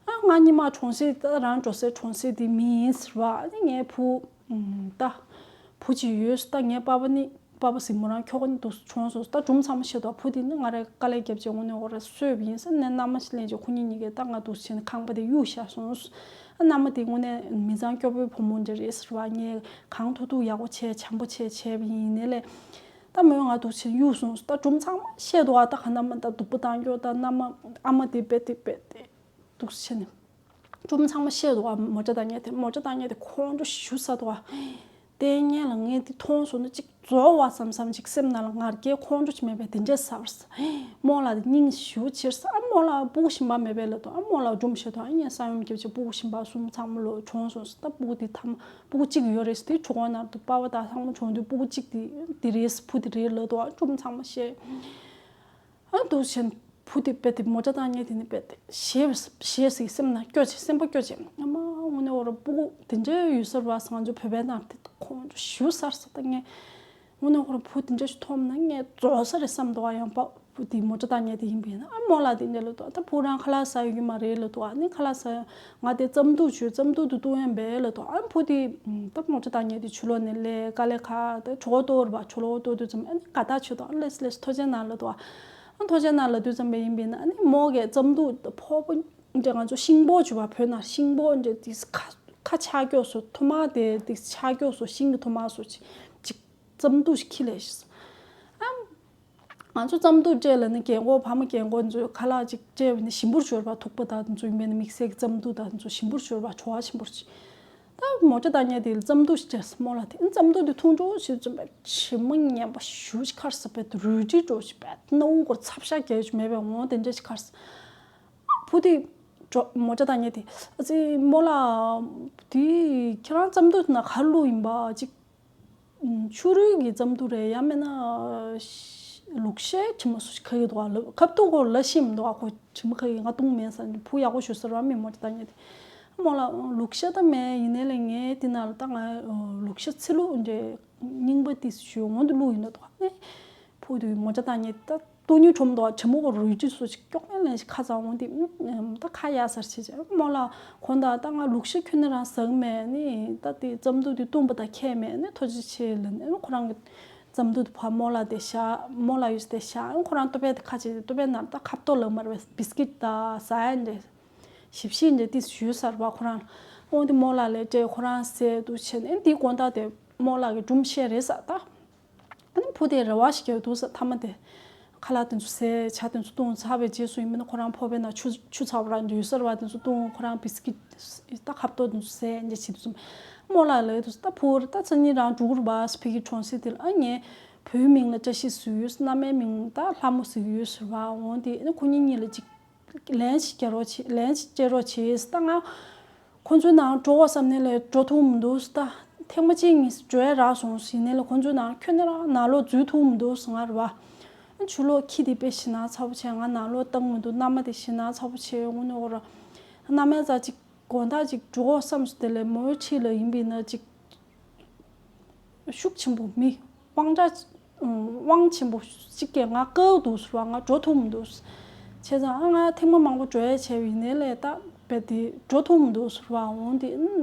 ཨ་ང་གཉིས་མ་གྲོང་གསེབ་ད་རང་འགྲོ་སའི་གྲོང་གསེབ་དེ་མི་ཡིན་ཟེར་བ། ཨ་ནི་ངའི་བུ་ད་བུ་གཅིག་ཡོད་ད་ངའི་པ་ཕ་ནི་པ་ཕ་གཟིགས་མོ་རང་ཁྱོ་ག་ནི་འདུག་གྲོངས་སོང་ད་སྒྲུང་ཚང་མ་བཤད་དོ། བུ་དེ་ནི་ང་རའི་དཀའ་ལས་བརྒྱབ་བྱས་དངོས་གནས་འོ་ར་གསོས་པ་ཡིན་ཟེར་ནས་མནའ་མ་ཞིག་ལེན་བྱས་ཁོ་གཉིས་གཉིས་ཀས་ད་ང་འདུག་བྱས་ནས་ཁང་པ་དེ་གཡུགས་བཞག་སོང་། ཨ་མནའ་མ་དེ་དངོས་གནས་མི་ཚང་སྐྱོ་པོའི་བུ་མོ་འདྲ་རེད་ཟེར་བ། ངས་གང་ཐུབ་ཐུབ་ཡག་པོ་བྱས་བྱམས་པོ་བྱས་བྱས་པ་ཡིན་ནའི་ལས། ད་མོས་ང་འདུག་བྱས་གཡུགས་སོང་། ད་སྒྲུང་ཚང་མ་བཤད་འདུག་ཨ་ད་ག་མནའ་མ་ད་སྡུག་པོ་བཏང་རྒྱུ་ད་མནའ་མ་ཨ་མ་དེ་དཔེ་དེ་དཔེ་དེ་འདུག་བྱས་ནས་སྒྲུང་ཚང་མ་བཤད་འདུག་ཨ་མོ་ཊ་བཏང་མཁན་དེ་མོ་ཊ་བཏང་མཁན་དེ་ཁོང་ཁྲོ་ཞེ་པོ་ཟ་འདུག་ཨ། ལྟས་ངན་ལ་ངས་དེ་མཐོང་སོང་ན་ཅིག་རྫོགས་པ་བསམ་བསམ་ཅིག་སེམས་ནང་ལ་ང་རྒྱལ་ཁོང་ཁྲོ་ཅིག་མེད་པས་དེ་འདྲས་ཟ་བར་ས། རྨོ་ལགས་དེ་སྙིང་ཞེ་པོ་ཆེར་ཟ། ཨ་རྨོ་ལགས་སྤུ་གུ་གཞན་པ་མེད་པས་ལབ་དོ། ཨ་རྨོ་ལགས་སྒྲུང་བཤད་དོ། ཨ་ངས་ས་ཡོམ་བརྒྱབ་བྱས་སྤུ་གུ་གཞན་པ་གསུམ་ཚང་མ་ལོ་གྲོངས་སོང་ཟེར། ད་སྤུ་གུ་དེ་ཐ་མ་སྤུ་གུ་གཅིག་ཡོད་རེད་ཟེར། དེ་གྲོད་ཁོག་ནང་དུ་པ་ཕ་དང་ཚང་མ་གྲོངས་དུས་སྤུ་གུ་གཅིག་དེ་དེ་རེད་ཟེར། བུ་དེ་རེད་ལབ་དོ། ཨ་སྒྲུང་ཚང་མ་བཤད། ཨ་འདུག་བྱས་བུ་དེ་དཔེ་དེ་མོ་ཊ་བཏང་མཁན་དེ་ནི་དཔེ་དེ་ཞེད་ཞེད་སའི་སེམས་ནང་སྐྱོ་བྱས་སེམས་པ་སྐྱོ་བྱས། ཨ་མ་དངོས་གནས་འོ་ར་སྤུ་གུ་དེ་འདྲའི་ཡོད་ས་རེད་བ་ཟེར། ང་ཚོ་བོད་པའི་ནང་དེ་ཁོང་ཚོ་ཞེ་པོ་ཟ་ས། ད་ངས་དངོས་གནས་འོ་ར་བུ་དེ་འདྲ་ཞིག་ཐོབ་ན་ངས་རྫོགས་ས་རེད་བསམ་འདུག་ཨ་ཡང་བུ་དེ་མོ་ཊ་བཏང་མཁན་དེ་ཡིན་པས་ན། ཨ་རྨོ་ལགས་དེ་འདྲ་ལབ་དོ། ད་བུ་རང་ཁ་ལག་ཟ་ཡོད་ཀྱི་མ་རེད་ལབ་དོ། ཨ་ནི་ཁ་ལག་ཟ་ང་དེ་རྩམ་ཐུག་བྱོས་རྩམ་ཐུག་དེ་བཏུང་ཡ་འབད་ལབ་དོ། ཨ་བུ་དེ་ད་མོ་ཊ་བཏང་མཁན་དེ་ཕྱི་ལོགས་ནས་སླེབས། དཀའ་ལས་ཁག་ད་གྲོད་ཁོག་ལྟོགས་རེད་བ། གྲོད་ཁོག་ལྟོགས་དུས་ཙམ་ཨ་ནི་དགའ་ཐག་ཆོད་དོ། ཨ་ལེགས་ལེགས་ཐུགས་རྗེ་གནང་ལབ་དོ། ཨ་ཐུགས་རྗེ་གནང་ལབ་དུས་ཙམ་པ་ཡིན་པས་ན། ཨ་ནི་རྨོ་གིས་རྩམ་ཐུག་ཕོར་པ་འདྲ་ང་ཚོ་ཤིང་ཕོར་བྱུག་པ་བོད་ནང་ཤིང་ཕོར་འདྲ་དེ་ཁ་ཁ་ཆག་སྐྱོག་བཟོ་ཐུར་མ་དེ་དེ་ཆག་སྐྱོག་བཟོ་ཤིང་གི་ཐུར་མ་བཟོ་ཅིག་ཅིག་རྩམ་ཐུག་ཅིག་ཁྱེར་སླེབས་ཤག་ཨ་ང་ཚོ་རྩམ་ཐུག་སྤྲད་ལབ་ནི་རྒན་གོག་ཕ་མ་རྒན་གོག་ཚོས་ཁ་ལག་ཅིག་སྤྲད་པ་ནི་ཞིམ་པོར་སྦྱོར་བ་ཐུག་པ་དང་དེ་ཚོ་ཡིན་པས་ན་དམིགས་བསལ་གྱི་རྩམ་ཐུག་དང་དེ་ཚོ་ཞིམ་པོར་སྦྱོར་བ་བྲོ་བ་ཆེན་པོར་ཅིག་ད་མོ་ཊ་བཏང་མཁན་དེ་ལ་རྩམ་ཐུག་ཅིག་སྤྲད་སོང་། རྨོ་ལགས་དེ་རྩམ་ཐུག་དེ་འཐུང་འགྲོ་ཞེས་བརྩམས་པས་དྲི་མ་ངན་པ་ཞེ་པོ་ཅིག་ཁ་རེད་ཟེར། རྦད་དེ་རུལ་དྲི་འགྲོ་ཞེས་པས་སྣ་བུག་སྐོར་ཚབ་ཤ་རྒྱག་ཅིག་མེད་པས། འོ་དེ་འདྲ་ཞིག་ཁ་རེད་ཟེར། བུ་དེ་འགྲོ་མོ་ཊ་བཏང་མཁན་དེ། ཨ་ཙི་རྨོ་ལགས་དེ་ཁྱེད་རང་རྩམ་ཐུག་དེ་ནང་ག་རེ་བླུགས་ཡིན་པ་ཅིག་ཆུ་རུལ་གྱི་རྩམ་ཐུག་རེད་ཡ་མིན་ན་ལུག་ཤའི་དྲི་མ་སུ་ཞིག་ཁ་གི་འདུག་ག་ལབ། ཁ་ཐུག་ཁོ་ལབ་ཤེས་མི་འདུག་ག་ཁོ་དྲི་མ་ཁ་གི་ང་བཏུང་མེད་ཟེར། བུ་ཡག་པོ་ཞུ་ཟེར་བ་མི་མོ་ཊ་བཏང་མཁན་དེ། རྨོ་ལགས་ལུག་ཤ་ད་མེད། ཡིན་ནའི་ལས་ངས་དེ་ནང་ལ་ད་ང་ལུག་ཤ་ཚི་ལུ་འདྲ་རྙིང་པ་དེ་ཞུ་འོང་དུ་བླུགས་ཡིན་འདུག་ག་ཨེ། བུ་དེ་མོ་ཊ་བཏང་མཁན་ད་བཏུང་ཉིན་ཁྲོམ་འདུག་ག་དྲི་མ་ཁོ་རུལ་དྲི་སུ་ཞིག་ཀྱོག་ངན་ལན་ཞིག་ཁ་ཚ་འོང་དེ། ད་ཁ་ཡ་སར་བྱེད་ཅེས་རྨོ་ལགས་ཁོང་ད་ད་ང་ལུག་ཤ་ཁྱོན་ནས་རང་ཟ་གི་མེད་ནི། ད་དེ་རྩམ་ཐུག་དེ་བཏུང་པ་ད་ཁྱད་མེད་ནི། ཐུགས་རྗེ་ཆེ་ལབ་ནས་ཁོ་རང་གི་རྩམ་ཐུག་དེ་ཕར་རྨོ་ལགས་དེ་བཞག་རྨོ་ལགས་ཡོད་དེ་བཞག་ཁོ་རང་ལྟོ་ཕད་དེ་ཁ་ཕྱེ་ལྟོ་ཕད་ནང་ད་ཁ་ལྟོ་ལབ་མ་རེད་པས། བིས་ཀིཊ་ད་ཟ་ཡ་འདྲ་ཞིབ་ཞིབ་འདྲ་ཏིས་ཞུས་ཟེར་བ་ཁོ་རང་། འོང་དེ་རྨོ་ལགས་ལས་སྤྲད་ཁོ་རང་ཟས་འདུག་བྱས་ནས་འདི་དགོང་དག་དེ་རྨོ་ལགས་ཀྱི་སྒྲུང་བཤད་རེད་ཟེར་ད། ཨ་ནི་བུ་དེ་རེ་བ་ཞིག་རྒྱག་འདུག་ཟེར། མཐའ་མ་དེ་ཁ་ལག་དེ་ཚོ་ཟས་ཇ་དེ་ཚོ་བཏུང་ཚར་བའི་རྗེས་སུ་ཡིན་མིན་ན་ཁོ་རང་ཕོར་པའི་ནང་ཆུ་ཆུ་ཚ་བོ་རང་འདུས་ཟེར་བ་དེ་ཚོ་བཏུང་། ཁོ་རང་བིས་ཀིཊ་ད་ཁ་ལྟོ་དེ་ཚོ་ཟས་འདྲ་བྱེད་དུས་ཙམ་རྨོ་ལགས་ལབ་འདུག་ཟེར། ད་བུ་ད་ཚ་ཉིན་རང་འགྲོ་གི་རེད་པ་ཕ་གི་གྲོང་གསེབ་དེ་ལ། ཨ་ངས་བུའི་མིང་ལ་བཀྲ་ཤིས་ཟེར་ཡོད། མནའ་མའི་མིང་ད་ལྷ་མོ་ཟེར་གྱི་ཡོད་ཟེར་བ། འོང་དེ་ཨ་ནི་ཁོ་གཉིས་གཉིས་ལ་ཅིག་ལན་ཞིག་རྒྱག་རོགས་བྱེད། ལན་ཞིག་སྤྲད་རོགས་བྱེད་ཟེར། ད་ང་ཁོ་ཚོའི་ནང་འགྲོ་དགོས་བསམ་ནས་ལས་འགྲོ་ཐུབ་མི་འདུག་ཟེར། ད་ཐེངས་མ་གཅིག་གཉིས་འགྲོ་ཡ་རག་སོང་ཟེར་ནས་ལས་ཁོ་ཚོའི་ནང་ཁྱོན་ནས་རང་ནང་ལོགས་འཛུལ་ཐུབ་མི་འདུག་ཟེར། ང་རེད་པ། ཨ་ཆུ་ལོག་ཁྱི་དེ་དཔེ་ཞེད་སྣང་ཚ་པོ་བྱས། ང་ནང་ལོགས་བཏང་མི་འདུག་མནའ་མ་དེ་ཞེད་སྣང་ཚ་པོ་བྱས། འོ་ནི་འོ་ར་མནའ་མའི་རྩ་གཅིག་དགོང་དག་ཅིག་འགྲོ་དགོས་བསམ་སོང་། དེ་ལས་མོའི་འཁྲིས་ལ་ཡིན་པ་ཡིན་ན་ཅིག་ཤུགས་ཆེན་པོ་མི་དབང་ཆ་དབང་ཆེན་པོ་གཅིག་གིས་ང་བཀག་འདུག་ཟེར་བ། ང་འགྲོ་ཐུབ་མི་འདུག་ཟེར། བྱས་ཙང་ཨ་ང་ཐེངས་མ་མང་པོ་འགྲོ་ཡ་བྱས་པ་ཡིན་ནའི་ལས་ད་རྦད་དེ་འགྲོ་ཐུབ་མི་འདུག་ཟེར་བ། འོང་དེ་ཨ་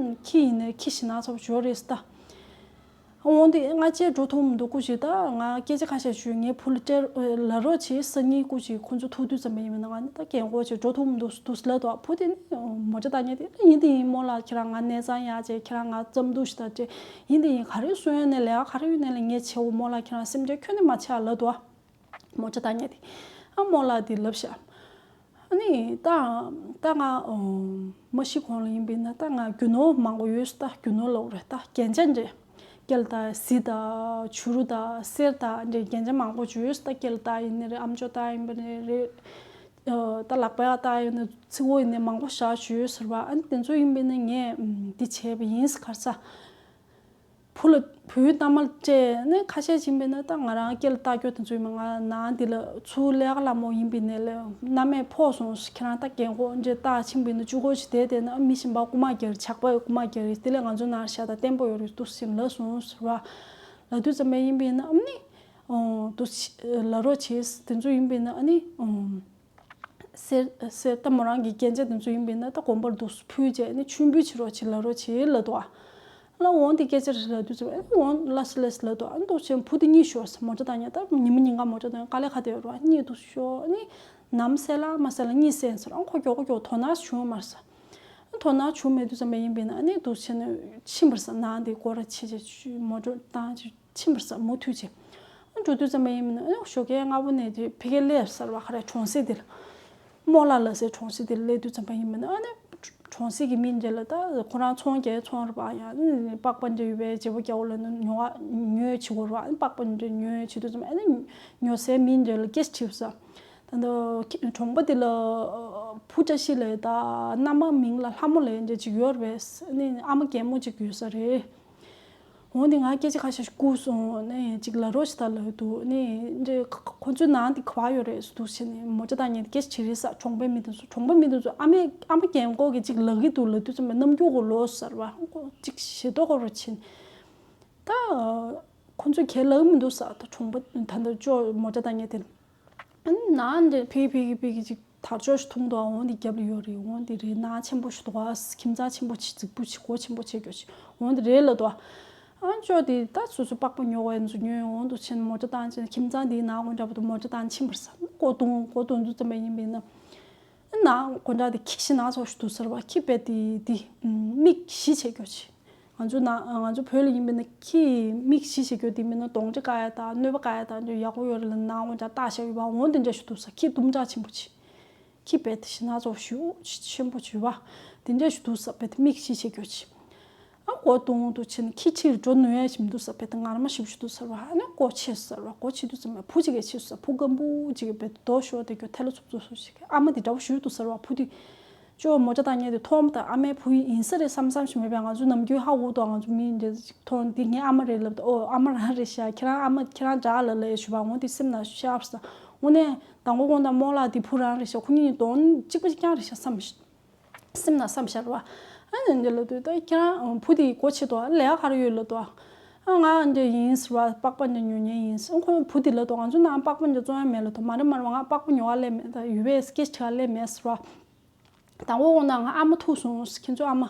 ཁྱི་ཡིན་ནའི་ཁྱི་ཞེད་སྣང་ཚ་པོ་ཅིག་ཡོད་རེད་ཟེར་ད། འོང་དེ་ང་བཅས་འགྲོ་ཐུབ་མི་འདུག་སྐུ་མཁྱེན། ད་ང་སྐད་ཆ་ཁ་ཤས་ཞུས། ངས་བུ་ལ་སྤྲད་ལབ་རོགས་བྱེད། སང་ཉིན་སྐུ་མཁྱེན་ཁོ་ཚོ་ཐུག་དུས་ཙམ་པ་ཡིན་པ་ན་ང་ནི་ད་རྒན་གོག་བྱས་འགྲོ་ཐུབ་མི་འདུག་འདུག་ལབ་འདུག་བུ་དེ་ནི་མོ་ཊ་བཏང་མཁན་དེ་ཡིན་དེ་ཡིན། རྨོ་ལགས་ཁྱེད་རང་ང་གནས་ཚང་ཡག་བྱས། ཁྱེད་རང་ང་རྩམ་ཐུག་ཞིག་ད་སྤྲད། ཡིན་དེ་ཡིན། ག་རེ་གསུང་ཡ་ནས་ལས་ཀ་ག་རེ་ཡོད་ནས་ལས་ངས་བྱེད། འོ་རྨོ་ལགས་ཁྱེད་རང་སེམས་ཁྲལ་ཁྱོན་ནས་མ་བྱེད་ལབ་འདུག་བ། མོ་ཊ་བཏང་མཁན་དེ། ཨ་རྨོ་ལགས་དེ་ལབ་ཤག་ཨ་ནི་ད་ད་ང་ཨོ་མ་ཤི་གོང་ལ་ཡིན་པ་ཡིན་ན་ད་ང་རྒྱུ་ནོར་མང་པོ་ཡོད་ཟེར། ད་རྒྱུ་ནོར་ལབ་རེད། ད་རྒྱན་ཆ་འདྲ། སྐེ་ལ་ད་གཟི་དང་བྱུ་རུ་དང་གསེར་དང་འདྲ་རྒྱན་ཆ་མང་པོ་ཅིག་ཡོད་ཟེར། ད་སྐེ་ལ་ད་ཡིན་ནི་རེད། ཨམ་ཅོག་ད་ཡིན་པ་ནི་རེད། ཨོ་ད་ལག་པ་ཡ་ད་ཡིན་ནི་ཚིག་འོ་ཡིན་ནི་མང་པོ་བཞག་ཅིག་ཡོད་ཟེར་བ། ཨ་ནི་དེ་ཚོ་ཡིན་པ་ཡིན་ན་ངས་ཨམ་འདི་བྱས་པ་ཡིན་ཟེར། ག་རེ་ཟ། བུ་ལ་བུའི་མནའ་མ་སྤྲད་ནས་ཁ་ཤས་ཕྱིན་པས་ན་ད་ང་རང་སྐེ་ལ་བཏགས་རྒྱུ་དེ་ཚོ་ཡིན་པ། ང་ནང་འདི་ལ་ཚུར་ལས་ཀ་ལ་མོ་ཡིན་པས་ན་ལས་མནའ་མས་ཕོག་སོང་ཟེར། ཁྱེད་རང་ད་རྒན་གོག་འདྲ་བཏགས་ཕྱིན་པས་ན་གཅིག་པོ་ཞིག་བསྡད་བསྡད་ན་མི་གཞན་པ་རྐུ་མ་རྒྱག་རེད། ཇག་པས་རྐུ་མ་རྒྱག་རེད། དེ་ལས་ང་ཚོ་ནང་བཞག་ད་བརྟན་པོ་ཡོད་རེད་འདུག་ཟེར་ལབ་སོང་ཟེར་བ། ལབ་དུས་ཙམ་པ་ཡིན་པས་ན་ཨ་ནི་འདུག་ལབ་རོགས་བྱེད། དེ་ཚོ་ཡིན་པས་ན་ཨ་ནི། གསེར་གསེར་ད་མོ་རང་གི་རྒྱན་ཆ་དེ་ཚོ་ཡིན་པས་ན་ད་དགོན་པར་འདུག་ཕུལ་བྱས་ནས་མཆོད་འབུལ་བྱེད་རོགས་བྱེད་ལབ་རོགས་བྱེད་ལབ་འདུག་ཨ། ལ་འོང་དེ་སྐད་ཆ་རེ་ལབ་དུས་ཙམ་ཨ་འོང་ལ་སི་ལ་སི་ལབ་འདུག་ཨ། འདུག་བྱས་བུ་དེ་གཉིད་ཤོར་ཟེར། མོ་ཊ་བཏང་མཁན་ད་ཉི་མ་ཉིན་གང་མོ་ཊ་བཏང་མཁན་དཀའ་ལས་ཁག་དེ་ཡོད་རེད་བ། གཉིད་འདུག་ཤོར་ནི་ནམ་སེ་ལ་མ་སེ་ལ་གཉིད་སད་ཟེར། ཨ་ཁོ་མགྱོགས་པོ་མགྱོགས་དོ་སྣང་བྱུང་མ་རེད་ཟེར། དོ་སྣང་བྱུང་མེད་དུས་ཙམ་པ་ཡིན་པས་ན་ཨ་ནི་འདུག་བྱས་ནས་ཕྱིན་པ་རེད་ཟེར། ནང་དེ་སྒོ་ར་ཕྱེ་བྱས་མོ་ཊ་བཏང་བྱས། ཕྱིན་པ་རེད་ཟེར། མུ་མཐུད་བྱས། ཨ་འགྲོ་དུས་ཙམ་པ་ཡིན་མིན་ཨ་ཞོགས་ཀས་སྔ་པོ་ནས་དེ་ཕ་གིར་སླེབས་ཟེར་བ། ག་རེ་གྲོང་གསེབ་དེ་ལ། རྨོ་ལགས་ལ་ཟེར། གྲོང་གསེབ་དེ་ལ་སླེབས་དུས་ཙམ་པ་ཡིན་མིན་ཨ་ནི་གྲོང་གསེབ་ཀྱི་མི་འདྲ་ལ་ད་ཁོ་རང་ཚོང་རྒྱག་ཚོང་རེད་པ། ཡང་ཨ་ནི་པགས་པ་འདྲ་ཡོད་པའི་བརྗེ་པོ་རྒྱག་འོ་ལ་ཉོ་ཉོ་བྱེད་དགོས་རེད་པ། ཨ་ནི་པགས་པ་འདྲ་ཉོ་བྱེད་དུས་ཙམ་པ་ཨ་ནི་ཉོ་སའི་མི་འདྲ་ལ་སྐད་ཆ་དྲིས་ཟེར། ད་ལྟ་གྲོང་པ་དེ་ལ་བུ་བཀྲ་ཤིས་ལབ་ད་མནའ་མ་མིང་ལ་ལྷ་མོ་ལབ་འདྲ་ཅིག་ཡོད་རེད་པས། ཨ་ནི་ཨ་མ་རྒན་མོ་ཅིག་ཡོད་ས་རེད། འོ་འདི་ང་སྐད་ཆ་ཁ་ཤས་ཤིག་བསྐུར་སོང་ནས་ཅིག་ལབ་རོགས་ཞེས་ད་ལབ་འདུག་ནས་འདྲེ་ཁོ་ཚོའི་ནང་འདི་ག་པར་ཡོད་རེད་ཟེར་འདུག་བྱས་ནས་མོ་ཊ་བཏང་མཁན་དེ་སྐད་ཆ་དྲིས་རེད་ཟེར། གྲོང་པའི་མི་དེ་ཚོ་གྲོང་པའི་མི་དེ་ཚོ་ཨ་མའི་ཨ་མ་རྒན་གོག་གིས་ཅིག་ལབ་ཀྱི་འདུག་ལབ་དུས་ཙམ་པ་རྣམ་འགྱུར་གོ་ལོག་ཟེར་བ་ཅིག་ཞེ་ཏོག་གོ་རོ་ཕྱིན། ད་ཁོ་ཚོས་ག་ལབ་མི་འདུག་ཟེར། ད་གྲོང་པ་ད་ལྟ་ཅོ་མོ་ཊ་བཏང་མཁན་དེ། ཨ་ནི་ནང་འདྲེ་ཕིག་ཕིག་ཕིག་ཅིག་དར་ལྕོག་ཞིག་འཐུང་འདུག་འོང་འདི་རྒྱབ་ལ་ཡོད་རེད། འོང་འདི་རེད་ནང་ཆེན་པོ་ཞིག་འདུག་ཨ། ཁྱིམ་ཚང་ཆེན་པོ་ཆེ་རྫིག་པོ་ཆེ་སྒོ་ཆེན་པོ་ཆེ་རྒྱུ་ཆེ་འོང་འདི་རེད་ལབ་འདུག་ཨ། ཨ་ཅོ་དེ་ད་སོ་སོ་པགས་པ་ཉོ་བའི་འཛུ་ཉོས་འོང་འདུག་ཕྱིན་མོ་ཊ་བཏང་ཕྱིན་ཁྱིམ་ཚང་འདིའི་ནང་ངོ་འདྲ་པོ་འདུག་མོ་ཊ་བཏང་ཕྱིན་པར་ས་སྒོ་རྡུང་སྒོ་རྡུང་དུས་ཙམ་པ་ཡིན་པས་ན། ཨ་ནང་སྒོ་འདྲ་དེ་ཁྱི་ཞིག་ནང་ཚོགས་ཤིག་འདུག་ཟེར་བ་ཁྱི་པད་དེ་དེ་མིག་བཞི་བྱེད་རྒྱུ་ཆེ། ང་ཚོ་ན་ང་ཚོ་བོད་ལ་ཡིན་པས་ན་ཁྱི་མིག་བཞི་བྱེད་རྒྱུ་དེ་མིན་ན་གདོང་འདྲེ་བཀག་ཡ་དང་གནོད་པ་བཀག་ཡ་དང་འདྲེ་ཡག་པོ་ཡོད་རེད་ལ་ནང་འོ་འདྲ་བཏགས་བཞག་ཡོད་པ་འོ་འདི་འདྲ་ཞིག་འདུག་ས་ཁྱི་དུམ་གྲ་ཆེན་པོ་ཆེ། ཁྱི་བེད་ཤི་ན་ཚོ་ཞུ་ཆེན་པོ་བྱུས་པ་དེ་འདྲ་ཞིག་འདུག་ས་བེད་མིག་བཞི་བྱེད་རྒྱུ་ཆེ། ཨ་སྒོ་རྡུང་དུ་ཕྱིན་ནས་ཁྱི་ཕྱིར་འགྲོ་ནུས་ཡ་ཞིག་མི་འདུག་ཟེར། བེ་ད་ངར་མ་ཞིབ་ཞིབ་འདུག་ཟེར་བ། ཨ་ནི་སྒོ་ཕྱེ་ཟེར་བ། སྒོ་ཕྱེ་དུས་ཙམ་པ་བུ་གཅིག་གིས་ཕྱེ་ཟེར། བུ་སྐམ་པོ་གཅིག་གིས་བེ་ད་རྡོ་ཤོར་དེ་གྱོ་ཐལ་ལོ་ཚུབ་ཚུབ་ཞིག་ཨ་མ་དེ་འདྲ་བོ་ཞིག་འདུག་ཟེར་བ། བུ་དེ་ཅོ་མོ་ཅ་བཏང་མཁན་དེ་མཐོང་ད་ཨ་མའི་བུ་ཡིན་ས་རེད་བསམ་བསམ་ཞིག་མེད་པས། ང་ཚོ་ནམ་རྒྱུན་ཧ་འུ་དོ་ང་ཚོ་མི་འདྲ་ཞིག་མཐོང་དེ་ངའི་ཨ་མ་རེད་ལབ་ད། ཨོ་ཨ་མ་རང་རེད་ཤག་ཁྱེད་རང་ཨ་མ་ཁྱེད་རང་འདྲ་ལ་ལས་ཞུ་བ་འོ་དེ་སེམས་ན་ཤར་ས་འོ་ནས་དང་པོ་དགོང་དག་རྨོ་ལགས་དེ་བུ་རང་རེད་ཤག་ཁོ་གཉིས་གདོང་གཅིག་པ་གཅིག་རྐྱང་རེད་ཤག་བསམ་ཞིག་སེམས་ན་བསམ་ཤར་བ། ཨ་ནི་འདི་ལ་དུས་ད་ཁྱེད་རང་བུ་དེ་སྒོ་ཕྱེ་དོ་ལས་ཀ་ག་རེ་ཡོད་ལ་དོ། ཨ་ང་འདི་ཡིན་ཟེར་བ། པགས་པ་འདི་ཉོ་མཁན་ཡིན་ཟེར། ཁོ་བུ་དེ་ལ་དོ་ང་ཚོ་ནང་པགས་པ་འདི་བཙོང་ཡ་མེད་ལ་དོ། མ་རེད་མ་རེད་ང་པགས་པ་ཉོ་བ་སླེབས་མེད། ད་ཡུ་བེ་སི་སྐད་ཆ་སླེབས་མེད་ཟེར་བ། དང་པོ་འོ་ན་ང་ཨ་མ་ཐུག་སོང་ཟེར། ཁྱེད་ཚོ་ཨ་མ་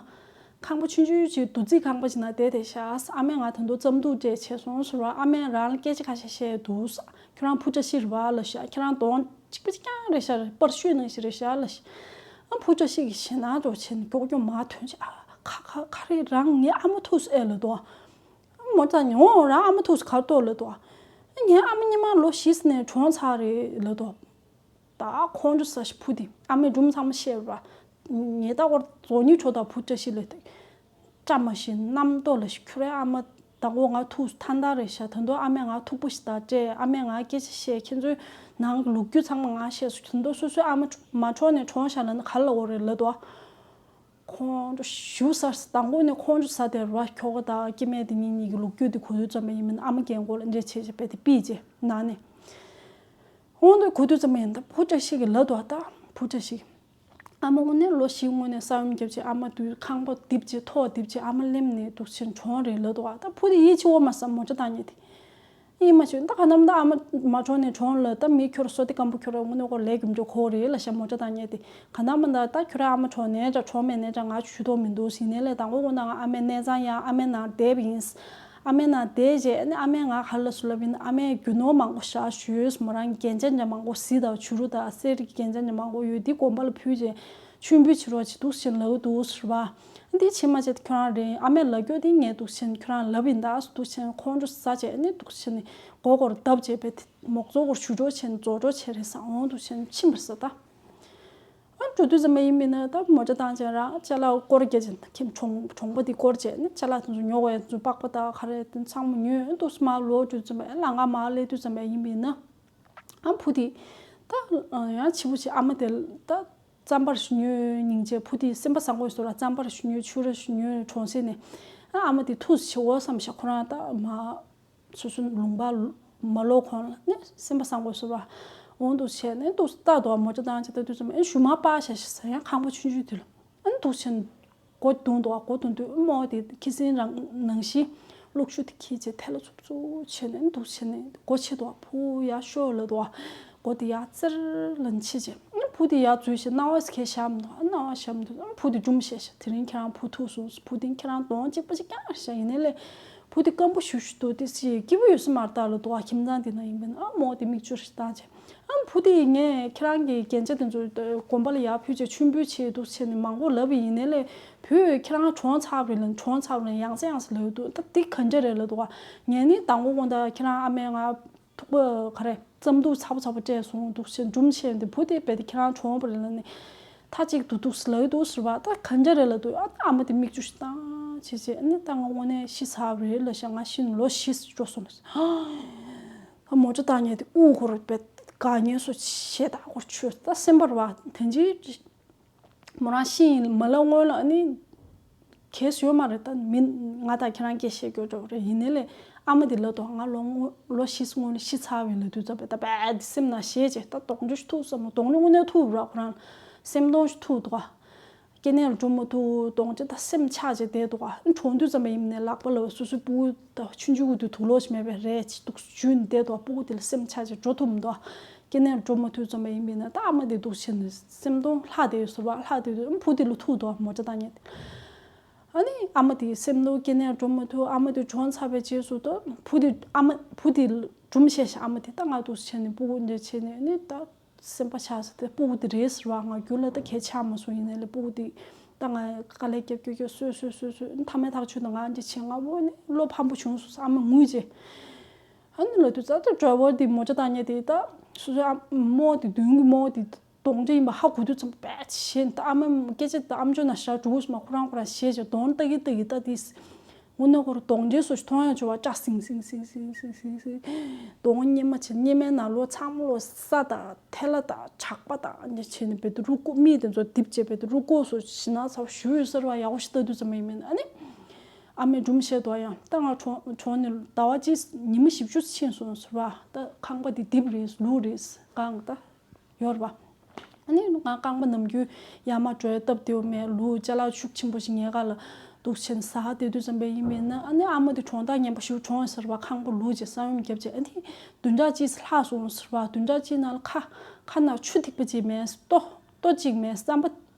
ཁང་པ་ཆུང་ཆུང་ཅིག་རྡོ་རྩིག་ཁང་པ་ཅིག་ནང་བསྡད་བསྡད་ཤག་ཨ་མས་ང་ད་དུང་རྩམ་ཐུག་སྤྲད་བྱས་སོང་ཟེར་བ། ཨ་མས་རང་ལ་སྐད་ཆ་ཁ་ཤས་བཤད་འདུག་ཁྱོད་རང་བུ་བཀྲ་ཤིས་རེད་པ་ལབ་ཤག་ཁྱེད་རང་གདོང་གཅིག་པ་གཅིག་རྐྱང་རེད་ཤག་པར་ཤོད་ནང་བཞིན་རེད་ཤག་ལབ་ཤག་ཨ་བུ་བཀྲ་ཤིས་ཀྱི་ཞེད་སྣང་འདྲ་བྱས་ནས་མགྱོགས་མགྱོགས་མར་ཐོན་བྱས། ཨ་ཁ་ཁ་ཁ་རེད་རང་ངའི་ཨ་མ་ཐུག་སོང་ཨེ་ལབ་དོ། ཨ་མོ་ཙ་ཉོ་རང་ཨ་མ་ཐུག་སོང་ག་རེ་འདུག་ལབ་དོ། ཨ་ངའི་ཨ་མ་སྔོན་མ་ལོ་བཞི་ཙམ་ནས་གྲོངས་ཚར་རེད་ལབ་དོ། ད་ཁོང་ཁྲོ་ཟ་ཞིག་བུ་དེ་ཨ་མས་སྒྲུང་ཚང་མ་བཤད་པ། ངས་ད་ཁོར་རྫོགས་སྙིང་བྲོ་དང་བུ་བཀྲ་ཤིས་ལ་དེ་བཀྲ་མ་ཤིས་རྣམ་རྟོག་ལ་ཞིག་ཁྱོད་རའི་ཨ་མ་ད་ཁོ་ང་ཐུག་ཐང་ཐང་རེད་ཤག་ད་དུང་ཨ་མས་ང་ཐུག་པོ་ཞིག་ད་སྤྲད། ཨ་མས་ང་སྐད་ཆ་བཤད། ཁྱེད་ཚོའི་ནང་གི་ལོ་རྒྱུས་ཚང་མ་ང་བཤད་སོང་། ད་དུང་སོ་སོའི་ཨ་མ་མ་གྲོངས་ནས་གྲོངས་ཤག་ལབ་ན་ག་ལ་འོ་རེད་ལབ་དོ། ཁོང་ཁྲོ་ཞེ་པོ་ཟ། དང་པོ་ནས་ཁོང་ཁྲོ་ཟ་དེ་ར་ཁྱོ་ག་དང་སྐྱེ་དམན་དེ་གཉིས་གཉིས་ཀྱི་ལོ་རྒྱུས་དེ་གོ་དུས་ཙམ་པ་ཡིན་མིན་ཨ་མ་རྒན་གོག་ལ་འདྲེ་བྱས་བྱས་པས་དེ་ཕུད་བྱས་ནང་ནས། འོང་དུས་གོ་དུས་ཙམ་པ་ཡིན་ད་བུ་བཀྲ་ཤིས་ཀྱིས་ལབ་འདུག་ད་བུ་བཀྲ་ཤིས་ཀྱིས། ཨ་མ་དངོས་གནས་ལོ་བཞི་སྔོན་ནས་ས་ཡོམ་བརྒྱབ་བྱས་ཨ་མ་དུས་ཁང་པ་རྡིབ་བྱས་ཐོག་རྡིབ་བྱས་ཨ་མ་སླེབས་ནས་འདུག་ཕྱིན་གྲོངས་རེད་ལབ་འདུག་ད་བུ་དེ་ཡིད་ཆེས་འོ་མ་ཟ་མོ་ཅ་བཏང་ཉེ་དེ། ཡིན་མ་བྱུང་ད་ག་ནམ་ད་ཨ་མ་མ་གྲོངས་ནས་གྲོངས་ལ་ད་མི་ཁྱོད་བསོད་བདེ་སྐམ་པོ་ཁྱོད་ར་དངོས་གནས་ཁོ་ལས་རྒྱུ་འབྲས་ཁོ་རེད་ལ་ཤ་མོ་ཅ་བཏང་ཉེ་དེ། ག་ནམ་ད་ད་ཁྱོད་ར་ཨ་མ་གྲོངས་ནས་འདྲ་གྲོངས་མེད་ནས་འདྲ་ང་ཞུ་དོག་མི་འདུག་ཟིན་ནས་ལས་དང་པོ་ཁོ་ན་ང་ཨ་མའི་གནས་ཚང་ཡང་ཨ་མའི་ནང་བསྡད་པ་ཡིན། ཨ་མའི་ནང་བསྡད་རྗེས་ཨ་ནི་ཨ་མས་ང་ག་ལ་སུ་ལབ་ཡིན་ཨ་མས་རྒྱུ་ནོར་མང་པོ་བཞག་ཞུས་མོ་རང་གི་རྒྱན་ཆ་འདྲ་མང་པོ་གཟི་དང་བྱུ་རུ་དང་གསེར་གྱི་རྒྱན་ཆ་འདྲ་མང་པོ་ཡོད་འདི་དགོན་པ་ལ་ཕུལ་རྗེས་མཆོད་འབུལ་བྱེད་རོགས་བྱེད་འདུག་ཟེར་ལབ་འདུག་ཟེར་བ། འདི་ཕྱི་མ་བྱས་ཏེ་ཁྱོད་རང་རེད་ཨ་མས་ལབ་རྒྱུ་འདི་ངས་འདུག་ཟེར་ཁྱོད་རང་ལབ་ཡིན་ད་འདུག་ཟེར་ཁོང་ཁྲོ་ཟ་བྱས་ནས་འདུག་ཟེར་མགོ་སྐོར་བརྡབ་བྱས་པས་མོག་ཚོགས་སྐོར་ཞུ་གྲོགས་བྱས་ནས་རྫོགས་གྲོགས་བྱས་རེད་ས་འོང་འདུག་ཟེར་ཕྱིན་པར་ས་ད། ཨ་འགྲོ་དུས་ཙམ་པ་ཡིན་པས་ན་ད་མོ་ཅ་བཏང་བྱས་རང་ཅ་ལག་སྐོར་རྒྱག་བྱས་ཁྱིམ་གྲོང་གྲོང་པ་འདི་སྐོར་བྱས་ནས་ཅ་ལག་དེ་ཚོ་ཉོ་དགོས་ཡ་དེ་ཚོ་པགས་པ་དང་ག་རེ་དེ་ཚང་མ་ཉོས་འདུག་སེ་མར་ལོག་འགྲོ་དུས་ཙམ་པ་ལམ་ཁ་མར་སླེབས་དུས་ཙམ་པ་ཡིན་པས་ན། ཨ་བུ་དེ་ད་ཡང་ཕྱི་པོ་ཞིག་ཨ་མ་དེ་ད་རྩམ་པ་རེ་ཞིག་ཉོས་སྙིང་རྗེ་བུ་དེ་སེམས་པ་བཟང་པོ་ཡོད་ས་ར་རྩམ་པ་རེ་ཞིག་ཉོས་ཆུ་རེ་ཞིག་ཉོས་གྲོང་གསེབ་ནས་ཨ་ཨ་མ་དེ་ཐུགས་སུ་ཆེ་འོ་བསམ་ཤག་ཁོ་རང་ད་མ། སོ་སོའི་ལུང་པ་མ་ལོག་གོང་ལ་ནི་སེམས་པ་བཟང་པོ་བཟོ་བ། འོང་འདུག་བྱས་ནས་འདུག་ལྟ་འདུག་མོ་ཅ་བཏང་བྱས་ལྟ་དུས་ཙམ་ཨེ་ཞུ་མ་པ་ཤ་ཤ་ཟ་ཡང་ཁང་པ་ཆུང་ཆུང་དེ་ལ་ཨ་ནི་འདུག་བྱས་ནས་སྒོ་རྡུང་འདུག་སྒོ་རྡུང་དུས་མོ་དེ་ཁྱི་སེང་རང་ནང་བཞིན་གློག་ཤུགས་དེ་ཁྱེར་བྱས་ཐལ་ལ་འཚུབ་འཚུབ་བྱས་ནས་འདུག་བྱས་ནས་སྒོ་ཕྱེ་འདུག་ཕུ་ཡར་ཤོག་ལ་འདུག་སྒོ་དེ་ཡར་ཙིར་ལ་ཕྱེ་བྱས་ཨ་ནི་བུ་དེ་ཡར་འཛུལ་བྱས་རྣ་བ་ཟེར་ཁས་བཞག་མི་འདུག་ཨ་རྣ་བ་བཞག་མི་འདུག་ཨ་ནི་བུ་དེ་སྒྲུང་བཤད་བྱས་དེ་རིང་ཁྱེད་རང་བུ་ཐུག་སོང་བུ་དེ་ཁྱེད་རང་གདོང་གཅིག་པ་གཅིག་རྐྱང་རེད་ཤག་ཡིན་ནའི་ལས། བུ་དེ་སྐམ་པོ་ཞུ་ཞུ་འདུག་དེ་སི་སྐྱིད་པོ་ཡོད་ས་མ་རེད་ད་ལ་འདུག་ཨ་ཁྱིམ་ཚང་དེ་ན་ཡིན་པས་ན་ཨ་མོ་དེ་མིག་ཆུ་རེ་བཏང་བྱས་ཨ་བུ་དེ་ངས་ཁྱེད་རང་གི་རྒྱན་ཆ་དེ་ཚོ་དགོན་པ་ལ་ཡར་ཕུལ་བྱས་མཆོད་འབུལ་བྱས་འདུག་བྱས་ནས་མང་པོ་ལབ་པ་ཡིན་ནའི་ལས་བུས་ཁྱེད་རང་གྲོངས་ཚར་བ་རེད་ལ་གྲོངས་ཚར་བ་རེད་ཡང་སེ་ཡང་སེ་ལབ་འདུག་ད་དེ་ག་འདྲ་རེད་ལ་འདུག་ཨ་ངས་ནི་དང་པོ་དགོང་དག་ཁྱེད་རང་ཨ་མས་ང་ཐུག་པ་ག་རེ་རྩམ་ཐུག་ཚ་པོ་ཚ་པོ་སྤྲད་སོང་འདུག་ཟེར་སྒྲུང་བཤད་འདི་བུ་དེ་རྦད་དེ་ཁྱེད་རང་གྲོངས་པ་རེད་ལབ་ནས་མཐའ་གཅིག་ཏུ་འདུག་ཟེར་ལབ་འདུག་ཟེར་བ་ད་ག་འདྲ་རེད་ལབ་འདུག་ཨ་ཨ་མ་དེ་མིག་ཆུ་ཞིག་བཏང་བྱས་བྱས་ཨ་ནི་ད་ང་དངོས་གནས་ཤི་ཚར་བ་རེད་ལབ་ཤག་ང་ཤི་ནས་ལོ་བཞི་འགྲོ་སོང་ཟེར་ཨ་མོ་ཅོ་བཏང་ཉལ་དེ་དབུགས་ཧོར་རྦད་དགའ་ཉལ་སོ་ཞེ་ད་ཧོར་ཆོས་ད་སེམས་པར་བ་དེ་འདྲའི། མོ་རང་ཤི་ཡིན་མ་ལབ་སྔོན་ལ་ཨ་ནི་གས་ཡོད་མ་རེད་ད་མི་ང་དང་ཁྱེད་རང་སྐད་བཤད་སྐྱོ་འགྲོ་རེད་ཡིན་ནའི་ལས་ཨ་མ་དེ་ལབ་དོ་ང་ལོ་ངོ་ལོ་བཞི་སྔོན་ལ་ཤི་ཚར་བའི་ལབ་དུས་ཙམ་པས་ད་རྦད་དེ་སེམས་ནང་ཞེད་བྱས་ད་དོགས་འདྲི་ཐུག་བསམ་མོ་དོགས་འདྲི་དངོས་གནས་ཐུག་ར་ཁོ་རང་སེམས་གཏོང་ཞིག་ཐུག་འདུག་ག་སྐྱེ་གནས་ལ་འགྲོ་མ་ཐུབ་དོགས་བྱས་ད་སེམས་ཆགས་བྱས་བསྡད་འདུག་ག་གྲོངས་དུས་ཙམ་པ་ཡིན་ནའི་ལག་པ་ལ་སོ་སོའི་སྤུ་གུ་ད་ཆུང་ཆུང་གི་དུས་དུག་ལོག་ཞིག་མེད་པའི་རས་ཅིག་འདུག་འཇུས་ནས་བསྡད་འདུག་ག་སྤུ་གུ་དེ་ལ་སེམས་ཆགས་བྱས་འགྲོ་ཐུབ་མི་འདུག་ག་སྐྱེ་གནས་ལ་འགྲོ་མ་ཐུབ་ཙམ་པ་ཡིན་པས་ན་ད་ཨ་མ་དེ་འདུག་བྱས་ནས་སེམས་གཏོང་ལྷག་བསྡད་ཡོད་ཟེར་བ་ལྷག་བསྡད་དུས་བུ་དེ་ལ་ཐུག་འདུག་ག་མོ་ཅོ་བཏང་ཉལ་དེ། ཨ་ནི་ཨ་མ་དེ་སེམས་སྡུག་སྐྱེ་གནས་འགྲོ་མ་ཐུབ་ཨ་མ་དེ་གྲོངས་ཚར་བའི་རྗེས་སུ་ད་བུ་དེ་ཨ་མ་བུ་དེ་སྒྲུང་བཤད་ཤག་ཨ་མ་དེ་ད་ང་འདུག་བྱས་ནས་སྤུ་གུ་འདྲ་བྱས་ནས་ཨ་ནི་ད་སེམས་པ་ཆགས་ཟེར་ཏེ་སྤུ་གུ་དེ་རེད་ཟེར་བ་ང་རྒྱུན་ལ་ད་གས་ཆགས་མ་སོང་ཡིན་ནའི་ལས་སྤུ་གུ་དེ་ད་ང་དཀའ་ལས་རྒྱབ་རྒྱབ་རྒྱབ་གསོས་གསོས་གསོས་གསོས་ཨ་ནི་མཐའ་མའི་ཐག་ཆོད་ད་ང་འདྲ་བྱས་ང་བོ་ཨ་ནི་བློ་ཕམ་པོ་བྱུང་སོང་ཟེར་ཨ་མ་ངུས་རྗེས་ཨ་ནི་ལབ་དུས་ཙམ་ད་ཌ་རའི་ཝར་དེ་མོ་ཅོ་བཏང་ཉལ་དེ་ད་སོ་སོའི་ཨ་རྨོ་དེ་མདུན་གྱི་རྨོ་དེ། གདོང་འདྲེ་ཡིན་པ་ཧ་གོ་དུས་ཙམ་པ་བས་ཞེད། ད་ཨ་མ་སྐད་ཆ་ད་ཨམ་ཅོག་ན་ཞག་འགྲོ་གི་སོང་མ། ཁོ་རང་ཁོ་རང་ཞེད་ཅེ་གདོང་ལྟ་གི་ལྟ་གི་ལྟ་དུས། དངོས་གནས་ཁོ་རང་གདོང་འདྲེ་སོགས་ཤིག་མཐོང་ཡང་བྱུང་བ། སྐྲ་སིང་སིང་སིང་སིང་སིང་སིང་། གདོང་གཉེར་མ་བྱེད། གཉེར་མའི་ནང་ལོགས་ཚང་མ་ལོགས་ས་དང་ཐལ་བ་དང་ཇག་པ་དང་འདི་བྱས་ནས་བེད་དུ་རུ་ཀོ་མིག་དེ་ཚོ་རྡིབ་བྱས་བེད་དུ་རུ་ཀོ་སོགས་ཞིག་ན་ཚ་བ་ཞུ་ཡོད་ཟེར་བ། ཡག་པོ་ཞིག་ལྟ་དུས་ཙམ་པ་ཡིན་མིན་ཨ་ནི། ཨ་མའི་སྒྲུང་བཤད་དོ་ཡང་ད་ང་གྲོངས་གྲོངས་ནས་ཟླ་བ་གཅིག་ཉི་མ་བཞི་བཅུ་ཕྱིན་སོང་ཟེར་བ། ད་ཁང་པ་དེ་རྡིབ་རེད་ལུག་རེད་གང་ད། ཡོད་རེད་པ། ཨ་ནི་ང་རྐང་པ་ནམ་རྒྱུན་ཡར་མར་འགྲོ་ཡ་སྟབས་བདེ་བོ་མེད། ལུག་ཅ་ལག་ཤུགས་ཆེན་པོ་ཞིག་ངའི་སྒང་ལ་འདུག་བྱས་ནས་ཟ་བསྡད་དུས་ཙམ་པ་ཡིན་པས་ན། ཨ་ནི་ཨ་མ་དེ་གྲོངས་ཐག་ཉེ་པོ་ཞིག་གྲོངས་ཟེར་བ། ཁང་པ་ལུག་ཅིག་ས་ཡོམ་བརྒྱབ་བྱས། ཨ་ནི་བདུན་ཕྲག་གཅིག་ལྷག་སོང་ཟེར་བ། བདུན་ཕྲག་གཅིག་ནང་ལ་ཁ་ཁ་ནང་ཆུ་ཐིགས་པ་ཅིག་མེད། ལྟོ་ལྟོ་གཅིག་མེད། རྩམ་པ་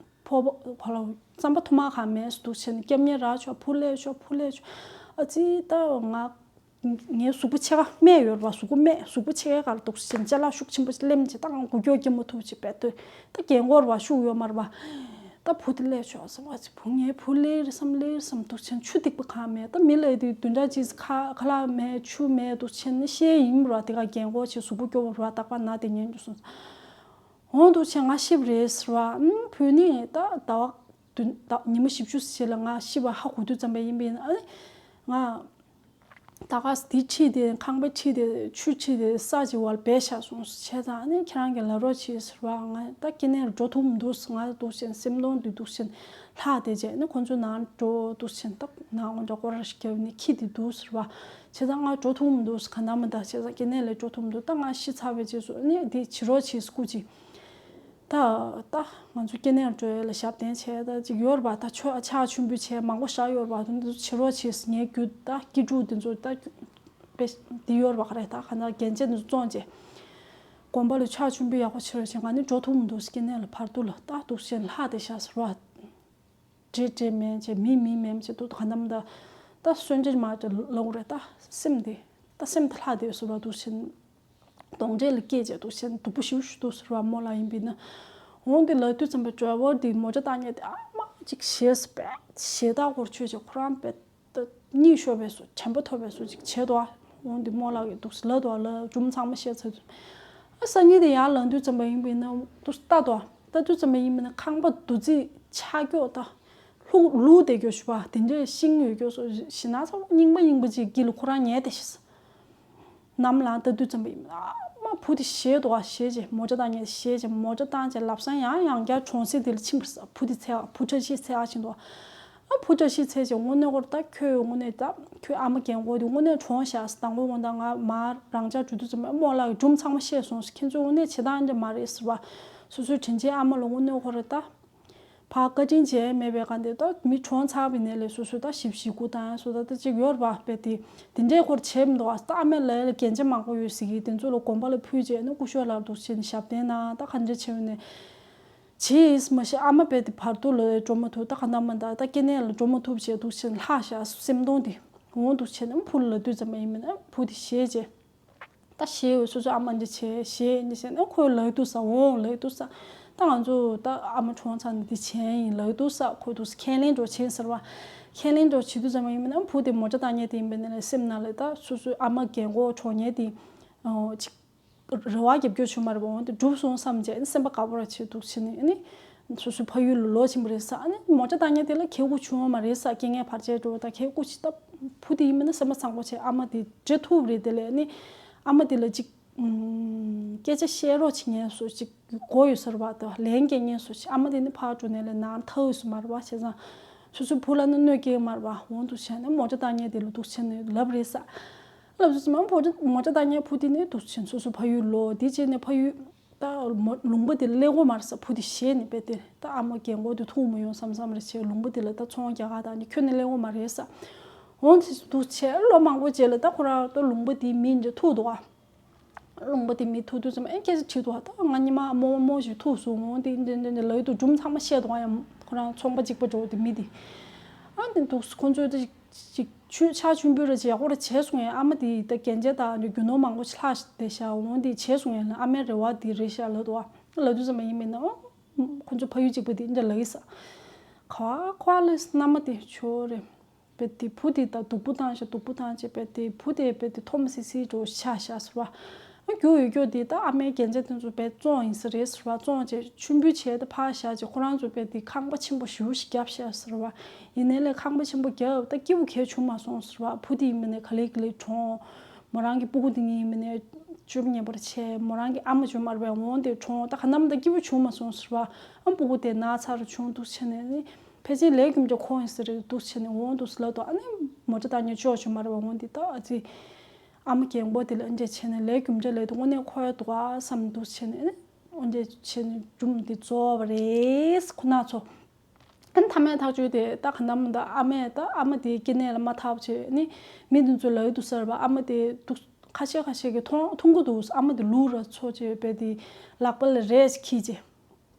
ཕོ་བ་ལ་རྩམ་པ་ཐུར་མ་གང་མེད་འདུག་བྱས་ནས། སྐྱབས་གནས་རག་ཆོག་བུ་སླེབས་ཆོག་བུ་སླེབས་ཆོག་ཨ་ཙི་ད་ང་ངའི་གཟུགས་པོ་ཕྱེད་ཀ་རྨས་ཡོད་རེད་པ། གཟུགས་པོ་རྨས། གཟུགས་པོ་ཕྱེད་ཀའི་སྒང་ལ་འདུག་བྱས་ནས་ཅ་ལག་ཤུགས་ཆེན་པོ་ཞིག་ལེན་བྱས། ད་ང་འགུལ་སྐྱོད་རྒྱག་མ་ཐུབ་བྱས། བེད་དུ་ད་རྒན་གོག་རེད་པ། ཤུགས་ཡོད་མ་རེད་པ། ད་བུ་དེ་སླེབས་ཆོག་ཟེར་བ་ཅིག་བུ་ངའི་བུ་སླེབས་རེད་བསམ་སླེབས་རེད་བསམ་འདུག་བྱས་ནས་ཆུ་ཐིགས་པ་གང་མེད། ད་མི་ལ་དེ་བདུན་ཕྲག་གཅིག་ཁ་ཁ་ལག་མེད་ཆུ་མེད་འདུག་བྱས་ནས་བཤད་ཡིན་པ་རེད་པ། དེ་ག་རྒན་གོག་བྱས་གཟུགས་པོ་སྐྱོ་པོ་རེད་པ། རྟག་པར་ན་དེ་ཉན་རྒྱུ་སོང་། འོང་འདུག་བྱས་ང་ཤི་བ་རེད་ཟེར་བ། ཨུམ་བུ་ནི་ད་ཟླ་བ་བདུན་ཟླ་ཉི་མ་བཞི་བཅུ་ཞིག་ལ་ང་ཤི་བ་ཧ་གོ་དུས་ཙམ་པ་ཡིན་པས་ན། ཨ་ནི་ང་ད་ག་འདི་ཁྲིད་དེ་ཁང་པ་ཁྲིད་དེ་ཆུ་ཁྲིད་དེ་ས་ཅིག་བར་སྦས་བཞག་སོང་བྱས་ཙང་། ཨ་ནི་ཁྱེད་རང་གིས་ལབ་རོགས་བྱེད་ཟེར་བ། ང་ད་སྐྱེ་གནས་ལ་འགྲོ་ཐུབ་མི་འདུག་ང་འདུག་བྱས་སེམས་གཏོང་དེ་འདུག་བྱས་ལྷག་བསྡད་བྱས། ཨ་ནི་ཁོང་ཚོའི་ནང་འགྲོ་འདུག་བྱས་ད་ནང་ཁོང་ཚོ་སྐོར་ར་ཞིག་བརྒྱབ་ནས་ཁྱི་དེ་འདུག་ཟེར་བ། བྱས་ཙང་ང་འགྲོ་ཐུབ་མི་འདུག་ག་ན་མི་ད། བྱས་ཙང་སྐྱེ་གནས་ལ་འགྲོ་ཐུབ་མི་འདུག་ད་ང་ཤི་ཚར་བའི་རྗེས་སུ་ཨ་ནི་དེ་བྱེད་རོགས་བྱེད་སྐུ་ཅིག་ད་ད་ང་ཚོ་སྐྱེ་གནས་འགྲོ་ཡ་ལ་ཞབས་བརྟན་བྱས་ད་ཅིག་ཡོད་རེད་པ། ད་ཆོ་ཕྱག་མཆོད་འབུལ་བྱས་མང་པོ་བཞག་ཡོད་རེད་པ། ད་འདི་ཚོ་བྱེད་རོགས་བྱས། ངའི་རྒྱུ་ད་སྐྱིད་སྡུག་འདི་ཚོ་ད་དཔེ་འདི་ཡོད་རེད་པ། ག་རེ་ད་ག་ན་རྒྱན་ཆས་འདི་ཚོ་བཙོང་བྱས་དགོན་པ་ལ་ཕྱག་མཆོད་འབུལ་ཡག་པོ་བྱེད་རོགས་བྱས། ང་ནི་འགྲོ་ཐུབ་མི་འདུག་སྐྱེ་གནས་ལ་བར་དུ་ལ་ད་འདུག་བྱས་ལྷག་བསྡད་བཞག་ཟེར་བ། འདྲེ་འདྲེ་མེད་བྱས་མི་མི་མེད་བྱས་འདུག་ག་ན་མི་ད། ད་གསོན་འདྲེ་མ་འདྲེ་ལབ་དགོས་རེད། ད་སེམས་དེ་ད་སེམས་དེ་ལྷག་བསྡད་ཟེར་བ་འདུག་བྱས། གདོང་འདྲེ་ལ་སྐད་བྱས་འདུག་བྱས་སྡུག་པོ་ཞེ་པོ་ཞིག་འདུག་ཟེར་བ་རྨོ་ལགས་ཡིན་པས་ན། འོང་དེ་ལབ་དུས་ཙམ་པའི་ཌ་རའི་ཝར་དེ་མོ་ཊ་བཏང་མཁན་དེ་ཨ་མ་ཅིག་ཞེད་པས་ཞེད་ཐག་སྐོར་ཆོད་བྱས་ཁོ་རང་དཔེ་ད་གཉིད་ཤོར་བས་སོ་དྲན་པ་ཐོར་བས་སོ་ཅིག་བྱས་འདུག་འོང་དེ་རྨོ་ལགས་ཀྱིས་འདུག་ལབ་འདུག་ལབ་སྒྲུང་ཚང་མ་བཤད་ཚར་དུས། ཨ་སང་ཉིན་དེ་ཡར་ལངས་དུས་ཙམ་པ་ཡིན་པས་ན་འདུག་ལྟ་འདུག་ལྟ་དུས་ཙམ་པ་ཡིན་པས་ན་ཁང་པ་རྡོ་རྩིག་ཆག་སྐྱོ་ད། ལྷུག་ལུག་དེ་སྐྱོ་ཞུ་བ་དེ་འདྲའི་ཤིང་ཡོད་སྐྱོ་སོ་ཞིག་ན་ཚ་རྙིང་པ་རྙིང་པ་ཅིག་དཀྱིལ་ལ་ཁོ་རང་ཉལ་བསྡད་ཤག་ནམ་ལངས་ལྟ་དུས་ཙམ་པ་ཡིན། ཨ་མ་བུ་དེ་ཞེད་འདུག་ཨ་ཞེད་བྱས་མོ་ཊ་བཏང་ཉལ་ཞེད་བྱས་མོ་ཊ་བཏང་བྱས་ལམ་སང་ཡང་ཡང་བསྐྱར་གྲོང་གསེབ་དེ་ལ་ཕྱིན་པ་རེད་ཟེར། བུ་དེ་འཚོལ་བ་བུ་བཀྲ་ཤིས་འཚོལ་བ་ཕྱིན་འདུག་ཨ་བུ་བཀྲ་ཤིས་འཚོལ་བྱས་དངོས་གནས་ཁོ་ད་ཁྱོད་དངོས་གནས་ད་ཁྱོད་ཨ་མ་རྒན་གོག་དེ་དངོས་གནས་གྲོངས་ཤག་ཟེར། དང་པོ་དགོང་དག་ང་མར་རང་འཇགས་འགྲོ་དུས་ཙམ་པ་རྨོ་ལགས་ཀྱིས་སྒྲུང་ཚང་མ་བཤད་སོང་ཟེར། ཁྱེད་ཚོས་དངོས་གནས་བྱེད་སྟངས་འདྲ་མ་རེད་ཟེར་བ། སོ་སོའི་དྲིན་ཆེན་ཨ་མ་ལ་དངོས་གནས་ཁོ་རེ་ད། ཕར་བཀའ་དྲིན་བྱས་མེད་པའི་གང་དེ་ད་མི་གྲོངས་ཚར་བའི་ནས་ལས་སོ་སོ་ད་ཞིབ་ཞིབ་སྐུ་དང་སོ་ད་ད་ཅིག་ཡོད་རེད་པ། དཔེ་དེ་དེ་འདྲའི་སྐོར་བྱས་མི་འདུག་ཨ་ད་ཨ་མའི་ལ་ལ་རྒྱན་ཆ་མང་པོ་ཡོད་ཟེར་གི་དེ་ཚོ་ལ་དགོན་པ་ལ་ཕུལ་རྗེས་ནི་སྐུ་ཞབས་ལགས་འདུག་བྱས་ནས་ཞབས་བརྟན་གནང་། ད་ག་འདྲ་བྱས་ནས་བྱས་མ་ཤེས། ཨ་མ་དཔེ་དེ་བར་དུ་ལ་འགྲོ་མ་ཐུབ། ད་ག་ན་མ་ད་ད་སྐྱེ་གནས་ལ་འགྲོ་མ་ཐུབ་བྱས་འདུག་བྱས་ནས་ལྷག་བཞག་སེམས་གཏོང་དེ་འོང་འདུག་བྱས་ནས་བུ་ལ་ལབ་དུས་ཙམ་པ་ཡིན་མིན་ཨ་བུ་དེ་ཞེད་བྱས། ད་ཞེས་འོས་སོ་སོ་ཨ་མ་འདི་བྱས་ཞེས་འདི་བྱས་ན་ཁོས་ལབ་འདུག་ས། འོང་ལབ་འདུག་ས། ད་ང་ཚོ་ད་ཨ་མ་གྲོངས་ཚར་ནས་འདི་བྱས་ཡིན་ལབ་འདུག་ས། ཁོས་འདུག་ས་ཁས་ལེན་འགྲོ་བྱས་ཟེར་བ། ཁས་ལེན་འགྲོ་བྱེད་དུས་ཙམ་པ་ཡིན་པ་ན་བུ་དེ་མོ་ཊ་བཏང་མཁན་དེ་ཡིན་པ་ན་ལས་སེམས་ནང་ལ་ད་སོ་སོའི་ཨ་མ་རྒན་གོག་གྲོངས་མཁན་དེ་ཅིག་རེ་བ་རྒྱབ་སྐྱོར་བྱུང་མ་རེད་པ། འོང་དེ་འགྲུབ་སོང་བསམ་བྱས་ནས་སེམས་པ་དགའ་པོ་ར་བྱས་འདུག་བྱས་ནས་ཨ་ནི་སོ་སོའི་ཕ་ཡུལ་ལ་ལོག་ཕྱིན་པ་རེད་ས། ཨ་ནི་མོ་ཊ་བཏང་མཁན་དེ་ལ་གལ་དགོས་བྱུང་བ་མ་རེད་ས། རྐྱེན་ངན་བར་ཆད་འགྲོ་བ་ད་གལ་དགོས་ཅི་ད། བུ་དེ་ཡིན་མིན་ན་སེམས་པ་བཟང་པོ་བྱས་ཨ་མ་དེ་འདྲེ་ཐུག་རེད། དེ་ལས་ནི་ཨ་མ་དེ་ལ་ཅིག་སྐད་ཆ་བཤད་རོགས་བྱེད་མཁན་སུ་ཅིག་མགོ་ཡོད་ས་རེད་པ། ད་ལན་སྐྱེལ་མཁན་སུ་ཅིག་ཨ་མ་དེ་ནི་ཕར་འགྲོ་ནས་ལས་ནང་ཐག་ཡོད་ས་མ་རེད་པ། བྱས་ཙང་སོ་སོའི་བུ་ལ་ནི་གནོད་སྐྱེལ་མ་རེད་པ། འོང་དུ་བྱས་ནས་མོ་ཊ་བཏང་མཁན་དེ་ལ་འདུག་བྱས་ནས་ལབ་རེད་ས། ལབ་དུས་ཙམ་པ་མོ་ཊ་བཏང་མཁན་བུ་དེ་ནི་འདུག་བྱས་ནས་སོ་སོའི་ཕ་ཡུལ་ལོག་དེ་བྱས་ནས་ཕ་ཡུལ། ད་མོ་ལུང་པ་དེ་ལ་སླེབས་དགོས་མ་རེད་ས། བུ་དེ་ཞེད་ནས་དཔེ་དེ་ད་ཨ་མ་རྒན་གོག་དེ་ཐུག་མི་ཡོང་བསམ་བསམ་རེ་བྱས་ལུང་པ་དེ་ལ་ད་ཚོང་རྒྱག་ག་ད་ནི་ཁྱོན་ནས་སླེབས་དགོས་མ་རེད་ས། འོང་དེ་འདུག་བྱས་ལོ་མང་པོ་རྗེས་ལ་ད་ཁོ་རང་ད་ལུང་པ་དེའི་མི་འདྲ་ཐུག་འདུག་ཨ། ལུང་པ་དེའི་མི་ཐུག་དུས་ཙམ་ཨེ་སྐད་ཆ་དྲིས་འདུག་ཨ། ད་ང་ཉི་མ་རྨོ་རྨོ་ཞིག་ཐུག་སོང་། འོང་དེ་འདྲ་འདྲ་འདྲ་ལབ་འདུག་སྒྲུང་ཚང་མ་བཤད་འདུག་ཨ། ཡང་ཁོ་རང་ཚོང་པ་གཅིག་པ་འདྲ་བོ་དེ་མི་དེ་ཨ་དེ་འདུག་ཁོ་ཚོས་ད། ཅིག་ཆུ་ཕྱག་མཆོད་འབུལ་ར་ཅིག་ཡག་པོ་ར་བྱས་སོང་ཡང་ཨ་མ་དེ་ད་རྒྱན་ཆ་དང་རྒྱུ་ནོར་མང་པོ་ཞིག་ལྷག་བསྡད་ཤག་འོང་དེ་བྱས་སོང་ཡང་ཨ་མའི་རེ་བ་དེ་རེད་ཤག་ལབ་འདུག་ཨ། ལབ་དུས་ཙམ་པ་ཡིན་མིན་ན་ཨོ། ཁོ་ཚོ་ཕ་ཡུལ་གཅིག་པ་དེ་འདྲ་ལབ་ཡིན་ས། ཁ་བ་ཁ་བ་ལ་མནའ་མ་དེ་ཆོ་རེད། བེ་དེ་བུ་དེ་ད་སྡུག་པོ་བཏང་ཤག་སྡུག་པོ་བཏང་བྱས་བེ་དེ་བུ་དེ་བེ་དེ་མཐོ་མི་སི་སི་འགྲོ་ཤག་ཤག་ཟེར་བ། རྒྱུ་ཡོད་རྒྱུ་དེ་ད་ཨ་མའི་རྒྱན་ཆ་དེ་ཚོ་བེད་བཙོང་ཡིན་ས་རེད་ཟེར་བ། བཙོང་བྱས་མཆོད་འབུལ་བྱས་ཏེ་ཕར་བཞག་བྱས་ཁོ་རང་ཚོ་བེད་དེ་ཁང་པ་ཆེན་པོ་ཞེ་པོ་ཞིག་བརྒྱབ་བཞག་ཟེར་བ། ཡིན་ནའི་ལས་ཁང་པ་ཆེན་པོ་བརྒྱབ་ད་སྐྱིད་པོ་གས་བྱུང་མ་སོང་ཟེར་བ། བུ་དེ་ཡིན་མིན་ནས་ག་ལེ་ག་ལེ་གྲོངས། མོ་རང་གི་སྤུ་གུ་དེ་གཉིས་ཡིན་མིན་ནས་སྤྱོད་པ་ངན་པར་བྱས། མོ་རང་གི་ཨ་མ་བྱུང་མ་རེད་པས། འོང་དེ་གྲོངས། ད་ག་ནམ་ད་སྐྱིད་པོ་བྱུང་མ་སོང་ཟེར་བ། ཨ་སྤུ་གུ་དེ་ན་ཚ་རུ་བྱུང་འདུག་བྱས་ནས་ནི་ཕལ་ཆེར་ལས་རྒྱུ་འབྲས་ཁོ་ཡིན་ས་རེད་འདུག་བྱས་ནས་འོང་འདུག་ཟེར་ལབ་དོ། ཨ་ནི་མོ་ཊ་བཏང་མཁན་ཅོ་བྱུང་མ་རེད་པས། འོང་དེ་ད་ཨ་ཙི། ཨ་མ་རྒན་པོ་དེ་ལ་འདྲ་བྱས་ནས་ལས་རྒྱུ་འབྲས་ལས་དེ་དངོས་གནས་འཁོར་ཡ་འདུག་ག་བསམ་འདུག་བྱས་ནས་ཨ་ནི་འདྲ་བྱས་ནས་སྒྲུང་འདི་རྫོགས་པ་རེད། ཁོ་ན་ཚོ་ཨ་ནི་མཐའ་མའི་ཐག་གཅོད་དེ་ད་ག་ནམ་ད་ཨ་མས་ད་ཨ་མ་དེ་སྐྱེ་གནས་ལ་མ་ཐར་བ་བྱས་ནི་མི་དེ་ཚོ་ལ་ཡོད་དུ་ཟེར་བ། ཨ་མ་དེ་འདུག་ཁ་ཤས་ཁ་ཤས་ཀྱིས་མཐོང་མཐོང་གི་འདུག་ཨ་མ་དེ་ལུག་ར་འཚོ་བྱས་པས་དེ་ལག་པ་ལ་རས་ཤིག་འཁྱེར་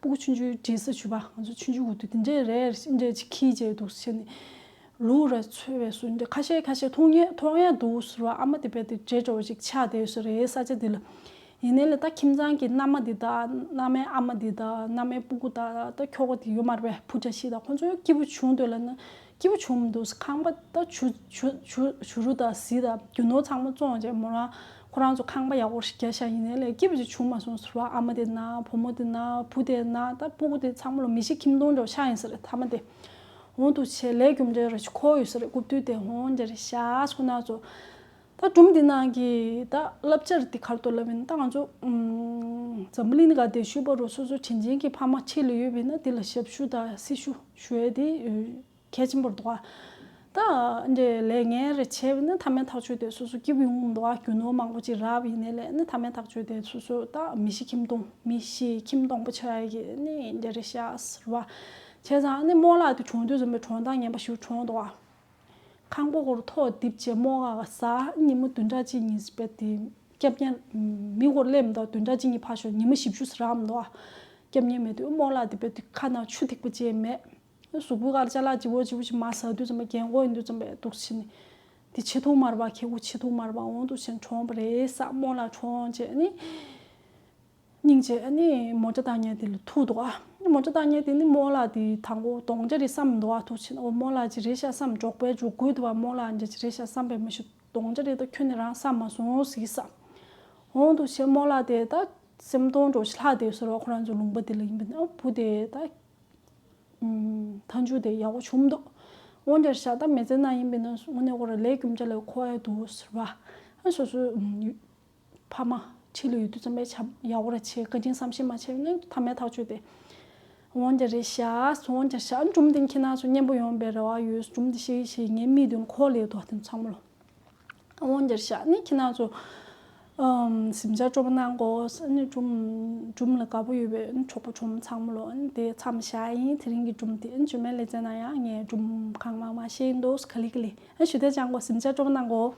བྱས། སྤུ་གུ་ཆུང་ཆུང་འདྲིས་ས་བྱུས་པ། ང་ཚོ་ཆུང་ཆུང་འུ་དུས་དེ་འདྲའི་རས་འདྲ་ཅིག་འཁྱེར་བྱས་འདུག་བྱས་ནས་ལུག་ར་འཚོ་བའི་སུ་འདྲ་ཁ་ཤས་ཁ་ཤས་མཐོང་ཡས་མཐོང་ཡས་འདུག་ཟེར་བ། ཨ་མ་དེ་བས་དེ་བྲེལ་འགྲོ་བ་ཞིག་ཆགས་བསྡད་ས་རེད། ས་ཆ་དེ་ལ། ཡིན་ནའི་ལས་ད་ཁྱིམ་ཚང་གི་མནའ་མ་དེ་དང་མནའ་མའི་ཨ་མ་དེ་དང་མནའ་མའི་སྤུ་གུ་དང་ད་ཁྱོ་ག་དེ་ཡོད་མ་རེད་པས། བུ་བཀྲ་ཤིས་དང་ཁོང་ཚོ་སྐྱིད་པོ་བྱུང་འདུག་ལབ་ན་སྐྱིད་པོ་བྱུང་མི་འདུག་ཁང་པ་ད་བྱུ་བྱུ་བྱུ་བྱུ་རུ་དང་གཟི་དང་རྒྱུ་ནོར་ཚང་མ་བཙོང་བྱས་མོ་རང་ཁོ་རང་ཚོ་ཁང་པ་ཡག་པོ་ཞིག་བརྒྱབ་ཤག་ཡིན་ནའི་ལས་སྐྱིད་པོ་ཞིག་བྱུང་མ་སོང་ཟེར་བ། ཨ་མ་དེ་ན་བུ་མོ་དེ་ན་བུ་དེ་ན་ད་སྤུ་གུ་དེ་ཚང་མ་ལོ་མི་ཤི་ཁྱིམ་སྟོང་འགྲོ་ཤག་ཡིན་ས་རེད། མཐའ་མ་དེ་འོང་དུ་བྱས་ལས་རྒྱུ་འབྲས་ར་ཞིག་འཁོར་ཡོད་ས་རེད། རྐུབ་སྟོད་དེ་འོང་འདྲ་རེད་ཤག་ཁོ་ན་ཚོ་ད་སྒྲུང་འདི་ནང་གི་ད་བསླབ་བྱར་དེ་ག་རེ་འདུག་ལབ་ཡིན་ན། ད་ང་ཚོ་ཨམ་འཛམ་བུ་གླིང་འདི་ག་དེ་བཞུགས་པ་རུ་སོ་སོ་དྲིན་ཆེན་གྱི་ཕ་མ་ཕྱི་ལ་ཡོད་པ་ཡིན་ན་དེ་ལ་ཞབས་ཞུ་དང་སྲི་ཞུ་ཞུ་ཡས་དེ་གལ་ཆེན་པོ་རེད་འདུག་ག་ད་འདྲ་ལས་ངན་རེ་བྱས་པ་ཡིན་ན་མཐའ་མའི་ཐག་གཅོད་དེ་སོ་སོ་སྐྱིད་པོ་ཡོང་གི་མི་འདུག་ག་རྒྱུ་ནོར་མང་པོ་ཅིག་རག་པ་ཡིན་ནའི་ལས་ནི་མཐའ་མའི་ཐག་གཅོད་དེ་སོ་སོ་ད་མི་ཤི་ཁྱིམ་སྟོང་མི་ཤི་ཁྱིམ་སྟོང་པ་ཆགས་ཡས་ཀྱི་ནི་འདྲ་རེད་ཤག་ཟེར་བ། བྱས་ཙང་ནི་རྨོ་ལགས་དེ་གྲོངས་དུས་ཙམ་པའི་གྲོངས་སྟངས་ངན་པ་ཞིག་གྲོངས་འདུག་ག་ཁང་པ་སྒོར་ཐོག་རྡིབ་བྱས་རྨོ་ལགས་ཟ། ཉིན་མོ་བདུན་ཕྲག་གཅིག་གཉིས་པའི་དེ་སྐྱབས་གཉེར་མི་སྒོར་སླེབས་མི་འདུག་བདུན་ཕྲག་གཅིག་གཉིས་ཕར་ཞོག་ཉི་མ་བཞི་བཅུ་ཟེར་རག་མི་འདུག་སྐྱབས་གཉེར་མེད་དུས་རྨོ་ལགས་དེ་བས་དེ་ཁ་ནང་ཆུ་ཐིགས་པ་ཅིག་མེད། གཟུགས་པོ་ཁར་ཅ་ལག་ལྗིད་པོ་ལྗིད་པོ་ཞིག་མར་ཟག་དུས་ཙམ་པ་རྒན་གོག་ཡིན་དུས་ཙམ་པ་འདུག་ཕྱིན་ནས་དེ་ཆེ་མཐོང་མར་བ་ཁེ་གོ་ཆེ་མཐོང་མར་བ་འོང་དུས་ཕྱིན་གྲོངས་པ་རེད་ཟེར། རྨོ་ལགས་གྲོངས་བྱས་ནི། སྙིང་རྗེ། ཨ་ནི་མོ་ཊ་བཏང་མཁན་དེ་ལ་ཐུག་འདུག་ཨ། མོ་ཊ་བཏང་མཁན་དེ་ནི་རྨོ་ལགས་དེ་དང་པོ་གདོང་ཅག་རེད་བསམ་འདུག་ཨ། ཐུག་ཕྱིན་ཨོ་རྨོ་ལགས་ཅིག་རེད་ཤག་བསམ། འབྲོག་པའི་འབྲོག་ཁུལ་དུ་བ་རྨོ་ལགས་འདྲ་ཅིག་རེད་ཤག་བསམ་པའི་མི་ཞིག་གདོང་ཅག་རེད་ད་ཁྱོན་ནས་རང་བསམ་མ་སོང་ཟིག་བསམ། འོང་དུ་བྱས་རྨོ་ལགས་དེ་ད་སེམས་སྟོང་འགྲོ་ཞིག་ལྷག་བསྡད་ཟེར་བ། ཁོ་རང་ཚོ་ལུང་པ་དེ་ལ་ཡིན་པ་ན་བུ་དེ་ད་མཐའ་མཇུག་དེ་ཡག་པོ་བྱུང་མི་འདུག་འོ་འདྲ་ཤག་ད་མི་ཚེ་ནང་ཡིན་པ་ན་དངོས་གནས་ཁོ་རང་ལས་རྒྱུ་མཚན་ལ་འཁོར་ཡ་འདུག་ཟེར་བ། ཨ་སོ་སོ་ཕ་མ་ཕྱི་ལ་ཡོད་དུས་ཙམ་པས་བྱ་ཡག་པོ་ར་བྱེད། བཀའ་དྲིན་བསམ་ཤེས་མ་བྱས་ན་མཐའ་མའི་ཐག་གཅོད་དེ་འོང་རྒྱུ་རེད་ཤག་འོང་རྒྱུ་ཤག་སྒྲུང་འདི་ཁྱེད་རང་ཚོ་སྙན་པོ་ཡོང་བའི་རེ་བ་ཡོད། སྒྲུང་འདི་ཤེས་ཤེས་ངའི་མིག་མདུན་འཁོར་ལས་དོ་དེ་ཚང་མ་ལོ། འོང་རྒྱུ་ཤག་ནི་ཁྱེད་རང་ཚོ་ཨམ་གཟིམ་འཇག་སྤྲོ་པོ་གནང་དགོས། ནི་སྒྲུང་སྒྲུང་ལ་དགའ་པོ་ཡོད་པའི་གྲོགས་པོ་གྲོགས་མོ་ཚང་མ་ལོ། ནི་དེ་མཚམས་བཞག་ཡིན། དེ་རིང་གི་སྒྲུང་དེ་ནི་རྗེས་མའི་ལེ་ཚན་ནང་ཡང་ངས་སྒྲུང་གང་མང་མང་བཤད་ཡིན་འདུག་ག་ལེ་ག་ལེ། ཨ་ཞུ་དེ་ཅང་གོ་གཟིམ་འཇག་སྤྲོ་པོ་གནང་དགོས།